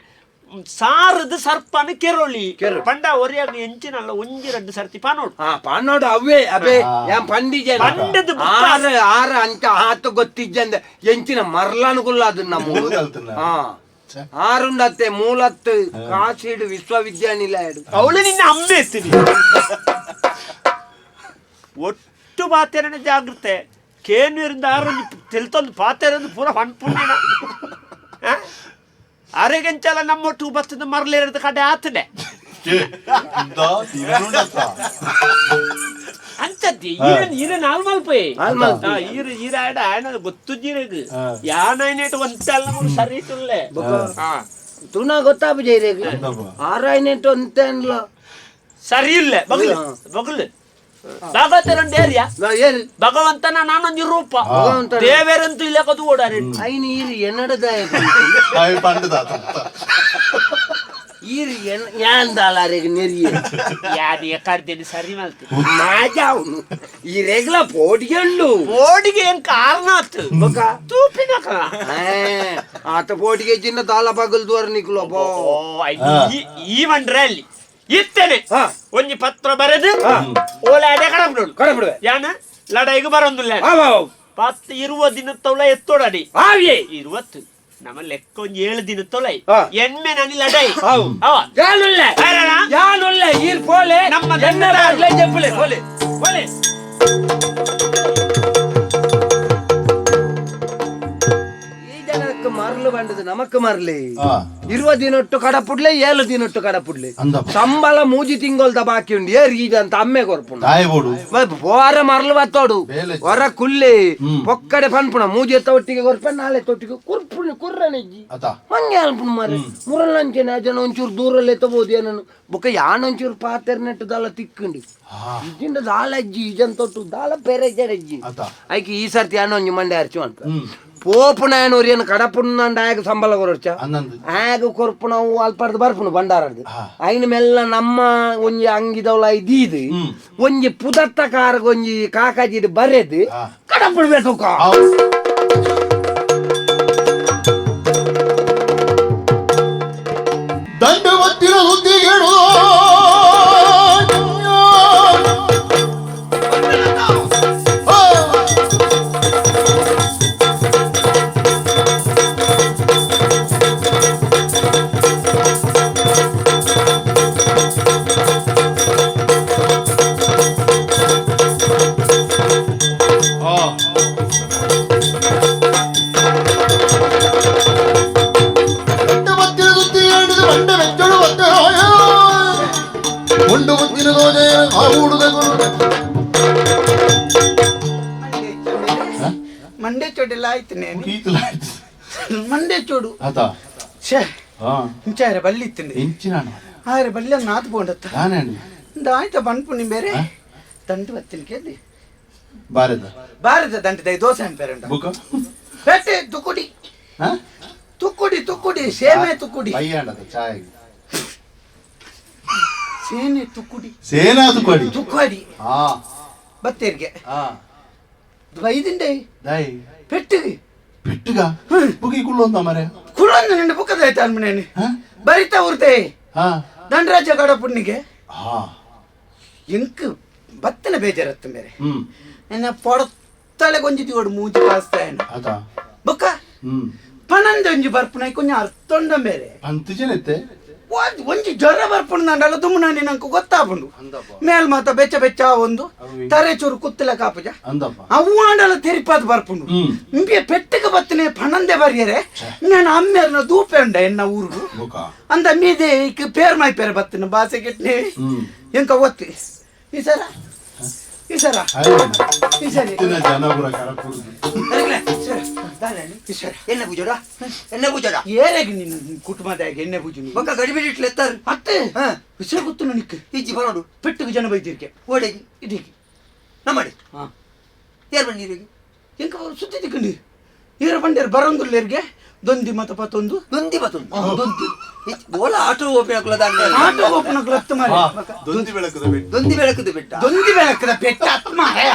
ಸಾರದು ಸರ್ಪನ ಕೆರೋಳಿ ಕೆರೋಳಿ. ಪಂಡ ಒರಿಯಾಗ ಎಂಚಿನಲ್ಲ ಒಂಜಿ ರಡ್ಡು ಸರ್ತಿ ಪಾನೋಡು. ಆ ಪನ್ನೋಡು ಅವ್ವೇ ಅಬೆ ಯಾನ್ ಪಂಡಿಜೆ ಪಂಡದ ಬುಕ್ಕ. ಆರು ಆರು ಅಂಚ ಆತ ಗೊತ್ತಿಜ್ಜಂದ ಎಂಚಿನ ಮರ್ಲನುಗುಲ್ಲ ಅದು ನಮ್ಮ ಮೂಲ ಕಲ್ತನ. ಹಾ ಆರುಂಡತ್ತೆ ಮೂಲತ್ತು ಕಾಶಿಡು ವಿಶ್ವವಿದ್ಯಾನಿಲಯ ಅವಳು ನಿನ್ನ ಅಮ್ಮೆ ಎತ್ತೀನಿ ಒಟ್ಟು ಪಾತೆರನೆ ಜಾಗೃತೆ ಕೇನ್ಯೂರಿಂದ ಆರೊಂಜಿ ತೆಲ್ತೊಂದು ಪಾತೆರಂದು ಪೂರ ಪನ್ಪುಣ್ಣಿನ ಅರೆಗೆಂಚಲ ನಮ್ಮೊಟ್ಟು ಬತ್ತದ ಮರಲೇರದ ಕಡೆ ಆತನೆ. ಛೇ, ಇಂದ ತಿನ್ನನುಂಡತ್ತ. ಅಂಚದ್ದಿ ಈರನ್ ಈರ ನಾಲ್ಮಲ್ ಪೋಯ್ ಹಾಲ್ ಮಲ್ಪೆ. ಈರ ಈರ ಆಡ ಆಯನ ಗೊತ್ತುಜ್ಜಿರಗ್ ಹಾ. ಯಾನೈನೇಟ್ ಒಂತಲ್ಲ ಮೂರು ಸರಿ ತುಲ್ಲೆ. ಹಾ. ತುಣ ಗೊತ್ತಾಪು ಜೈರೇಗ್ ಅಂದಪ್ಪ. ಆರಾಯ್ನೆಟ್ ಅಂತೆ ಅನ್ಲ ಸರಿ ಇಲ್ಲ ಬಗಲು ಬಗಲು ಭಗವತರೊಂದು ಏರಿಯಾ ಏರು ಭಗವಂತನ ನಾನೊಂದು ರೂಪ ಭಗವಂತನ. ದೇವರಂತೂ ಇಲ್ಲ ಕದು ಓಡಾರೆ ಐನ್ ಈರು ಎನ್ನಡದಾಯ ಆಯ್ ಪಂಡದ ಆತ. ಈರು ಎನ್ ಯಾಂದಾಲಾರೆಗ್ ನೆರಿಯ ಯಾರು ಎಕಾರ್ದೇನೆ ಸರಿ ಮಲ್ತು ಮಾಜಾವ್ನು ಈ ರೆಗ್ಲ ಪೋಟಿಗೆಂಡು ಓಡಿಗೆ ಏನ್ ಕಾರಣ ಆತು ಬೊಕ ತೂಪಿನ ಕಣ. ಆತ ಪೋಟಿಗೆ ಚಿನ್ನ ದಾಲ ಪಗಲ್ ದ್ವರ ನಿಕ್ಲು ಅಬ್ಬೋ. ಓ, ಈ ಮಂಡ್ರೆ ಅಲ್ಲಿ ಇತ್ತೇನೆ ಹಾ. ಒಂಜಿ ಪತ್ರ ಬರೆದು ಓಲೆ ಅಡೆ ಕಡಬಿಡೋಳು ಕಡಬಿಡುವೆ. ಯಾನ ಲಡಾಯಿಗೆ ಬರೋದಿಲ್ಲ ಆವ್ ಆವ್. ಪತ್ತು ಇರುವ ದಿನ ತೌಳ ಎತ್ತೋಡಡಿ ಆವ್ಯೆ. ಇರುವತ್ತು ನಮ್ಮ ಲೆಕ್ಕ ಒಂಜಿ 7 ದಿನ ತೊಲೈ ಹಾ. ಎಣ್ಮೆ ನನಿ ಲಡಾಯಿ ಅವು. ಅವ ಯಾನುಲ್ಲೆ ಯಾರಣ? ಯಾನುಲ್ಲೆ ಈರ್ ಪೋಲೆ ನಮ್ಮ ಎನ್ನ ದಣ್ಣದ- ಬಾಗ್ಲೆ ಜಪ್ಪುಲೆ ಪೋಲೆ ಪೋಲೆ. ಈ ಜನಕ್ಕೆ ಮರಳು ಬಂಡದು ನಮಕ್ ಮರಲಿ ಆ. ಇರುವ ದಿನೊಟ್ಟು ಕಡಪುಡ್ಲೆ 7 ದಿನೊಟ್ಟು ಕಡಪುಡ್ಲೆ ಅಂದಪ್ಪ. ಸಂಬಳ ಮೂಜಿ ತಿಂಗೊಲ್ದ ಬಾಕಿ ಉಂಡು ಏರ್ ಈಗ ಅಂತ ಅಮ್ಮೆ ಕೊರ್ಪುಂಡು ದಾಯ ಬೋಡು. ಪೋರ ಮರಳು ಬತ್ತೋಡು ಬೇಲೆ. ಹೊರ ಕುಲ್ಲೆ ಹ್ಮ್. ಪೊಕ್ಕಡೆ ಪನ್ಪುಣ ಮೂಜಿ ಎತ್ತ ಒಟ್ಟಿಗೆ ಕೊರ್ಪ ನಾಳೆ ತೊಟ್ಟಿಗೆ ಕುರ್ಪುಣಿ ಕುರ್ರನೆಜ್ಜಿ ಅತ. ಮಂಗೆ ಅಲ್ಪುಣ ಮಾರೆ ಮುರಳಂಚೆನೆ ಅಜನ ಒಂಚೂರು ದೂರಲ್ಲೇ ಎತ್ತಬಹುದು ಏನನು ಬೊಕ್ಕ ಯಾನೊಂಚೂರು ಪಾತೆರ್ನೆಟ್ಟು ದಾಲ ತಿಕ್ಕುಂಡು ಆ. ಇಜಿಂಡ ದಾಲ ಅಜ್ಜಿ ಇಜನ್ ತೊಟ್ಟು ದಾಲ ಪೆರೆ ಜಡಜ್ಜಿ ಅತ. ಐಕೆ ಈ ಸರ್ತಿ ಯಾನೊಂಜಿ ಒಂಜಿ ಮಂಡೆ ಅರ್ಚು ಅಂತ ಹ್ಮ್. ಪೋಪುನ ಏನೋರಿ ಕಡಪುಣ್ಣಂಡ ಆಗ ಸಂಬಳ ಕೊರೊಡ್ಚ ಅನ್ನಂದು. ಆಗ ಕೊರ್ಪುನವು ಅಲ್ಪರ್ದು ಬರ್ಪುನು ಬಂಡಾರಡ್ದು ಹಾ. ಐನ ಮೆಲ್ಲ ನಮ್ಮ ಒಂಜಿ ಅಂಗಿದವಳ ಇದೀದು ಹ್ಮ್. ಒಂಜಿ ಪುದತ್ತ ಕಾರ್ಗ್ ಒಂಜಿ ಕಾಕಾಜಿಡ್ ಬರೆದು ಹಾ. ಕಡಪುಡ್ಬೇಕು ಆವ್. ದಂಡ ಒತ್ತಿರ ಸುದ್ದಿಗೇಳು. ದಂಡ ಒತ್ತಿರ ಸುದ್ದಿಗೇಳಿದ ಬಂಡ ಮೆಚ್ಚಳು ಒತ್ತೆರಾಯ. ಒಂದು ಮುತ್ತಿನ ದೋಜೆ ಆ ಹುಡುಗಗಳು. ಮಂಡೆ ಚೋಡೆಲ್ಲ ಆಯ್ತು ನೇನು ಈತಲ ಆಯ್ತು. ಮಂಡೆ ಚೋಡು ಆತ. ಛೇ ಆ. ಇಂಚಾರೆ ಬಲ್ಲಿ ಇತ್ತಂಡೆ ಎಂಚಿನ ಅಣ್ಣ. ಆರೆ ಬಲ್ಲಿ ನಾತ್ ಬೋಂಡತ್ತ ನಾನೇ ಅಣ್ಣ. ಆಯ್ತಾ ಬನ್ಪುನಿ ಬೇರೆ ದಂಟು ಬತ್ತಿನ ಕೇಳಿ ಬಾರದ ಬಾರದ ದಂಟು ದೈ ದೋಸೆ ಅನ್ಪೇರಂಡ ಬುಕ್ಕ ಪೇಟೆ ತುಕುಡಿ ಹಾ? ತುಕ್ಕುಡಿ ತುಕ್ಕುಡಿ ಸೇಮೆ ತುಕ್ಕುಡಿ ಬಯ್ಯಾಂಡದ ಚಾಯ್ ಸೇನೆ ತುಕ್ಕುಡಿ ಸೇನಾ ತುಕ್ಕಡಿ ತುಕ್ಕುಡಿ ಆ ಬತ್ತೇರಿಗೆ ಆ ಬೈದಿಂಡೆ ದೈ ಪೆಟ್ಟಿಗೆ ಪೆಟ್ಟುಗ ಬುಗಿ ಕುಳ್ಳೊಂದ ಮರೆ ಕುಳೊಂದು ನಿನ್ನ ಬುಕ್ಕದ ಆಯ್ತು ಅನ್ಮನೇನಿ ಬರಿತಾ ಊರ್ತೆ ದಂಡರಾಜ ಗಡ ಪುಣ್ಣಿಗೆ ಎಂಕ್ ಬತ್ತನ ಬೇಜಾರತ್ತ ಬೇರೆ ನನ್ನ ಪೊಡತ್ತಲೆ ಗೊಂಜಿ ಓಡು ಮೂಜಿ ಪಾಸ್ತಾಯನ ಬುಕ್ಕ ಪನಂದೊಂಜಿ ಬರ್ಪುನ ಕೊಂಚ ಅರ್ಥೊಂಡ ಬೇರೆ ಒಂಜಿ ಜ್ವರ ಬರ್ಪುಂಡು ನಂಡಲ್ಲ ದುಮ್ಮು ನಂಗೆ ಗೊತ್ತಾಪುಂಡು ಮೇಲ್ ಮಾತ ಬೆಚ್ಚ ಬೆಚ್ಚ ಒಂದು ತರೆ ಚೂರು ಕುತ್ತಲ ಕಾಪುಜ ಅವು ಆಂಡಲ ತೆರಿಪಾದ ಬರ್ಪುಂಡು ಇಂಬಿಯ ಪೆಟ್ಟಗೆ ಬತ್ತನೆ ಪಣಂದೆ ಬರಿಯರೆ ನಾನು ಅಮ್ಮೇರ್ನ ದೂಪೆ ಉಂಡ ಎನ್ನ ಊರುಗು ಅಂದ ಮೀದೆ ಇಕ್ ಪೇರ್ ಮಾಯಿ ಪೇರ್ ಬತ್ತನ ಬಾಸೆ ಗೆಟ್ನೆ ಎಂಕ ಒತ್ತಿ ಈ ಸರ ಈ ಸರ ಈ ಸರಿ ಎಣ್ಣೆ ಪೂಜೋಡ ಎಣ್ಣೆ ಪೂಜೋಡ ಏರೆಗ್ ನಿನ್ನ ಕುಟುಂಬದಾಗ ಎಣ್ಣೆ ಪೂಜೆ ಬೊಕ್ಕ ಗಡಿಬಿಡಿ ಇಟ್ಲು ಎತ್ತಾರು ಅತ್ತೆ ವಿಷಯ ಗೊತ್ತು ನನಗೆ ಇಜ್ಜಿ ಬರೋಡು ಪೆಟ್ಟಿಗೆ ಜನ ಬೈದಿರ್ಕೆ ಓಡೆಗಿ ಇದೀಗ ನಮ್ಮಡಿ ಹಾ ಏರ್ ಬಂದಿರಿಗೆ ಎಂಕ ಸುದ್ದಿ ತಿಕ್ಕಂಡಿ ಈರ ಬಂಡೇರು ಬರೋಂದುಲ್ಲೇರ್ಗೆ ದೊಂದಿ ಮತ ಪತ್ತೊಂದು ದೊಂದಿ ಬತ್ತೊಂದು ದೊಂದಿ ಓಲ ಆಟೋ ಓಪನ್ ಹಾಕಲ ಆಟೋ ಓಪನ್ ಹಾಕಲ ಮಾರೆ ದೊಂದಿ ಬೆಳಕದ ಬೆಟ್ಟ ದೊಂದಿ ಬೆಳಕದ ಬೆಟ್ಟ ದೊಂದಿ ಬೆಳಕದ ಬೆಟ್ಟ ಅತ್ತ ಮಾರಾಯ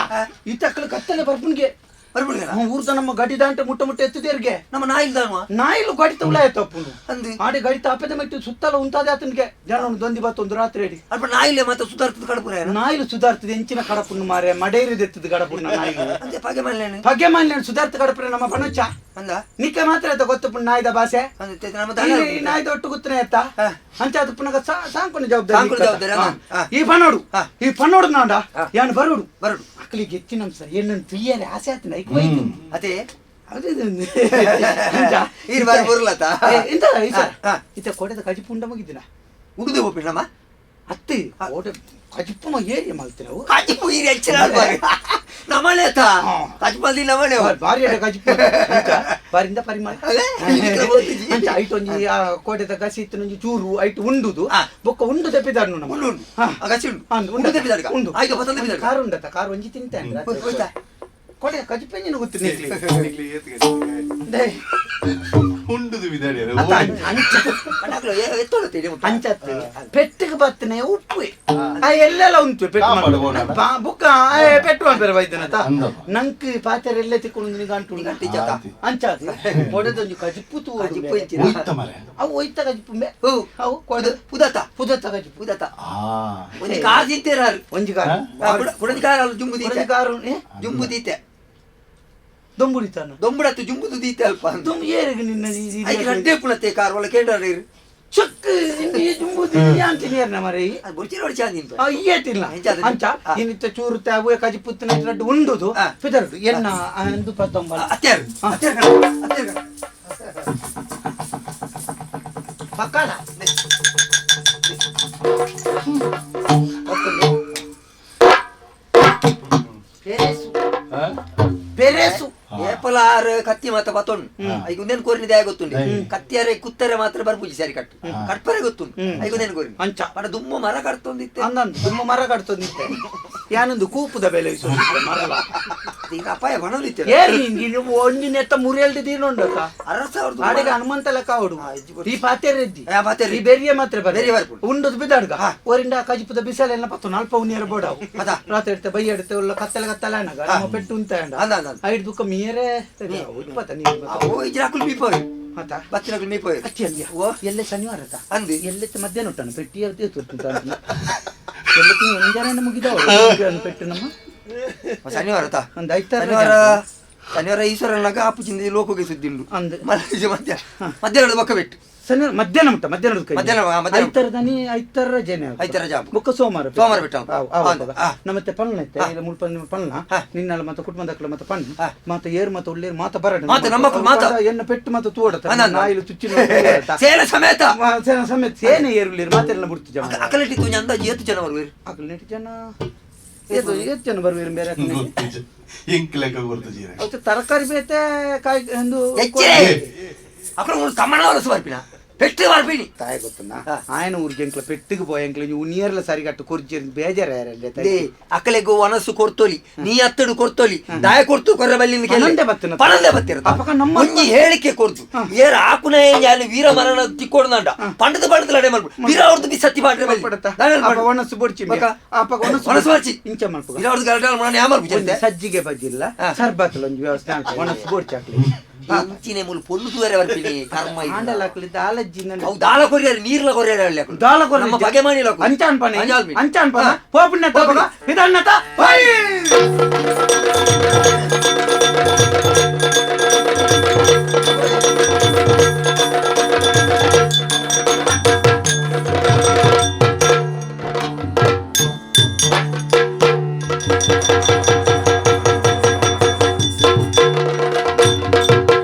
ಈ ತಕ್ಕಲ ಕತ್ತಲೆ ಬರ್ಪುನ್ಗೆ ಬರ್ಪುನ್ಗೆ ಊರ್ದ ನಮ್ಮ ಗಡಿ ದಾಂಟ ಮುಟ್ಟ ಮುಟ್ಟ ಎತ್ತದೇರ್ಗೆ ನಮ್ಮ ನಾಯಿಲ್ ದಾನುವ ನಾಯಿಲು ಗಾಡಿ ತೌಲಾಯ ತಪ್ಪುಂಡು ಅಂದು ಆಡಿ ಗಾಡಿ ತಾಪದ ಮೆಟ್ಟು ಸುತ್ತಲ ಉಂತಾದೆ ಆತನಿಗೆ ಜನ ದೊಂದಿ ಬತ್ತೊಂದು ರಾತ್ರಿ ಅಡಿ ಅಲ್ಪ ನಾಯಿಲೆ ಮತ್ತೆ ಸುಧಾರ್ತದ ಕಡಪುರ ನಾಯಿಲು ಸುಧಾರ್ತದ ಎಂಚಿನ ಕಡಪುಣ್ಣು ಮಾರೆ ಮಡೇರಿದೆತ್ತದ ಗಡಪುಣ್ಣ ನಾಯಿಲು ಅಂದೆ ಪಗೆ ಮಲ್ಲೇನು ಪಗೆ ಮಲ್ಲೇನು ಸುಧಾರ್ತ ಕಡಪುರ ನಮ್ಮ ಪಣುಚ್ಚ ಅಂದ ನಿಕ್ಕೆ ಮಾತ್ರ ಆಯ್ತಾ ಗೊತ್ತುಪುಣ್ಣ ನಾಯಿದ ಭಾಷೆ ನಮ್ಮ ನಾಯಿದ ಒಟ್ಟು ಗೊತ್ತನೆ ಆಯ್ತಾ ಅಂಚಾದ ಪುನಗ ಸಾಂಕುನ ಜವಾಬ್ದಾರಿ ಜವಾಬ್ದಾರಿ ಈ ಪನ್ನೋಡು ಈ ಪನ್ನೋಡು ನಾಂಡ ಯಾನು ಬರೋಡು ಬರೋಡು ಮಕ್ಕಳಿಗೆ ಹೆಚ್ಚಿನ ಸರ್ ಏನನ್ನು ತುಯ್ಯಾರೆ ಆಸೆ ಆತನ ಐಕ್ ಹೋಯ್ತು ಅದೇ ಎಂತ ಇತ್ತ ಕೋಟೆದ ಕಜಿಪು ಉಂಡ ಮುಗಿದಿನ ಉಡುದು ಹೋಪಿನಮ್ಮ ಅತ್ತೆ ಕೋಟೆ ಕಜಿಪು ಏರಿಯ ಮಲ್ತಿನ ಅವು ಕಜಿಪು ಈ ಹೆಚ್ಚಿನ ನಮ್ಮನೆ ಆತ ಕಜಿಪು ಅಲ್ಲಿ ನಮ್ಮನೆ ಭಾರಿ ಅಡ ಕಜಿಪು ಬಾರಿಂದ ಪರಿಮಳ ಅಂಚ ಐಟ್ ಒಂಜಿ ಕೋಟೆದ ಗಸಿ ಇತ್ತು ಒಂಜಿ ಚೂರು ಐಟ್ ಉಂಡುದು ಬೊಕ್ಕ ಉಂಡು ತೆಪ್ಪಿದಾರ್ನು ನಮ್ಮ ಉಂಡು ಉಂಡು ಗಸಿ ಉಂಡು ಉಂಡು ತೆಪ್ಪಿದಾರ್ಗ ಉಂಡು ಆಯ್ತು ಬತ್ತಂದ ತೆಪ್ಪಿದಾರ್ಗ ಕಾರು ಉಂಡತ್ತ ಕಾರು ಒಂಜಿ ತಿಂತೆ ಅಂದ್ರೆ ಕೋಟೆ ಕಜಿಪೆಂಜಿನ ಗೊತ್ತು ಅಂಚತ್ತೆ ಪೆಟ್ಟಿಗೆ ಬತ್ತನೆ ಉಪ್ಪು ಎಲ್ಲೆಲ್ಲ ಉಂಟು ಪೆಟ್ಟು ಬುಕ್ಕ ಪೆಟ್ಟು ಮಾಡ್ಬೇರೆ ವೈದ್ಯನತ ನಂಕ್ ಪಾತ್ರೆ ಎಲ್ಲ ತಿಕ್ಕೊಂಡು ಗಂಟು ಅಂಚಾದ ಕೊಡೆದೊಂಜಿ ಕಜಿಪು ತೂ ಅವು ಒಯ್ತ ಕಜಿಪು ಅವು ಕೊಡೆ ಪುದತ ಪುದತ ಕಜಿಪು ಪುದತ ಒಂಜಿ ಕಾರ್ ತಿಂತೇರಾರು ಒಂಜಿ ಕಾರು ಕುಡಂಜಿ ಕಾರು ಜುಂಬು ದೀತೆ ಕಾರು ಜುಂಬು ದೀತೆ ದೊಂಬುಡಿತಾನ ದೊಂಬುಡತ್ತು ಜುಂಬುದು ದೀತೆ ಅಲ್ಪ ದೊಂಬು ಏರಿಗೆ ನಿನ್ನ ಐಕ್ ರಡ್ಡೆ ಪುಣತೆ ಕಾರ್ ಒಳ ಕೇಂದ್ರ ಚೊಕ್ ಜುಂಬು ಅಂತೀನಿ ಏರ್ನ ಮರೆ ಬುರ್ಚಿ ನೋಡಿ ಚಂದ ನಿಂತು ಅಯ್ಯತಿಲ್ಲ ಅಂಚ ಇನ್ನಿತ್ತ ಚೂರು ತಾವು ಕಜಿಪುತ್ತಿನ ರಡ್ಡು ಉಂಡುದು ಪಿದರಡು ಎನ್ನ ಅಂದು ಪತ್ತೊಂಬ ಅತ್ಯಾರು ಅತ್ಯಾರು ಅತ್ಯಾರು ಪಕ್ಕದ ಪೆರೇಸು ಏಪಲಾರು ಕತ್ತಿ ಮಾತ ಬತ್ತೊಂಡು ಐಗುಂದೇನು ಕೋರಿನ ದಯ ಗೊತ್ತುಂಡು ಕತ್ತಿಯಾರೆ ಕುತ್ತರೆ ಮಾತ್ರ ಬರ್ಪುಜಿ ಸರಿ ಕಟ್ಟು ಕಟ್ಪರೆ ಗೊತ್ತುಂಡು ಐಗುಂದೇನು ಕೋರಿನ ಅಂಚ ಪಡ ದುಮ್ಮ ಮರ ಕಟ್ತೊಂದಿತ್ತೆ ಅಂದಂದು ದುಮ್ಮ ಮರ ಕಟ್ತೊಂದಿತ್ತೆ ಯಾನೊಂದು ಕೂಪುದ ಬೆಲೆ ಮರಲ ಈಗ ಅಪಾಯ ಬಣಲಿತ್ತೆ ಏರ್ ನೀನು ಒಂಜಿ ನೆತ್ತ ಮುರಿಯಲ್ದು ದೀನೊಂಡತ್ತ ಅರಸ ಅವ್ರದ್ದು ಆಡೆಗೆ ಹನುಮಂತ ಲೆಕ್ಕ ಅವಡು ಈ ಪಾತೆರೆದ್ದಿ ಪಾತೆರೆ ಈ ಬೆರಿಯ ಮಾತ್ರ ಬೆರಿಯ ಬರ್ಪುಂಡು ಉಂಡದು ಬಿದಾಡ್ಗ ಓರಿಂದ ಕಜಿಪುದ ಬಿಸಲೆಲ್ಲ ಪತ್ತು ನಾಲ್ಪ ಉನಿಯರ ಬೋಡವು ರಾತ್ರಿ ಇಡ್ತೆ ಬೈ ಎಡ್ತೆ ಉಲ್ಲ ಕತ್ತಲೆ ಕತ್ತಲೆ ಅಣ್ಣಗ ನಮ್ಮ ಪೆಟ್ಟು ಉಂತ ಅಂದ ಐಡ್ ದುಃಖ ಮೀರೆ ಉತ್ಪತ್ತ ನೀರು ಓ ಇಜ್ರಾಕುಲ್ ಮೀಪೋಯ್ ಆತ ಬತ್ತಿನಕುಲ್ ಮೀಪೋಯ್ ಅತ್ತಿ ಅಂದ್ಯ ಎಲ್ಲೆ ಶನಿವಾರ ಆತ ಅಂದು ಎಲ್ಲೆತ್ತ ಮಧ್ಯಾಹ್ನ ಉಂಟನು ಪೆಟ್ಟಿ ತುರ್ತು ಎಲ್ಲ ತಿಂಗಳು ಒಂಜಾರಣ್ಣ ಮುಗಿದವ ಪೆಟ್ಟು ನಮ್ಮ ಶನಿವಾರ ತಾ ಒಂದು ಐತಾರ ಶನಿವಾರ ಶನಿವಾರ ಈಶ್ವರನಾಗ ಆಪುಚಿಂದ ಲೋಕಗೆ ಸುದ್ದಿ ಉಂಡು ಅಂದು ಮಧ್ಯಾಹ್ನ ಮಧ್ಯಾಹ್ನದ ಬೊಕ್ಕ ಬಿಟ್ಟು ಶನಿವಾರ ಮಧ್ಯಾಹ್ನ ಉಂಟ ಮಧ್ಯಾಹ್ನ ಮಧ್ಯಾಹ್ನ ಮಧ್ಯಾಹ್ನ ಐತರದನಿ ಐತರ ಜನ ಐತಾರ ಜಾಬ್ ಬೊಕ್ಕ ಸೋಮವಾರ ಸೋಮವಾರ ಬಿಟ್ಟು ನಮ್ಮತ್ತೆ ಪಣ್ಣ ಇತ್ತೆ ಇಲ್ಲ ಮುಲ್ಪ ಪಣ್ಣ ನಿನ್ನಲ್ಲ ಮತ್ತೆ ಕುಟುಂಬದಕ್ಕಲ ಮತ್ತೆ ಪಣ್ಣ ಮತ್ತೆ ಏರ್ ಮತ್ತೆ ಉಳ್ಳೇರ್ ಮಾತ ಬರಡ ಮಾತ ನಮ್ಮ ಮಾತ ಎನ್ನ ಪೆಟ್ಟು ಮತ್ತೆ ತೂಡತ ನಾಯಿಲು ತುಚ್ಚಿನ ಸೇನ ಸಮೇತ ಸೇನ ಸಮೇತ ಸೇನೆ ಏರುಳ್ಳೇರು ಮಾತೆಲ್ಲ ಬಿಡ್ತು ಜನ ಅಕಲೆಟಿ ತುಂಜ ಅಂದಾಜು ಏತು ಜನ ಬರುವೇರು ಅಕಲೆಟಿ ಜನ ಏತು ಏತು ಜನ ಬರುವೇರು ಬೇರೆ ಅವತ್ತು ತರಕಾರಿ ಬೇತೆ ಕಾಯಿ ಒಂದು ಅಕಲ ಕಮ್ಮಣ ವರಸು ಬರ್ಪಿನ ಪೆಟ್ಟು ಬರ್ಪಿನಿ ತಾಯ ಗೊತ್ತುಂದ ఆయన ಊರಿಗೆ ಎಂಕ್ಲ ಪೆಟ್ಟಿಗೆ ಪೋಯ ಎಂಕ್ಲ ನೀವು ನೀರ್ಲ ಸರಿಗಟ್ಟು ಕೊರ್ಜಿ ಬೇಜಾರ ಅಕಲೆಗು ವನಸು ಕೊರ್ತೋಲಿ ನೀ ಅತ್ತಡು ಕೊರ್ತೋಲಿ ದಾಯ ಕೊರ್ತು ಕೊರ್ರ ಬಲ್ಲಿ ಪನಂದೆ ಬತ್ತಿನ ಪನಂದೆ ಬತ್ತಿರ ಅಪಕ ನಮ್ಮ ಒಂಜಿ ಹೇಳಿಕೆ ಕೊರ್ದು ಏರ್ ಆಕುನ ಯಾನು ವೀರ ಮರಣ ತಿಕ್ಕೊಡ್ದಂಡ ಪಂಡದ ಪಂಡದ ಲಡೆ ಮಲ್ಪು ವೀರ ಅವ್ರದ್ದು ಬಿ ಸತ್ತಿ ಪಾಡ್ರೆ ಬಲ್ಲಿ ಒಣಸು ಬೊಡ್ಚಿ ಅಪಕ ಒಣಸು ಒಣಸು ಬೊಡ್ಚಿ ಇಂಚ ಮಲ್ಪು ವೀರ ಅವ್ರದ್ದು ಗರಡ ಮರಣ ಯಾ ಮಲ್ಪು ಸಜ್ಜಿಗೆ ಬಜ್ಜಿಲ್ಲ ಸರ್ಬತ್ ಒಂಜಿ ವ್ಯವಸ್ಥೆ ಒಣಸು ಬೊಡ್ಚಿ ಹಾಕ್ಲಿ ಇಂಚಿನೆ ಮುಲ್ ಪೊಲ್ಲು ತೂವರೆ ಬರ್ಪಿನಿ ಕರ್ಮ ಇದು. ಆಂಡಲ ಅಕ್ಲು ದಾಲಜ್ಜಿ ನಂದು. ಅವು ದಾಲ ಕೊರಿಯರ್ ನೀರ್ಲ ಕೊರಿಯರ್ ಅಲ್ಲಿ ಅಕ್ಲು. ದಾಲ ಕೊರಿಯರ್ ನಮ್ಮ ಬಗೆ ಮಾಡಿಲ್ಲ ಅಕ್ಲು. ಅಂಚಾನ್ ಪನೆ ಅಂಚಾನ್. ಅಂಚಾನ್ ಪನ ಪೋಪುನ ತಪಗ ಪಿದನ್ನತ ಬೈ.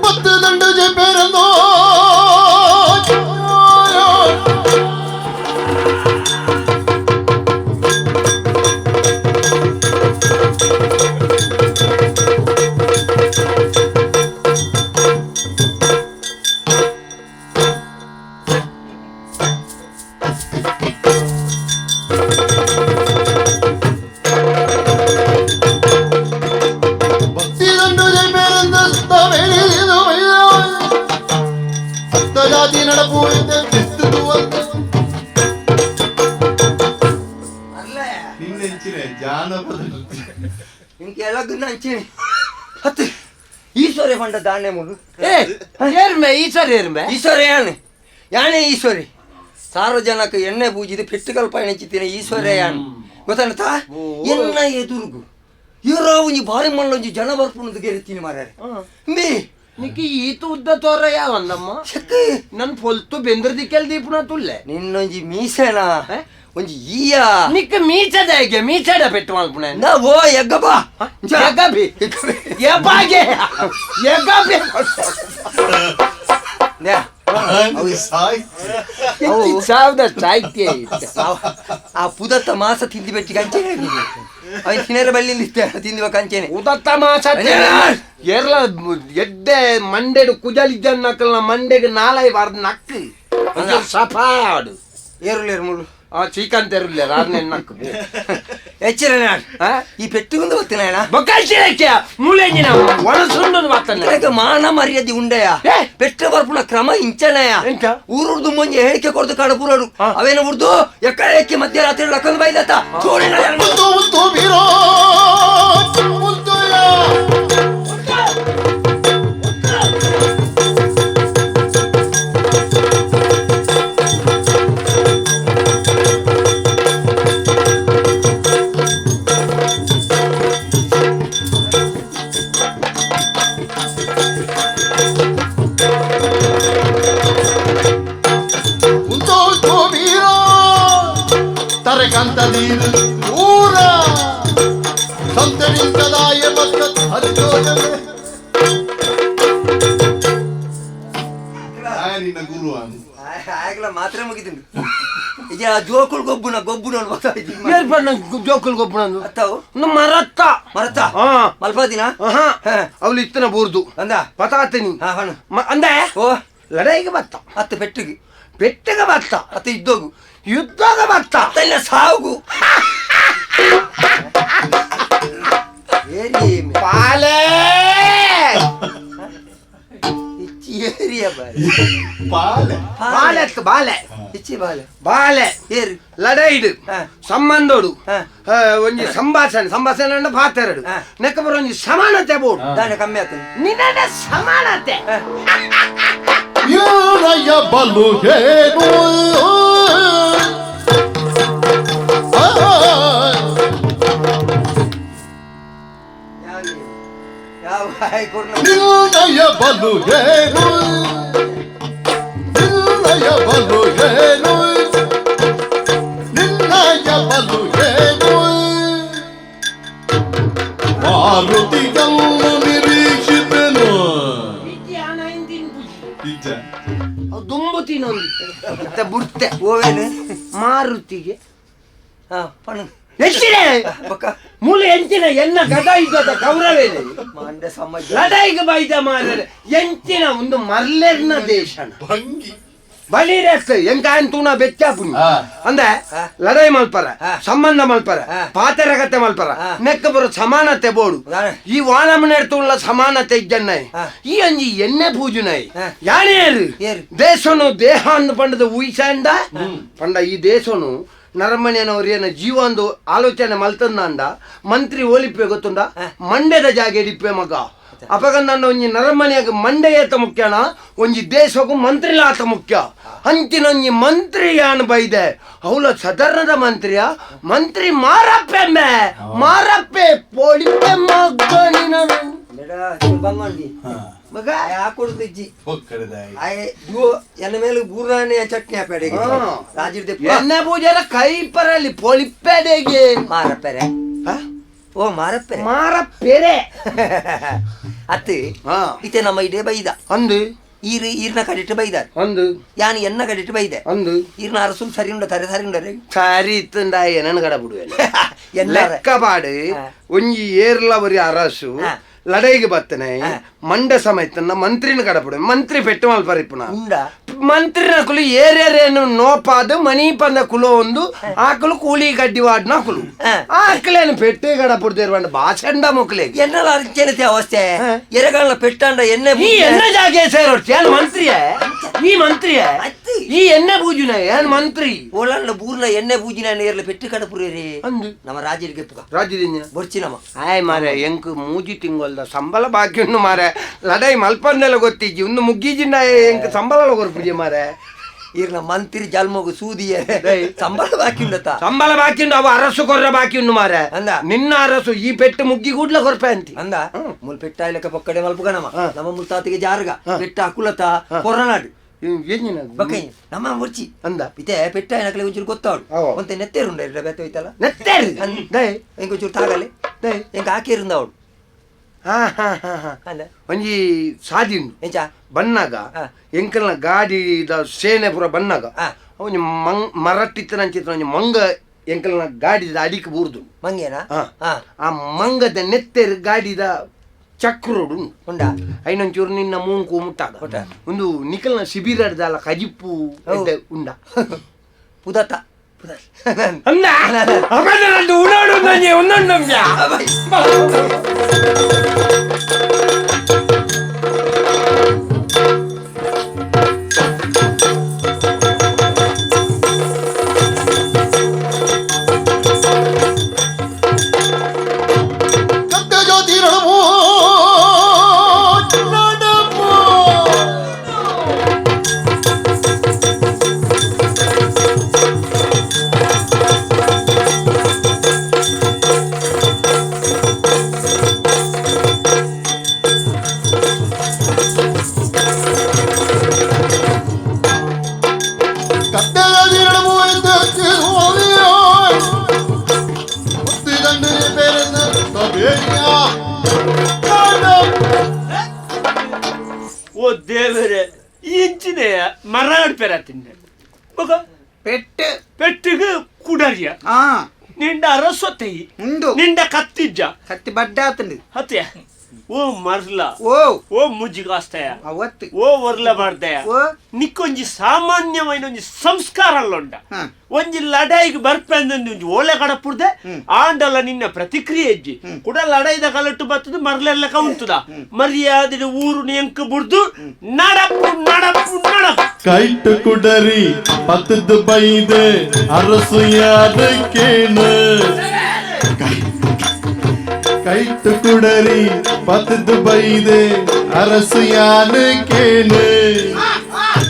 ಪತ್ತು ದಂಡು ಜೆಪೆರಂದೋ ಭಕ್ತಿ ದಂಡು ಜೆಪೆರಂದ ಜಾತಿ ನಡಪು ನಿನ್ನೆಂಚಿನೆ ಜಾನಪದ ನಿಮ್ಗೆ ಎಲ್ಲ ಅಂಚಿನಿ ಹತ್ತು ಈಶ್ವರೇ ಪಂಡ ದಾನೆ ಮುಲು. ಏ ಏರ್ಮೆ ಈಶ್ವರ ಏರ್ಮೆ. ಈಶ್ವರ ಯಾನೆ ಯಾನೇ ಈಶ್ವರಿ ಸಾರ್ವಜನಕ ಎಣ್ಣೆ ಪೂಜಿದ ಪೆಟ್ಟುಕಲ್ ಪಯಣಿಚಿತ್ತಿನ ಈಶ್ವರ ಯಾನ್ ಗೊತ್ತಂತ ಎನ್ನ ಎದುರುಗು ಇರೋ ಒಂಜಿ ಬಾರಿ ಮಲ್ಲೊಂಜಿ ಜನ ಬರ್ಪುನದು ಗೆರಿತೀನಿ ಮಾರ್ಯಾರೆ ಮೇ. ನಿಕ್ಕಿ ಈತ ಉದ್ದ ತೋರ ಯಾವಲ್ಲಮ್ಮ? ಶಕ್ ನನ್ ಪೊಲ್ತು ಬೆಂದ್ರ ದಿಕ್ಕೆಲ್ ದೀಪುನ ತುಲ್ಲೆ. ನಿನ್ನೊಂಜಿ ಮೀಸೆನಾ ಒಂಜಿ ಈಯ ನಿಕ್ಕ ಮೀಚದ ಹೇಗೆ ಮೀಚಡ ಪೆಟ್ಟು ಮಲ್ಪುಣ. ನಾ ಓ ಎಗ್ಗಪ್ಪ. ಎಗ್ಗಬಿ ಎಬ್ಬಾಗೆ ಎಗ್ಗಬಿ. ಸಾವಿರದ ಸಾಹಿತ್ಯ. ಆ ಪುದತ್ತ ಮಾಸ ತಿಂದಿ ಬೆಟ್ಟಿಗೆ ಅಂಚೆನೆ, ಅವನ್ ತಿನ್ನರ ಬಳ್ಳಿ ತಿಂದಿವ ಕಂಚೆನೆ. ಉದತ್ತ ಮಾಸ ಎರ್ಲ ಎಡ್ಡೆ ಮಂಡೆಡು ಕುಜಲಿದ್ದ ನಕ್ಕಲ್ನ ಮಂಡೆಗೆ ನಾಲೈ ಬಾರ್ದು ನಕ್ಕು ಸಫಾಡು. ಏರುಲೇರು ಮುಳ್ಳು. ಆ ಶ್ರೀಕಾಂತ್ ಎರುಲ್ಲೇರು ಆರ್ನೆ ನಕ್ಕು. ಎಚ್ಚರ ಈ ಪೆಟ್ಟು ಬತ್ತಿನ ಬೊಕ್ಕಲ್ಚಿರಕ್ಕೆ ಮೂಲೆಂಜಿನ ಒಣಸುಂಡು ಬತ್ತನೆ. ಮಾನ ಮರ್ಯಾದೆ ಉಂಡಯ ಪೆಟ್ಟ ಬರ್ಪುನ ಕ್ರಮ ಇಂಚನಯ. ಎಂತ? ಊರುರ್ದು ಮುಂಜೆ ಹೇಳಿಕೆ ಕೊಡ್ದು ಕಡಪುರಡು ಅವೇನ ಉರ್ದು ಎಕ್ಕಡೆ ಎಕ್ಕಿ ಮಧ್ಯರಾತ್ರಿ ಲಕ್ಕಂದು ಬೈದತ್ತ. ಉಂತು ಉಂತು ವೀರೋ ಉಂತುಯ. ಉಂತು ಉಂತು ವೀರೋ ತರಕಂತ ನೀರು ಊರ ಸಂತನಿಂತದಾಯ ಭಕ್ತ ಹರಿತೋಜನೆ. ನಿನ್ನ ಗುರು ಅನ್ ಆಗಲ ಮಾತ್ರ ಮುಗಿದಿಂಡು ಈಗ ಆ ಜೋಕುಲ್ ಗೊಬ್ಬುನ ಗೊಬ್ಬುನ ಏರ್ಪಣ್ಣ ಜೋಕುಲ್ ಗೊಬ್ಬುನ ಅತ್ತವು ಮರತ್ತ ಮರತ್ತ ಮಲ್ಪಾದಿನ ಅವಳು ಇತ್ತನ ಬೂರ್ದು ಅಂದ ಪತಾತನಿ ಅಂದ ಓ ಲಡಾಯಿಗೆ ಬತ್ತ ಅತ್ತ ಪೆಟ್ಟಿಗೆ ಪೆಟ್ಟಿಗೆ ಬತ್ತ ಅತ್ತ ಯುದ್ಧಗು ಯುದ್ಧಗ ಬತ್ತ ಅತ್ತ ಇಲ್ಲ ಸಾವುಗು ಏರಿ ಪಾಲೆ ಇಚ್ಚಿ ಏರಿಯ ಬಾಲೆ ಪಾಲೆ ಬಾಲೆ ಅತ್ತ ಬಾಲೆ ಇಚ್ಚಿ ಬಾಲೆ ಬಾಲೆ ಏರು ಲಡೈಡು ಸಂಬಂಧೋಡು ಒಂಜಿ ಸಂಭಾಷಣೆ ಸಂಭಾಷಣೆ ಅಂದ್ರೆ ಪಾತೆರಡು ನೆಕ್ಕ ಬರೋ ಒಂಜಿ ಸಮಾನತೆ ಬೋಡು ದಾನೆ ಕಮ್ಮಿ ಆತನ ನಿನ್ನ ಸಮಾನತೆ. ಏನಯ್ಯ ಬಲು ಏನು ನಿನ್ನಯ ಬಲು ಏನು ನಿನ್ನಯ ಬಲು ಏನು ನಿನ್ನಯ ಬಲು ಏನು ಮಾರುತಿಯನ್ನು ನಿರೀಕ್ಷಿಪೆನು. ನಿಜ ದುಂಬು ತಿನ್ನೊಂದು ಬುಡ್ತೆ ಓವೇನು ಮಾರುತಿಗೆ ಹಾ ಪಣ ಎಂಚಿನ ಬೊಕ್ಕ ಮೂಲ ಎಂಚಿನ ಎನ್ನ ಗದ ಇದ್ದದ ಕೌರವೇನೆ ಮಾಂಡ ಸಮಾಜ ಲಡಾಯಿಗೆ ಬೈದ ಮಾರರೆ ಎಂಚಿನ ಒಂದು ಮರ್ಲೆರ್ನ ದೇಶನ ಭಂಗಿ ಬಲಿರಸ್ತ ಎಂಕಾಯನ್ ತೂಣ ಬೆಚ್ಚಾಪುನಿ ಅಂದೆ ಲಡಾಯಿ ಮಲ್ಪರ ಸಂಬಂಧ ಮಲ್ಪರ ಪಾತೆರಗತೆ ಮಲ್ಪರ ನೆಕ್ಕ ಬರೋ ಸಮಾನತೆ ಬೋಡು ಈ ವಾನಮನೆ ತುಳ್ಳ ಸಮಾನತೆ ಇಜ್ಜನ್ನಾಯಿ ಈ ಅಂಜಿ ಎಣ್ಣೆ ಪೂಜುನಾಯಿ ಯಾನೇರು ದೇಶನು ದೇಹ ಅಂದ್ ಪಂಡದ ಉಯಿಸಂಡ ಪಂಡ ಈ ದೇಶನು ನರಮನೆಯನವರು ಏನ ಜೀವ ಒಂದು ಆಲೋಚನೆ ಮಲ್ತಂದ ಮಂತ್ರಿ ಓಲಿಪ್ಪೆ ಗೊತ್ತುಂಡ ಮಂಡ್ಯದ ಜಾಗ ಹಿಡಿಪೆ ಮಗ. ಅಪಗ ನನ್ನ ಒಂಜಿ ನರಮನೆಯಾಗ ಮಂಡೆಯೇತ ಮುಖ್ಯನ ಒಂಜಿ ದೇಶಕ್ಕೂ ಮಂತ್ರಿಲಾತ ಮುಖ್ಯ ಅಂಚಿನ ಒಂಜಿ ಮಂತ್ರಿ ಯಾನ್ ಬೈದೆ ಅವಳ ಸದರ್ನದ ಮಂತ್ರಿಯ ಮಂತ್ರಿ ಮಾರಪ್ಪೆ ಮೇ ಮಾರಪ್ಪೆ ಪೊಡಿಪೆ ಮಗ್ಗನಿ ನಾನು ಮಗ ಕೊಡುದಿಜ್ಜಿ ಆಯೆ ಎನ್ನ ಮೇಲೆ ಬೂರ್ಣಾನೆ ಚಟ್ನಿ ಹಾಪೆಡೆಗೆ ರಾಜಿರ್ದೆ ಎಣ್ಣೆ ಪೂಜೆರ ಕೈ ಪರಲಿ ಪೊಳಿಪ್ಪೆಡೆಗೆ ಮಾರಪ್ಪೆರೆ ಓ ಮಾರಪ್ಪೆರೆ ಮಾರಪ್ಪೆರೆ ಅತ್ತೆ ಇತ್ತೆ ನಮ್ಮ ಇಡೇ ಬೈದ ಅಂದು ಈರು ಈರ್ನ ಕಡಿಟ್ಟು ಬೈದಾರ ಅಂದು ಯಾನ್ ಎನ್ನ ಕಡಿಟ್ಟು ಬೈದೆ ಅಂದು ಈರ್ನ ಅರಸುಲ್ ಸರಿ ಉಂಡ ತರೆ ಸರಿ ಉಂಡರೆ ಸರಿ ಇತ್ತುಂಡ ಎನ್ನನ್ ಕಡ ಬಿಡುವೆ ಎಲ್ಲ ಲೆಕ್ಕಪಾಡು ಒಂಜಿ ಏರ್ಲ ಒರಿ ಅರಸು ಲಡೈಗೆ ಬತ್ತನೆ ಮಂಡ ಸಮೇತನ ಮಂತ್ರಿನ ಕಡಪಡು ಮಂತ್ರಿ ಪೆಟ್ಟು ಮಲ್ಪರಿಪುನ ಉಂಡ ಮಂತ್ರಿನ ಕುಲು ಏರೇರೇನು ನೋಪಾದು ಮನಿ ಪಂದ ಕುಲು ಒಂದು ಆಕಲು ಕೂಲಿ ಗಡ್ಡಿ ವಾಡ್ನ ಕುಲು ಆಕಲೇನು ಪೆಟ್ಟು ಕಡಪುಡ್ದಿರುವಂಡ ಭಾಷಂಡ ಮುಕ್ಲೆ ಎನ್ನಲ ಅರ್ಚನತೆ ಅವಸ್ಥೆ ಎರೆಗಾಲ ಪೆಟ್ಟಾಂಡ ಎಣ್ಣೆ ಈ ಎಣ್ಣೆ ಜಾಗೆ ಸೇರೋಡ್ತಿ ಏನ್ ಮಂತ್ರಿಯೇ ಈ ಮಂತ್ರಿಯೇ ಈ ಎಣ್ಣೆ ಪೂಜುನ ಏನ್ ಮಂತ್ರಿ ಓಲಾಂಡ ಬೂರ್ನ ಎಣ್ಣೆ ಪೂಜಿನ ನೇರ್ಲ ಪೆಟ್ಟು ಕಡಪುರೇರಿ ಅಂದು ನಮ್ಮ ರಾಜರಿಗೆ ಪುಗ ರಾಜ್ಯದಿಂದ ಬೊರ್ಚಿ ನಮ್ಮ ಆಯ್ ಮಾರೆ ಎಂಕ್ ಮೂಜಿ ತಿಂಗೊಲ್ದ ಸಂಬಳ ಬಾಕಿ ಉಂಡು ಮಾರೆ ಲಡೈ ಮಲ್ಪಂದೆಲ್ಲ ಗೊತ್ತಿಜ್ಜಿ ಒಂದು ಮುಗ್ಗಿಜಿಂಡ ಎಂಕ್ ಸಂಬಳ ಕೊರ್ಪುಜಿ ಮಾರೆ ಈರ್ನ ಮಂತ್ರಿ ಜಲ್ಮೋಗು ಸೂದಿಯ ಸಂಬಳ ಬಾಕಿ ಉಂಡತ ಸಂಬಳ ಬಾಕಿ ಉಂಡು ಅವ ಅರಸು ಕೊರ್ರ ಬಾಕಿ ಉಂಡು ಮಾರೆ ಅಂದ ನಿನ್ನ ಅರಸು ಈ ಪೆಟ್ಟು ಮುಗ್ಗಿ ಕೂಡ್ಲ ಕೊರ್ಪೆ ಅಂತಿ ಅಂದ ಮುಲ್ ಪೆಟ್ಟ ಇಲ್ಲಕ ಪೊಕ್ಕಡೆ ಮಲ್ಪುಗ ನಮ್ಮ ನಮ್ಮ ಮುಲ್ತಾತಿಗೆ ಜಾರ್ಗ ಪೆಟ್ಟ ಅಕುಲತ ಕೊರನಾಡು ಬಕ್ಕೈ ನಮ್ಮ ಮುರ್ಚಿ ಅಂದ ಇತ್ತೆ ಪೆಟ್ಟ ಏನಕಲೆ ಒಂಚೂರು ಗೊತ್ತಾಡು ಒಂತೆ ನೆತ್ತೇರುಂಡ ಇರ್ರ ಬೆತ್ತ ಹೋಯ್ತಲ್ಲ ನೆತ್ತೇರು ಎಂಕ ಒಂಚೂರು ತಾಗಲೆ ಎಂಕ ಹಾಕಿರುಂದ ಅವಳು ಒಂಜಿ ಸಾದಿ ಉಂಡು ಎಂಚ ಬನ್ನಾಗ ಎಂಕಲ್ನ ಗಾಡಿದ ಸೇನೆ ಪೂರ ಬನ್ನಾಗ ಒಂಜಿ ಮಂಗ್ ಮರಟ್ಟಿತ್ತನ ಅಂಚಿತ್ತನ ಒಂಜಿ ಮಂಗ ಎಂಕಲ್ನ ಗಾಡಿದ ಅಡಿಕ್ ಬೂರ್ದು ಮಂಗೇನಾ ಆ ಮಂಗದ ನೆತ್ತೆರ್ ಗಾಡಿದ ಚಕ್ರೋಡು ಉಂಡ ಐನೊಂಚೂರು ನಿನ್ನ ಮೂಂಕು ಮುಟ್ಟಾದ ಒಂದು ನಿಕಲ್ನ ಶಿಬಿರಡ್ದಲ್ಲ ಕಜಿಪ್ಪು ಉಂಡ ಪುದತ ಅಂದ ಉಣಾಡು ಒಂದೊಂದು ಓ ದೇವರೇ ಇಂಚಿನ ಮರಾಡ್ ಪೆರತಿಂದೆ ಬೊಕ ಪೆಟ್ಟು ಪೆಟ್ಟಿಗೆ ಕುಡರಿಯ ನಿಂಡ ಅರಸೊತ್ತೈ ಉಂಡು ನಿಂಡ ಕತ್ತಿಜ್ಜ ಕತ್ತಿ ಬಡ್ಡಾತಂಡು ಹತ್ಯ ಓ ಮರ್ಲ ಓ ಓ ಮುಜ್ಜಿಗಾಸ್ತಯ ಅವತ್ತು ಓ ಒರ್ಲ ಮಾಡ್ದಯ ಓ ನಿಕ್ಕೊಂಜಿ ಸಾಮಾನ್ಯమైన ಒಂಜಿ ಸಂಸ್ಕಾರ ಅಲ್ಲೊಂಡ ಒಂಜಿ ಲಡಾಯಿಗೆ ಬರ್ಪೆಂದ ಒಂಜಿ ಓಲೆ ಕಡಪುರ್ದೆ ಆಂಡಲ ನಿನ್ನ ಪ್ರತಿಕ್ರಿಯೆ ಇಜ್ಜಿ ಕುಡ ಲಡಾಯಿದ ಕಲಟ್ಟು ಬತ್ತದ ಮರ್ಲೆಲ್ಲ ಕೌಂತದ ಮರ್ಯಾದೆ ಊರು ಎಂಕ್ ಬುಡ್ದು ನಡಪ್ಪು ನಡಪ್ಪು ನಡಪ್ಪು ಕೈಟ್ ಕುಡರಿ ಪತ್ತದ ಬೈದೆ ಅರಸು ಯಾದಕ್ಕೇನು ಕೈಟ್ ಕುಡರಿ ಪತ್ತದ ಬೈದೆ ಅರಸು ಯಾನಕ್ಕೇನು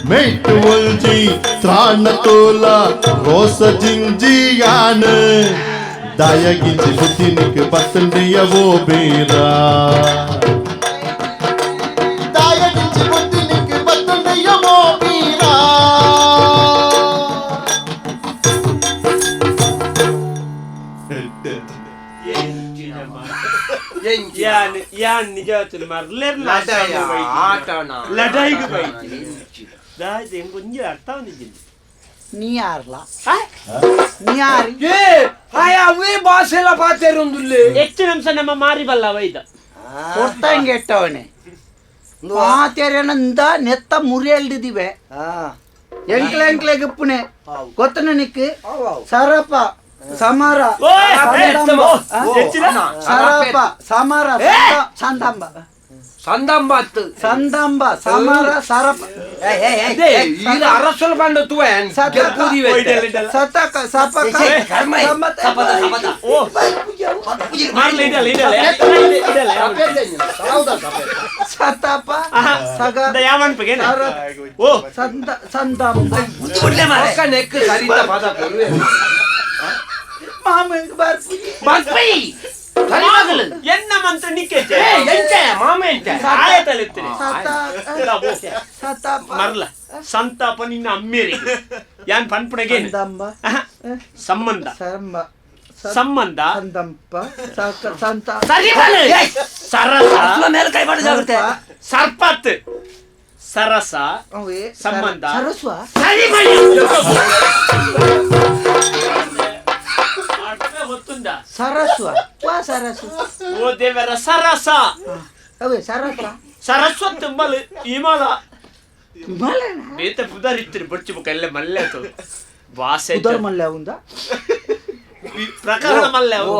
ಮೆಟ್ಟು ಒಲ್ಜಿ ತ್ರಾಣ ತೋಲ ರೋಸ ಜಿಂಜಿಯಾನ ದಯಗಿಂಜಿ ಬುದ್ಧಿನಿಕ್ ಪತ್ತಂಡಿಯವೋ ಬೀರ ದಾಯಗಿಂಚಿ ಬುದ್ಧಿನಿಕ್ ಪತ್ತಂಡಿಯವೋ ಬೀರ ಯಾನ್ ಯಾನ್ ನಿಜ ಮರ್ಲೆರ್ ಲಡಾಯಿಗೆ ಬೈತಿ ದಾಯ್ದು ಎಂಗೊಂಜಿ ಅರ್ಥ ಒಂದಿಜ್ಜಿಂದು ನೀ ಯಾರ್ಲ ನೀ ಯಾರಿ ಏ ಆಯ ಅವೇ ಭಾಷೆಲ ಪಾತೆರುಂದುಲ್ಲೆ ಹೆಚ್ಚು ನಿಮಿಷ ನಮ್ಮ ಮಾರಿ ಬಲ್ಲ ವೈದ ಕೊಡ್ತಂಗೆ ಎಟ್ಟವನೆ ಪಾತೆರೆನಂದ ನೆತ್ತ ಮುರಿಯಲ್ದಿದಿವೆ ಎಂಕ್ಲೆ ಎಂಕ್ಲೆ ಗಿಪ್ಪುನೆ ಗೊತ್ತನ ನಿಕ್ ಸರಪ ಸಮರ ಸರಪ ಸಮರ ಶಾಂತಾಂಬ ಸಂದಂಬತ್ ಸಂದಂಬ ಸಮರ ಸರಪ ಇದು ಅರಸಲ್ ಬಂಡ ತುವೆ ಸತಕ ಸಪಕ ಸಪದ ಸಪದ ಓ ಮಾಡ್ಲಿ ಇದಲ್ಲ ಇದಲ್ಲ ಇದಲ್ಲ ಸತಪ ಸಗ ಯಾವನ್ಪಗೆ ಓ ಸಂದ ಸಂದಂಬ ಬಿಡ್ಲೆ ಮಾರೆ ನೆಕ್ ಸರಿತ ಪದ ಕೊರುವೆ ಮಾಮಂಗ್ ಬರ್ಪುಜಿ ಬರ್ಪೈ ಎನ್ನ ಮಂತ್ರ ನಿಕ್ಕೆಚ್ಚೆ ಎಂಚೆ ಮಾಮ ಎಂಚೆ ಆಯತಲೆತ್ತಿನಿ ಸತಪ ಮರ್ಲ ಸಂತಾಪ ನಿನ್ನ ಅಮ್ಮೇರಿ ಯಾನ್ ಪನ್ಪುಣಗೆ ಸಂದಂಬ ಸಂಬಂಧ ಸಂಬ ಸಂಬಂಧ ಸಂದಂಪ ಸಕ ಸಂತ ಸರಿ ಸರಸ ಮೇಲೆ ಕೈ ಮಾಡಿ ಜಾಗ್ರತೆ ಸರ್ಪತ್ ಸರಸ ಸಂಬಂಧ ಸರಸ್ವ ಸರಿ ಗೊತ್ತುಂದ ಸರಸ್ವ ವಾ ಸರಸ್ವ ಓ ದೇವರ ಸರಸ ಅವೇ ಸರಸ ಸರಸ್ವತ್ ತುಂಬಲ್ ಹಿಮಾಲ ಹಿಮಾಲಯನ ಬೇತ ಪುದರ್ ಇತ್ತಿರಿ ಬೊಚ್ಚು ಬೊಕ ಎಲ್ಲ ಮಲ್ಲೆ ಆತು ವಾಸೆ ಪುದರ್ ಮಲ್ಲೆ ಉಂದ ಪ್ರಕರಣ ಮಲ್ಲೆ ಅವು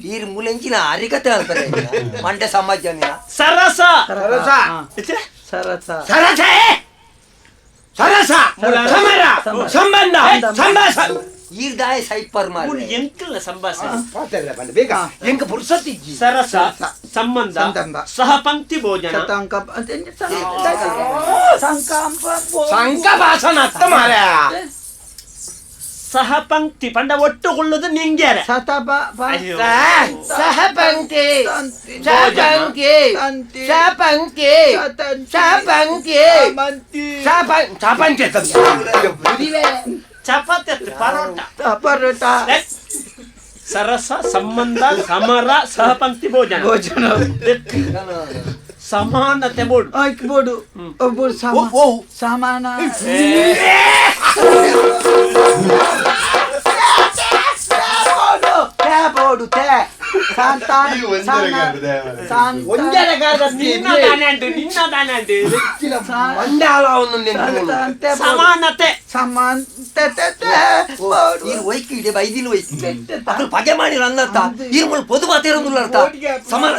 ಈ ಮೂಲೆಂಚಿನ ಅರಿಕತೆ ಅಂತಾರೆ ಮಂಡ್ಯ ಸಮಾಜ ಸರಸ ಸರಸ ಸರಸ ಸರಸ ಸರಸ ಸಮರ ಸಂಬಂಧ ಸಂಭಾಷ ಈರ್ದಾಯ ಸೈಪರ್ ಮಾರೆ ಎಂಕಲ್ನ ಸಂಭಾಷಣೆ ಪಾತೆಲ್ಲ ಬಂದ ಬೇಗ ಎಂಕ ಪುರ್ಸತ್ ಇಜ್ಜಿ ಸರಸ ಸಂಬಂಧ ಸಹಪಂಕ್ತಿ ಭೋಜನ ಶತಾಂಕ ಸಂಕಾಂಪ ಸಂಕ ಭಾಷಣ ಅತ್ತ ಮಾರ ಸಹಪಂಕ್ತಿ ಪಂಡ ಒಟ್ಟುಕೊಳ್ಳುವುದು ನಿಂಗ್ಯಾರ ಸತಪ ಸಹಪಂಕ್ತಿ ಸಹಪಂಕ್ತಿ ಸಹಪಂಕ್ತಿ ಸಹಪಂಕ್ತಿ ಸಹಪಂಕ್ತಿ ಚಪಾತಿ ಪರೋಟ ಪರೋಟ ಸರಸ ಸಂಬಂಧ ಸಮರ ಸಹಪಂಕ್ತಿ ಭೋಜನ ಭೋಜನ ಸಮಾನತೆ ಬೋರ್ಡು ಬೋರ್ಡು ಒಬ್ಬರು ಸಮಾನ ಬೋರ್ಡು ಸಮಾನತೆ ಸಮಾನತೆ ಪಗೆ ಮಾಡಿ ಅನ್ನತ್ತ ಇರ್ಮುಲ್ ಪೊದು ಮಾತಿರೋದಿಲ್ಲ ಸಮಾನ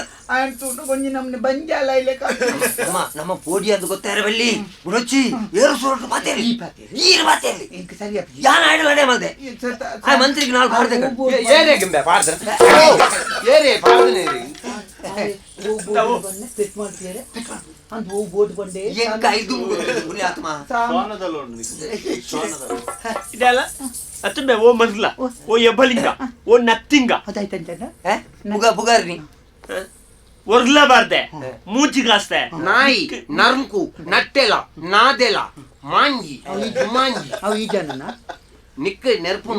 ನಮ್ಮ ಪೋಡಿ ಅಂತ ಗೊತ್ತಾರ ಬಲ್ಲಿ ಬುಡೊಚ್ಚಿ ಏರು ಸೋರಟು ಮಾತೇರಿ ಈರು ಮಾತೇರಿ ಯಾನ್ ಆಡಲ ಅಡೆ ಮಲ್ದೆ ಆ ಮಂತ್ರಿಗೆ ನಾಲ್ಕು ಪಾಡ್ದೆ ಏರೇ ಗಿಂಬೆ ಪಾಡ್ದೆ ಏರೇ ಪಾಡ್ದೆ ಎಂಕ ಐದು ಆತ್ಮ ಇದೆಲ್ಲ ಅತ್ತುಂಬೆ ಓ ಮರ್ಲ ಓ ಎಬ್ಬಲಿಂಗ ಓ ನತ್ತಿಂಗ ಬುಗ ಬುಗಾರ್ನಿ ಒರ್ಲಬಾರ್ದೆ ಮೂಚಿಗಾಸ್ತೆ ನಾಯಿ ನರ್ಕು ನಟ್ಟೆಲ ನಾದೆಲ ಮಾಂಜಿ ಮಾಂಜಿ ಅವು ಈ ಜನನ ನಿಕ್ಕ ನೆರ್ಪು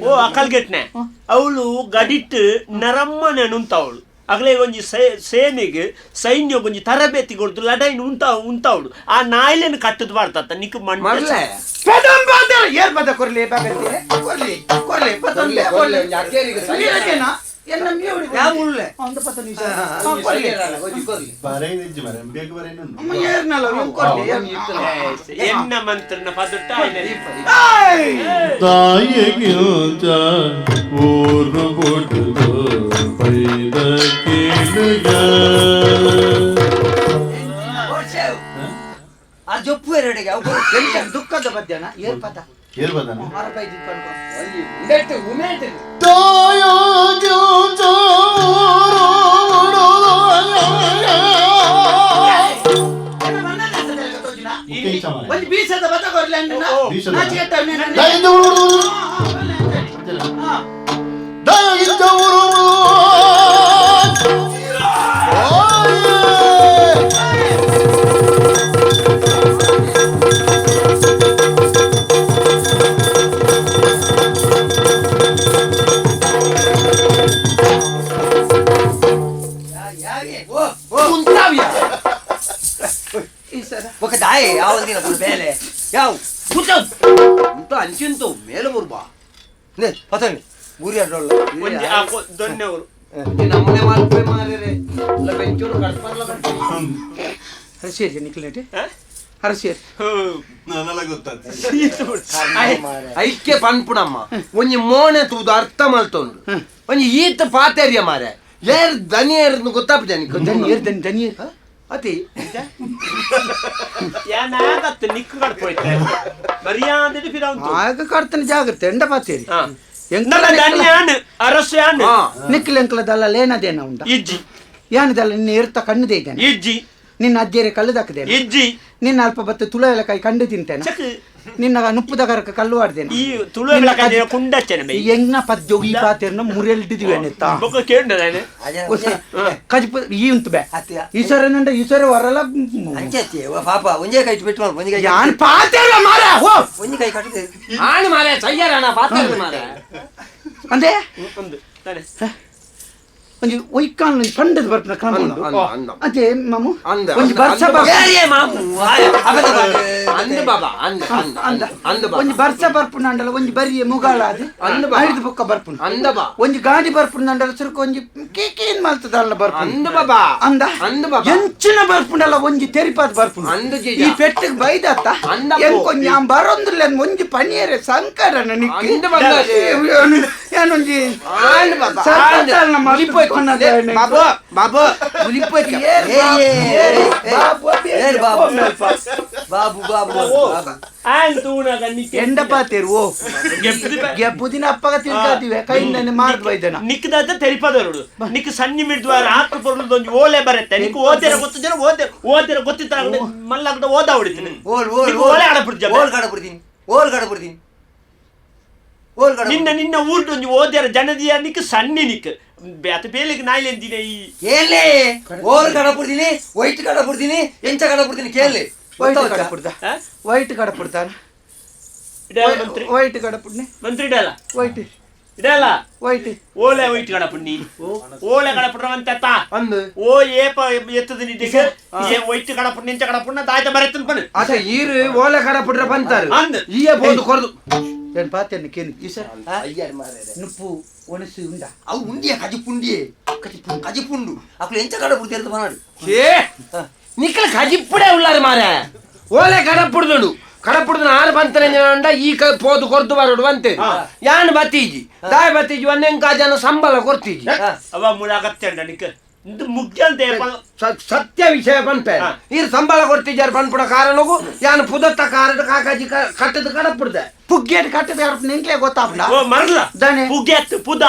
ಓ ಅಕಲ್ಗೆಟ್ನೆ ಅವಳು ಗಡಿಟ್ಟು ನರಮ್ಮನೆ ನುಂತವಳು ಅಗಲೇ ಒಂಜಿ ಸೇನೆಗೆ ಸೈನ್ಯ ಒಂಜಿ ತರಬೇತಿ ಕೊಡ್ತು ಲಡೈನ್ ಉಂಟ ಉಂತಾವಳು ಆ ನಾಯಿಲೇನು ಕಟ್ಟದು ಬಾರ್ದತ್ತ ನಿಕ್ ಮರ್ಲೆ ಏರ್ ಬದ ಕೊರ್ಲಿ ಕೊರ್ಲಿ ಕೊರ್ಲಿ ಪತೊರ್ಲಿ ಕೊರ್ಲಿ ಎನ್ನ ಮಂತ್ರನ ಪದುಟ್ಟ ತಾಯಿಗಿಂತ ಊರು ಬುಡುದು ಬೈದ ಕೇಳುಗ ಆ ಜೊಪ್ಪು ಎರಡಿಗೆ ದುಃಖದ ಪದ್ಯನ ಏರ್ ಪದ ಏರ್ ಪದನ ಒಂದು ಬೀಸದ ಬದ ಕೊರ್ಲೆ ದಾಯೆ ಯಾವ ದಿನ ಬೇಲೆ ಯಾವ ಅಂತ ಅಂಚಿಂತು ಮೇಲೆ ಬುರ್ಬಾ ನೇ ಪತಂಗಿ ಗುರಿ ಅಡ್ಡೋಲ್ಲ ಒಂಜಿ ದೊಣ್ಣೆವರು ನಮ್ಮನೆ ಮಾಲ್ಪೆ ಮಾರೇರೆ ಇಲ್ಲ ಬೆಂಚೂರು ಕಟ್ಪರ್ಲ ಹರಸೇರಿ ನಿಕ್ಲೇಟಿ ಹರಸೇರಿ ನನಲ ಗೊತ್ತಾಯ್ತು ಐಕ್ಯ ಪನ್ಪುಣಮ್ಮ ಒಂಜಿ ಮೋಣೆ ತೂದು ಅರ್ಥ ಮಲ್ತೊಂಡು ಒಂಜಿ ಈತ ಪಾತೆರಿಯ ಮಾರೆ ಏರ್ ದನಿಯರ್ ಗೊತ್ತಾಪದೆ ನಿಕ್ಕು ದನಿಯರ್ ದನಿ ದನಿಯರ್ ಅತಿ ಯಾನಾಗತ್ತೆ ನಿಕ್ಕು ಕಡ್ಪೋಯ್ತೆ ಮರ್ಯಾದೆ ಪಿರ ಆಗ ಕಡ್ತನ ಜಾಗ್ರತೆ ಎಂಡ ಪಾತೇರಿ ಎಂಕಲ ಅರಸು ಯಾನ್ ನಿಕ್ಲು ಎಂಕಲ ದಲ್ಲ ಲೇನದೇನ ಉಂಡ ಇಜ್ಜಿ ಯಾನದಲ್ಲ ನಿನ್ನ ಇರ್ತ ಕಣ್ಣು ಇದ್ದಾನೆ ಇಜ್ಜಿ ನಿನ್ನ ಅಜ್ಜೇರೆ ಕಲ್ಲುದಾಕದೇನೆ ಇಜ್ಜಿ ನಿನ್ನ ಅಲ್ಪ ಬತ್ತು ತುಳ ಎಲ್ಲ ಕೈ ಕಂಡು ತಿಂತೇನೆ ನಿನ್ನ ನುಪ್ಪುದ ಕರಕ ಕಲ್ಲು ಆಡ್ದೇನೆ ಈ ತುಳು ಎಲ್ಲ ಕೈ ಕುಂಡಚ್ಚನೆ ಬೈ ಎಂಗ್ನ ಪದ್ಯ ಈ ಪಾತೇರ್ನ ಮುರೆಲ್ಡಿದಿವೇನೆ ತಾ ಬೊಕ್ಕ ಕೇಂಡದಾನೆ ಕಜಿಪ ಈ ಉಂಟು ಬೇ ಈಶ್ವರನಂಡ ಈಶ್ವರ ವರಲ ಅಂಚೆ ಪಾಪ ಒಂಜೇ ಕೈ ಬಿಟ್ಟು ಮಾಡು ಒಂಜಿ ಕೈ ಯಾನ್ ಪಾತೇರ ಮಾರ ಹೋ ಒಂಜಿ ಕೈ ಕಟ್ಟಿದೆ ಆಣ್ ಮಾರೆ ಸಯ್ಯರಣ ಪಾತೇರ್ ಮಾರೆ ಅಂದೆ ಒಂದು ತಾನೆ ಒಂಜಿ ಒಯ್ಕಾನ್ ಪಂಡದ ಬರ್ಪನ ಕ್ರಮ ಉಂಡು ಅದೇ ಮಾಮು ಒಂಜಿ ಬರ್ಸ ಏ ಮಾಮು ಅಂದ ಬಾಬಾ ಅಂದ ಅಂದ ಅಂದ ಬಾಬಾ ಒಂಜಿ ಬರ್ಸ ಬರ್ಪುನ ಅಂಡಲ ಒಂಜಿ ಬರಿಯ ಮುಗಾಳ ಅದು ಅಂದ ಬಾ ಐದು ಬುಕ್ಕ ಬರ್ಪುನ ಅಂದ ಬಾ ಒಂಜಿ ಗಾಡಿ ಬರ್ಪುನ ಅಂಡಲ ಸುರುಕು ಒಂಜಿ ಕೇಕೇನ್ ಮಲ್ತದಲ್ಲ ಬರ್ಪುನ ಅಂದ ಬಾಬಾ ಅಂದ ಅಂದ ಬಾಬಾ ಎಂಚಿನ ಬರ್ಪುನಲ್ಲ ಒಂಜಿ ತೆರಿಪಾದ ಬರ್ಪುನ ಅಂದ ಈ ಪೆಟ್ಟಿಗೆ ಬೈದತ್ತ ಅಂದ ಎಂಕೊಂಜಿ ಆಂ ಬರೊಂದುಲ್ಲ ಒಂಜಿ ಪನಿಯರೆ ಸಂಕಡನ ನಿಕ್ಕಿ ಅಂದ ಬಂದ ಏನೊಂಜಿ ಆಂಡ್ ಬಾಬಾ ಬಾಬಾ ಬಾಬಾ ಮುಲಿಪೋಯ್ತು ಬಾಬು ಬಾಬು ಆನ್ ತೂನಗ ನಿಕ್ಕೆ ಎಂಡ ಪಾತೇರು ಓ ಗೆಪ್ಪುದಿನ ಅಪ್ಪಗ ತಿಳ್ಕಾದಿವೆ ಕೈಯಿಂದನೆ ಮಾರ್ದು ಬೈದನ ನಿಕ್ಕದಾದ ತೆರಿಪದರುಡು ನಿಕ್ ಸನ್ನಿ ಮಿಡ್ದ್ವಾರ ಆತ್ರ ಪೊರ್ಲುದೊಂಜಿ ಓಲೆ ಬರುತ್ತೆ ನಿಕ್ ಓದಿರ ಗೊತ್ತು ಜನ ಓದೆ ಓದಿರ ಗೊತ್ತಿತ್ತ ಮಲ್ಲಾಗದ ಓದ ಹೊಡಿತೀನಿ ಓಲ್ ಓಲ್ ಓಲೆ ಆಡಬಿಡ್ಜ ಓಲ್ ಕಡಬಿಡ್ತೀನಿ ಓಲ್ ಕಡಬಿಡ್ತೀನಿ ಓಲ್ ಕಡ ನಿನ್ನ ನಿನ್ನ ಊರ್ಡೊಂಜಿ ಓದ್ಯಾರ ಜನದಿಯ ನಿಕ್ ಸನ್ನಿ ನಿಕ್ ಅತ ಬೇಲಿಗೆ ನಾಯಿಲೆಂದಿನ ಈ ಕೇಳಿ ಓಲ್ ಕಡಬಿಡ್ತೀನಿ ವೈಟ್ ಕಡಬಿಡ್ತೀನಿ ಎಂಚ ಕಡಬಿಡ್ತೀನಿ ಕೇಳಿ ವೈಟ್ ಕಡಪುಡ್ದ ವೈಟ್ ಕಡಪುಡ್ತಾರ ಮಂತ್ರಿ ವೈಟ್ ಕಡಪುಡ್ನೆ ಮಂತ್ರಿ ಇಡಲ್ಲ ವೈಟ್ ಇಡಲ್ಲ ವೈಟ್ ಓಲೆ ವೈಟ್ ಕಡಪುಣ್ಣಿ ಓಲೆ ಕಡಪುಡ್ರವಂತ ಅಂದು ಓ ಏಪ ಎತ್ತದ ನಿಟ್ಟಿಗೆ ಏ ವೈಟ್ ಕಡಪುಣ್ಣ ಇಂಚ ಕಡಪುಣ್ಣ ತಾಯ್ತ ಬರೆತ್ತನ್ ಪಣ ಅಸ ಈರು ಓಲೆ ಕಡಪುಡ್ರ ಬಂತಾರು ಅಂದ್ ಈಯ ಬೋದು ಕೊರ್ದು ಏನ್ ಪಾತೇನ ಕೇನು ಈ ಸರ್ ನುಪ್ಪು ಒಣಸು ಉಂಡ ಅವು ಉಂಡಿಯ ಕಜಿಪುಂಡಿಯೇ ಕಜಿಪುಂಡು ಕಜಿಪುಂಡು ಅಕ್ಲು ಎಂಚ ಕಡಪುಡ್ತೇರ್ದು ಮನಾಡು ಏ ನಿಕ್ಕಲ ಕಜಿಪ್ಪುಡೆ ಉಳ್ಳಾರು ಮಾರೆ ಓಲೆ ಕಡಪುಡ್ದುಡು ಕಡಪುಡ್ದು ಆರು ಬಂತನೆ ಅಂಡ ಈ ಪೋದು ಕೊರ್ದು ಬರೋಡು ಬಂತೆ ಯಾನ್ ಬತ್ತೀಜಿ ದಾಯ ಬತ್ತೀಜಿ ಒಂದೆಂಕ ಜನ ಸಂಬಳ ಕೊರ್ತೀಜಿ ಅವ ಮೂಲ ಅಗತ್ಯ ಉಂಡ ನಿಕ್ ಮುಗ್ಯಲ್ ದೇಪ ಸತ್ಯ ವಿಷಯ ಪನ್ಪೆ ನೀರು ಸಂಬಳ ಕೊರ್ತಿಜಾರು ಪನ್ಪುಡ ಕಾರಣಗೂ ಯಾನ್ ಪುದತ್ತ ಕಾರಣ ಕಾಕಾಜಿ ಕಟ್ಟದ ಕಡಪುಡ್ದೆ ಪುಗ್ಗೇಟ್ ಕಟ್ಟದ ನಿಂಕ್ಲೆ ಗೊತ್ತಾಪುಂಡ ಓ ಮರ್ಲ ದಾನೆ ಪುಗ್ಗೆತ್ ಪುದ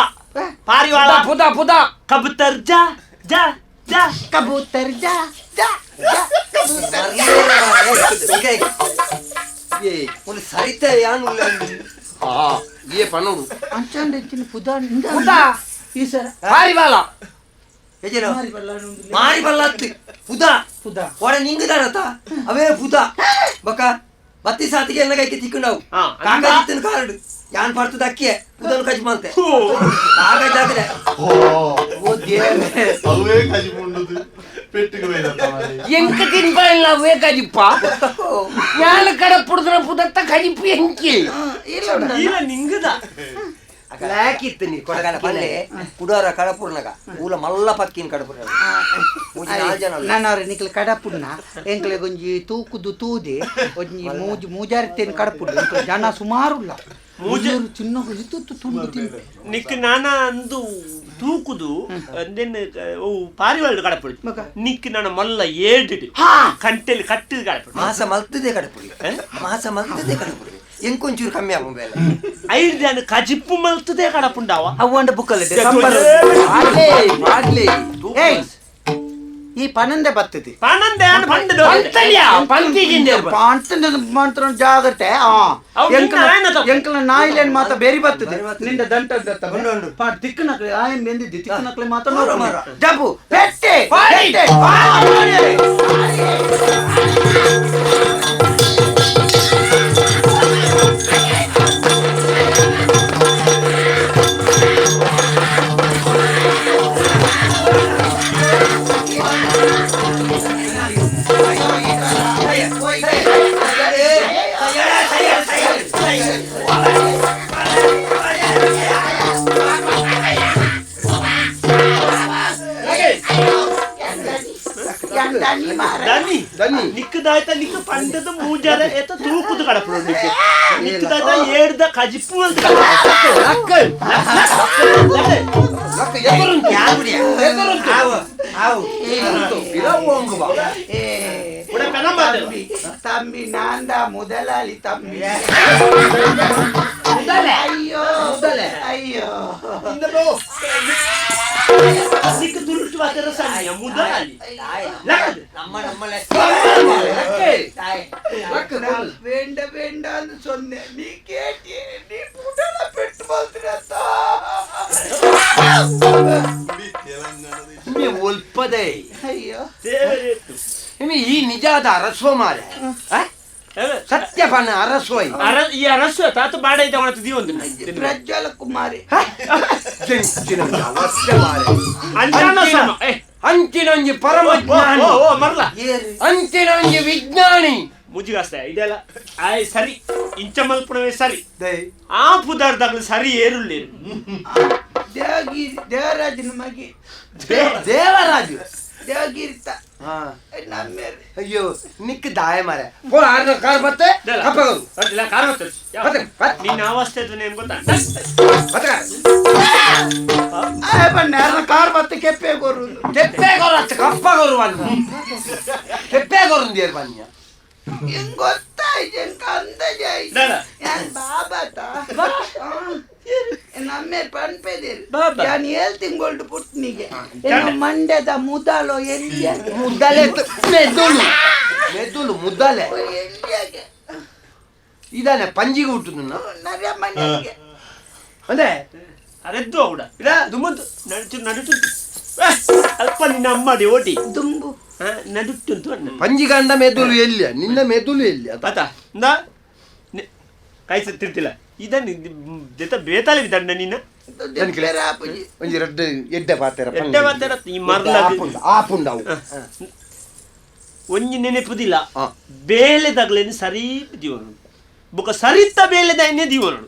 ಪಾರಿವಾಳ ಪುದ ಪುದ ಕಬೂತರ್ ಜಾ ಜಾ ಜಾ ಕಬೂತರ್ ಜಾ ಜಾ ಕಬೂತರ್ ಒಂದು ಸರಿತ ಯಾನ್ ಉಲ್ಲ ಏ ಪನೋಡು ಅಂಚಾಂಡ ಪುದ ಪುದ ಈ ಸರ ಪಾರಿವಾಳ ಮಾರಿ ಬಲ್ಲತ್ತು ಪುದ ಪುದ ಒಡ ನಿಂಗುದಾರತ ಅವೇ ಪುದ ಬಕ್ಕ ಬತ್ತಿ ಸಾತಿಗೆ ಎಲ್ಲ ಕೈಗೆ ತಿಕ್ಕೊಂಡವು ಕಾಕಾಜಿತ್ತನ ಕಾರ್ಡ್ ಯಾನ್ ಪಡ್ತದ ಅಕ್ಕಿಯೆ ಪುದನು ಕಜಿ ಮಂತೆ ಕಾಕಾಜಿ ಹಾಕಿದೆ ಅವೇ ಕಜಿ ಮುಂಡುದು ಪೆಟ್ಟಿಗೆ ಬೈದತ್ತ ಎಂಕ ತಿನ್ಪಲ್ಲ ಅವೇ ಕಜಿಪ್ಪ ಯಾನ್ ಕಡಪುಡ್ದನ ಪುದತ್ತ ಕಜಿಪ್ಪು ಎಂಕಿ ಇಲ್ಲ ನಿಂಗುದ ಲಾಕಿತ್ತು ನೀ ಕೊಡಗನ ಪಲ್ಲೆ ಕುಡಾರ ಕಡಪುರ್ನಗ ಊಲ ಮಲ್ಲ ಪಕ್ಕಿನ ಕಡಪುರ್ನ ನಾನು ನಿಕ್ಲ ಕಡಪುಡ್ನ ಎಂಕ್ಲೆ ಒಂಜಿ ತೂಕುದು ತೂದೆ ಒಂಜಿ ಮೂಜಿ ಮೂಜಾರಿತೇನು ಕಡಪುಡ್ಡು ಎಂಕ್ಲೆ ಜನ ಸುಮಾರುಲ್ಲ ಮೂಜೂರು ಚಿನ್ನ ಇತ್ತು ತುಂಡು ತಿಂತೆ ನಿಕ್ ನಾನ ಅಂದು ತೂಕುದು ಅಂದೆನ್ ಓ ಪಾರಿವಾಳ ಕಡಪುಡು ನಿಕ್ ನಾನ ಮಲ್ಲ ಏಡಿಡು ಕಂಟೆಲ್ ಕಟ್ಟಿದ ಕಡಪುಡು ಮಾಸ ಮಲ್ತದೆ ಕಡಪುಡಿ ಮಾಸ ಮಲ್ತದೆ ಕಡಪುಡಿ ಎಂಕೊಂಚೂರು ಕಮ್ಮಿ ಆಗ ಬೇಲೆ ಐದು ಜನ ಕಜಿಪ್ಪು ಮಲ್ತದೆ ಕಡಪುಂಡಾವ ಅವ್ವಂಡ ಬುಕ್ಕಲ್ಲಿ ಏಯ್ ಈ ಪನಂದೆ ಬರ್ತದೆ ಪನಂದೆ ಪಂಡದು ಪಂತಂದ ಮಾತ್ರ ಜಾಗ್ರತೆ ಎಂಕಲ ನಾಯಿಲೇನ್ ಮಾತ್ರ ಬೇರೆ ಬರ್ತದೆ ನಿಂದ ದಂಟ ತಿಕ್ಕನಕ್ಲೆ ಆಯನ್ ಬೆಂದಿದ್ದಿ ತಿಕ್ಕನಕ್ಲೆ ಮಾತ್ರ ಜಬ್ಬು ಪೆಟ್ಟೆ ಪೆಟ್ಟೆ ನಿಕ್ಕದಾಯ್ತ ನಿಕ್ಕ ಪಂಡದ ಮೂಜಾರ ಏತ ತೂಕುದು ಕಡಪುಡು ನಿಕ್ಕ ನಿಕ್ಕದಾಯ್ತ ಏಡ್ದ ಕಜಿಪ್ಪು ಅಂತ. தம்பி நான் தான் முதலாளி தம்பி. ஐயோ ஐயோ வேண்ட வேண்டான்னு சொன்னேன், நீ கேட்டியே, நீ புடல பெட்டு பார்த்துட்டா. ಒಲ್ಪದೆ. ಅಯ್ಯೋ ಈ ನಿಜಾದ ಅರಸುವ ಮಾರೆ ಸತ್ಯಪಾನ ಅರಸುವ ಈ ಅರಸುವ ತಾತ ಬಾಡ ಪ್ರಜ್ವಲ ಕುಮಾರಿ ಅಂಚಿನೊಂಜಿ ಪರಮ ಮರ್ಲ ಅಂಚಿನೊಂಜಿ ವಿಜ್ಞಾನಿ ಮುಜಿಗಾಸ್ತ ಇದೆಲ್ಲ ಆಯ್ ಸರಿ ಇಂಚ ಮಲ್ಪುಣವೇ ಸರಿ ಆ ಪುದಾರ್ದಾಗಲು ಸರಿ ಏರುಳ್ಳೇರು. ದೇವಗಿರಿ ದೇವರಾಜನ ಮಗಿ ದೇವರಾಜು ದೇವಗಿರಿತ ನಮ್ಮೇರು. ಅಯ್ಯೋ ನಿಕ್ಕ ದಾಯ ಮಾರೆ ಪೋ ಆರ್ನ ಕಾರ್ ಬತ್ತೆ ಕಪ್ಪಗರು ಅಡ್ಡಿಲ್ಲ ಕಾರ್ ಬತ್ತೆ ನಿನ್ನ ಅವಸ್ಥೆ ಏನು ಗೊತ್ತಾ ಬತ್ತೆ ಆಯ್ ಬಣ್ಣ ಆರ್ನ ಕಾರ್ ಬತ್ತೆ ಕೆಪ್ಪೆ ಕೊರು ಕೆಪ್ಪೆ ಕೊರು ಅಚ್ಚ ಕಪ್ಪಗರು ಬನ್ನ ಕೆಪ್ಪೆ ಕೊರು ದೇರ್ ಬನ್ನಿ ಹೆಂಗ್ ಗೊತ್ತಾಯ್ತು ಹೆಂಗ್ ಅಂದಾಜಾಯ್ತು ಯಾನ್ ಬಾಬಾತ ನಮ್ಮೆ ಪನ್ಪೆದಿರು ಯಾನ್ ಏಳು ತಿಂಗಳು ಪುಟ್ನಿಗೆ ಎನ್ನ ಮಂಡ್ಯದ ಮುದಾಲೋ ಎಲ್ಲಿ ಮುದ್ದಾಲೆ ಮೆದುಳು ಮೆದುಳು ಮುದ್ದಾಲೆ ಎಲ್ಲಿಯಾಗೆ ಇದಾನೆ ಪಂಜಿಗೆ ಹುಟ್ಟುದು ನರ್ಯ ಮನೆಗೆ ಅದೇ ಅರೆದ್ದು ಅವಡ ಇಲ್ಲ ದುಮ್ಮಂತು ನಡುಟು ನಡುಟು ಅಲ್ಪ ನಿನ್ನ ಅಮ್ಮಡಿ ಓಟಿ ದುಂಬು ನಡುಟುಂತು ಅಣ್ಣ ಪಂಜಿಗಂಡ ಮೆದುಳು ಎಲ್ಲಿಯ ನಿನ್ನ ಮೆದುಳು ಎಲ್ಲಿ ಆತ ಇಂದ ಕೈ ತಿರ್ತಿಲ್ಲ ಇದನ್ನ ಜೊತೆ ಬೇತಾಲೆ ಬಿದ್ದಂಡ ನಿನ್ನ ಒಂಜಿ ರಡ್ಡು ಎಡ್ಡೆ ಪಾತೆರ ಎಡ್ಡೆ ಪಾತೆರ ಈ ಮರ್ಲ ಆಪುಂಡ ಅವು ಒಂಜಿ ನೆನೆಪುದಿಲ್ಲ ಬೇಲೆದಾಗ್ಲೇನು ಸರಿ ದೀವನು ಬೊಕ ಸರಿತ ಬೇಲೆದ ಎಣ್ಣೆ ದೀವನು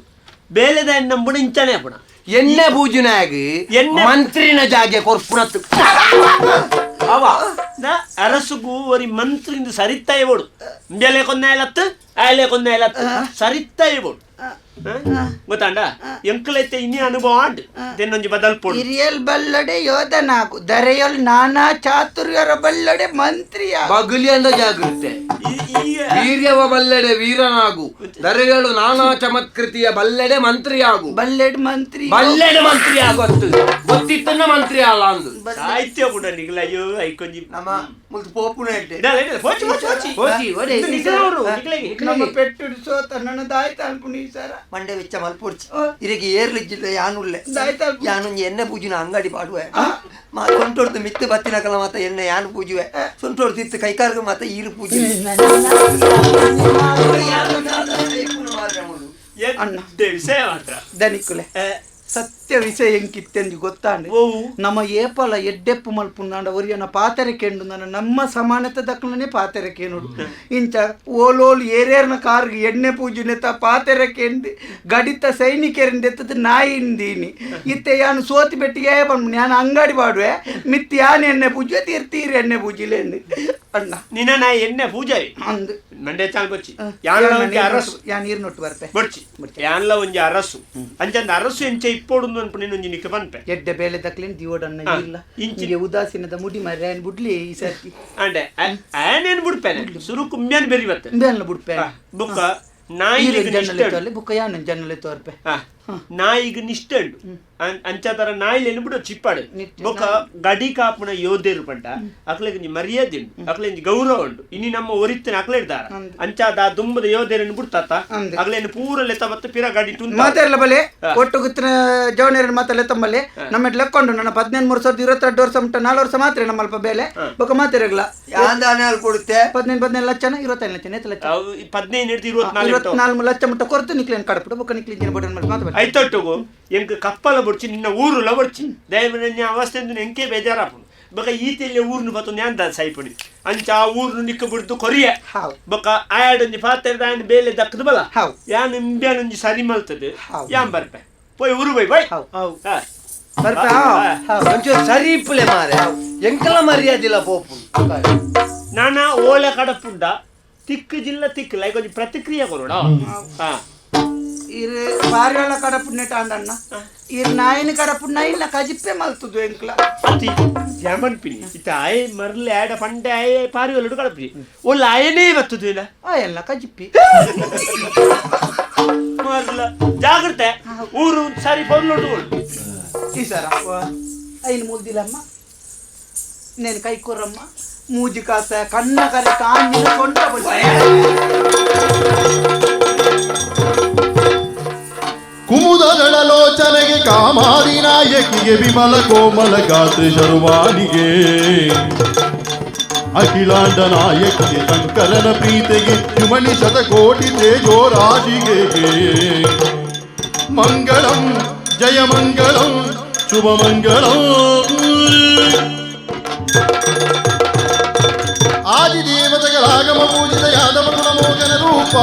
ಬೇಲೆದ ಎಣ್ಣೆ ಇಂಚನೆ ಅಪ್ಪಣ ಎಣ್ಣೆ ಪೂಜನಾಗ ಎಣ್ಣೆ ಮಂತ್ರಿನ ಜಾಗೆ ಕೊರ್ಪುಣತ್ತು ಅವ ಅರಸುಗು ಒರಿ ಮಂತ್ರಿಂದ ಸರಿತ ಇவோಡು ಇಂಜಲೆ ಕೊನ್ನಾಯಲತ್ತು ಆಯಲೆ ಕೊನ್ನಾಯಲತ್ತು ಸರಿತ ಇவோಡು ಗೊತ್ತಾಂಡ ಎಂಕಲೈತೆ ಇನ್ನೇ ಅನುಭವ ಆಂಡ್ ತೆನ್ನೊಂಜಿ ಬದಲ್ಪೋಡು ಹಿರಿಯಲ್ ಬಲ್ಲಡೆ ಯೋಧನಾಗು ದರೆಯಲ್ ನಾನಾ ಚಾತುರ್ಯರ ಬಲ್ಲಡೆ ಮಂತ್ರಿಯ ಬಗುಲಿ ಅಂದ ಜಾಗೃತೆ ವೀರ್ಯವ ಬಲ್ಲೆಡೆ ವೀರನಾಗು ದರೆಗಳು ನಾನಾ ಚಮತ್ಕೃತಿಯ ಬಲ್ಲೆಡೆ ಮಂತ್ರಿಯಾಗು ಬಲ್ಲೆಡ್ ಮಂತ್ರಿ ಬಲ್ಲೆಡೆ ಮಂತ್ರಿ ಆಗೊತ್ತು ಗೊತ್ತಿತ್ತನ್ನ ಮಂತ್ರಿ ಅಲ್ಲ ಅಂದು ಸಾಹಿತ್ಯ ಕೂಡ ನಿಗಲ ಅಯ್ಯೋ ಐಕೊಂಜಿ ನಮ್ಮ ಮುಲ್ತು ಪೋಪುನ ನಮ್ಮ ಪೆಟ್ಟು ಸೋತ ನನ್ನ ದಾಯ್ತ ಅನ್ಪುಣಿ ಸರ ಮಂಡೆ ವೆಚ್ಚ ಮಲ್ಪೊಡ್ಚಿ ಇರಗೆ ಏರ್ಲಿಜ್ಜಿಲ್ಲ ಯಾನುಲ್ಲೆ ಯಾನೊಂಜಿ ಎಣ್ಣೆ ಪೂಜಿನ ಅಂಗಡಿ ಪಾಡುವೆ ಮಾ ಸೊಂಟೊಡ್ದು ಮಿತ್ತು ಬತ್ತಿನಕಲ ಮಾತ ಎಣ್ಣೆ ಯಾನು ಪೂಜುವೆ ಸೊಂಟೊಡ್ದು ಇತ್ತು ಕೈಕಾರ್ಗ ಮಾತ ಈರು ಪೂಜೆ ವಿಷಯ ಮಾತ್ರ ದನಿಕುಲೆ ಸತ್ಯ ವಿಷಯ ಎಂಕಿತ್ತೆಂದು ಗೊತ್ತಾಂಡೆ ನಮ್ಮ ಏಪಲ ಎಡ್ಡೆಪ್ಪು ಮಲ್ಪುಂದಾಂಡ ಒರಿಯನ ಪಾತೆರೆ ಕೆಂಡು ನನ್ನ ನಮ್ಮ ಸಮಾನತೆ ದಕ್ಕಲನೆ ಪಾತೆರೆ ಕೇನುಡು ಇಂಚ ಓಲೋಲು ಏರೇರ್ನ ಕಾರ್ಗೆ ಎಣ್ಣೆ ಪೂಜೆನೆತ ಪಾತೆರೆ ಕೆಂಡು ಗಡಿತ ಸೈನಿಕರಿಂದೆತ್ತದ ನಾಯಿಂದೀನಿ ಇತ್ತೆ ಯಾನು ಸೋತಿ ಬೆಟ್ಟಿಗೆ ಬಂದು ನಾನು ಅಂಗಡಿ ಪಾಡುವೆ ಮಿತ್ ಯಾನ್ ಎಣ್ಣೆ ಪೂಜೆ ತೀರ್ ಎಣ್ಣೆ ಪೂಜಿಲೇಂದು ಅಣ್ಣ ನಿನ್ನ ನಾ ಎಣ್ಣೆ ಪೂಜೆ ಅಂದು ಮಂಡೆ ಚಾಲ್ ಬಚ್ಚಿ ಯಾನ್ಲ ಒಂಜಿ ಅರಸು ಯಾನ್ ನೀರು ನೊಟ್ಟು ಬರ್ಪೆ ಬೊಡ್ಚಿ ಯಾನ್ಲ ಒಂಜಿ ಅರಸು ಅಂಚಂದ ಅರಸು ಎಂಚ ಇಪ್ಪೋಡುಂದು ಅನ್ಪು ನಿನ್ನೊಂಜಿ ನಿಕ್ಕ ಪನ್ಪೆ ಎಡ್ಡೆ ಬೇಲೆ ದಕ್ಲೇನ್ ದಿವಡನ್ನ ಇಲ್ಲ ಇಂಚಿಗೆ ಉದಾಸೀನದ ಮುಡಿ ಮರ್ರೆ ಬುಡ್ಲಿ ಈ ಸರ್ತಿ ಅಂಡೆ ಆನೇನು ಬುಡ್ಪೇನೆ ಸುರು ಕುಮ್ಯಾನ್ ಬೆರಿ ಬತ್ತೆ ಇಂಬೇಲ್ನ ಬುಡ್ಪೆ ಬುಕ್ಕ ನಾಯಿ ಜನ್ನಲೆ ಬುಕ್ಕ ಯಾನ್ ಜನ್ನಲೆ ತೋರ್ಪೆ ನಾಯಿಗ್ ನಿಷ್ಠೆ ಉಂಡು ಅಂಚಾತರ ನಾಯಿಲೇನು ಬಿಡು ಚಿಪ್ಪಾಡು ಬೊಕ್ಕ ಗಡಿ ಕಾಪುನ ಯೋಧರು ಪಂಡ ಅಕ್ಲೆಗ್ ಮರ್ಯಾದೆ ಉಂಡು ಅಕ್ಲೆ ಗೌರವ ಉಂಡು ಇನಿ ನಮ್ಮ ಒರಿತ್ತಿನ ಅಕ್ಲೆ ಇರ್ತಾರ ಅಂಚಾದ ದುಂಬದ ಯೋಧರನ್ನು ಬಿಡ್ತಾತ ಅಕ್ಲೇನು ಪೂರ ಲೆತ್ತ ಬತ್ತು ಪಿರ ಗಡಿ ತುಂಡು ಮಾತಾಡಲ್ಲ ಬಲೆ ಒಟ್ಟು ಗುತ್ತಿನ ಜವನೇರನ್ನು ಮಾತಲ್ಲ ತಮ್ಮಲ್ಲಿ ನಮ್ಮ ಲೆಕ್ಕೊಂಡು ನನ್ನ 18 3 22 ವರ್ಷ ಮುಟ್ಟ 4 ವರ್ಷ ಮಾತ್ರ ನಮ್ಮ ಅಲ್ಪ ಬೇಲೆ ಬೊಕ್ಕ ಮಾತಿರಲ್ಲ ಕೊಡುತ್ತೆ 15 15 ಲಕ್ಷನ 25 ಲಕ್ಷ 8 ಲಕ್ಷ 15 24 24 ಲಕ್ಷ ಮುಟ್ಟ ಕೊರತು ನಿಕ್ಲೇನು ಕಡಪಡು ಬೊಕ್ಕ ನಿಕ್ಲಿನ ಬಡನ್ ಮೇಲೆ ಮಾತು ಐತೊಟ್ಟುಗು ಎಂಕ್ ಕಪ್ಪಲ ಬೊಡ್ಚಿ ನಿನ್ನ ಊರುಲ ಬೊಡ್ಚಿ ದಯವಿಟ್ಟು ಅವಸ್ಥೆ ಎಂಕೆ ಬೇಜಾರಾಪುಂಡು ಬೊಕ ಈತೆಲ್ಲ ಊರ್ನು ಬತ್ತು ನ್ಯಾಂದ ಸೈಪುಡಿ ಅಂಚ ಆ ಊರ್ನು ನಿಕ್ಕ ಬಿಡ್ದು ಕೊರಿಯ ಬೊಕ ಆಯಾಡೊಂಜಿ ಪಾತೆರ್ದ ಆಯನ್ ಬೇಲೆ ದಕ್ಕದು ಬಲ ಯಾನ್ ಇಂಬ್ಯಾನೊಂಜಿ ಸರಿ ಮಲ್ತದೆ ಯಾನ್ ಬರ್ಪೆ ಪೋಯ್ ಊರು ಬೈ ಬೈ ಬರ್ಪೆ ಒಂಚೂರು ಸರಿ ಇಪ್ಪುಲೆ ಮಾರೆ ಎಂಕಲ ಮರ್ಯಾದಿಲ್ಲ ಪೋಪು ನಾನ ಓಲೆ ಕಡಪುಂಡ ತಿಕ್ಕು ಜಿಲ್ಲ ತಿಕ್ಕು ಲೈಕ್ ಒಂಜಿ ಪ್ರತಿಕ್ರಿಯೆ ಕೊರೋಡ ಹಾ ಇರು ಪಾರಿವಾಳ ಕಡಪುಣ್ಣೆ ಆಂಡಣ್ಣ ಇರು ನಾಯಿನ ಕಡಪುಣ್ಣ ಇಲ್ಲ ಕಜಿಪ್ಪೆ ಮಲ್ತುದು ಎಂಕ್ಲ. ಅತಿ ಜಮನ್ ಪಿನಿ ಇತ್ತ ಆಯೆ ಮರ್ಲೆ ಆಡ ಪಂಡೆ ಆಯೆ ಪಾರಿವಾಳ ಕಡಪಿ ಒಲ್ಲ ಆಯನೇ ಬತ್ತದು ಇಲ್ಲ. ಆಯಲ್ಲ ಕಜಿಪ್ಪಿ. ಮರ್ಲ ಜಾಗ್ರತೆ, ಊರು ಸಾರಿ ಫೋನ್ ನೋಡುಗಳು. ಈ ಸರ ಐನು ಮುಲ್ದಿಲ್ಲಮ್ಮ, నేను ಕೈ ಕೊರಮ್ಮ, ಮೂಜಿ ಕಾಸ ಕಣ್ಣ ಕರೆ ಕಾಂಜಿನ ಕೊಂಡ. ಕುಮುದಗಳಲೋಚನೆಗೆ ಕಾಮಾದಿ ನಾಯಕಿಗೆ ವಿಮಲ ಕೋಮಲ ಗಾತ್ರಿ ಶರ್ವಾನಿಗೆ ಅಖಿಲಾಂಡ ನಾಯಕಿಗೆ ಶಂಕರನ ಪ್ರೀತಿಗೆ ಯುಮಣಿ ಶತಕೋಟಿ ತೇಜೋ ರಾಶಿಗೆ ಮಂಗಳಂ ಜಯ ಮಂಗಳಂ ಶುಭ ಮಂಗಳಂ. ಆದಿದೇವತೆಗಳಾಗಮ ಪೂಜಿತ ಯಾದವ ಗುಣಮೋಹನ ರೂಪ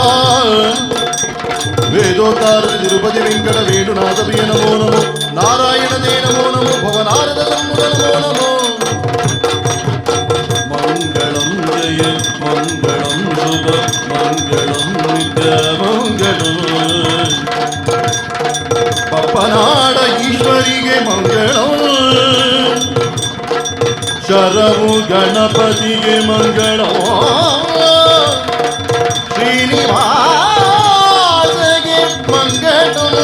ವೇದೋತ್ತಾರ ತಿರುಪತಿ ವೆಂಕಟ ವೇಣುನಾಥ ಪ್ರಿಯ ನಮೋ ನಮೋ ನಾರಾಯಣ they ನಮೋ ನಮೋ ಭವನಾರದ ಸಮ್ಮುಖ ನಮೋ ನಮೋ. ಮಂಗಳಂ ಜಯ ಮಂಗಳಂ ಶುಭ ಮಂಗಳಂ ನಿತ್ಯ ಮಂಗಳಂ. ಪಪ್ಪನಾಡ ಈಶ್ವರಿಗೆ ಮಂಗಳಂ, ಶರವು ಗಣಪತಿಗೆ ಮಂಗಳಂ, ಶ್ರೀನಿವಾಸಗೆ ಮಂಗಳಂ.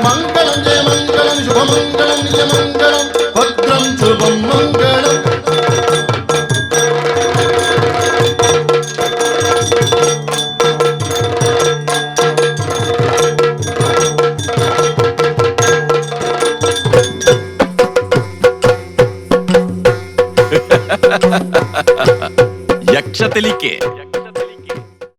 ಮಂಗಳಂ ಜಯ ಮಂಗಳಂ ಶುಭ ಮಂಗಳಂ ನಿಜ ಮಂಗಳಂ ಭದ್ರಂ ಶುಭಂ ಮಂಗಳಂ. ಯಕ್ಷ ತೆಲಿಕೆ.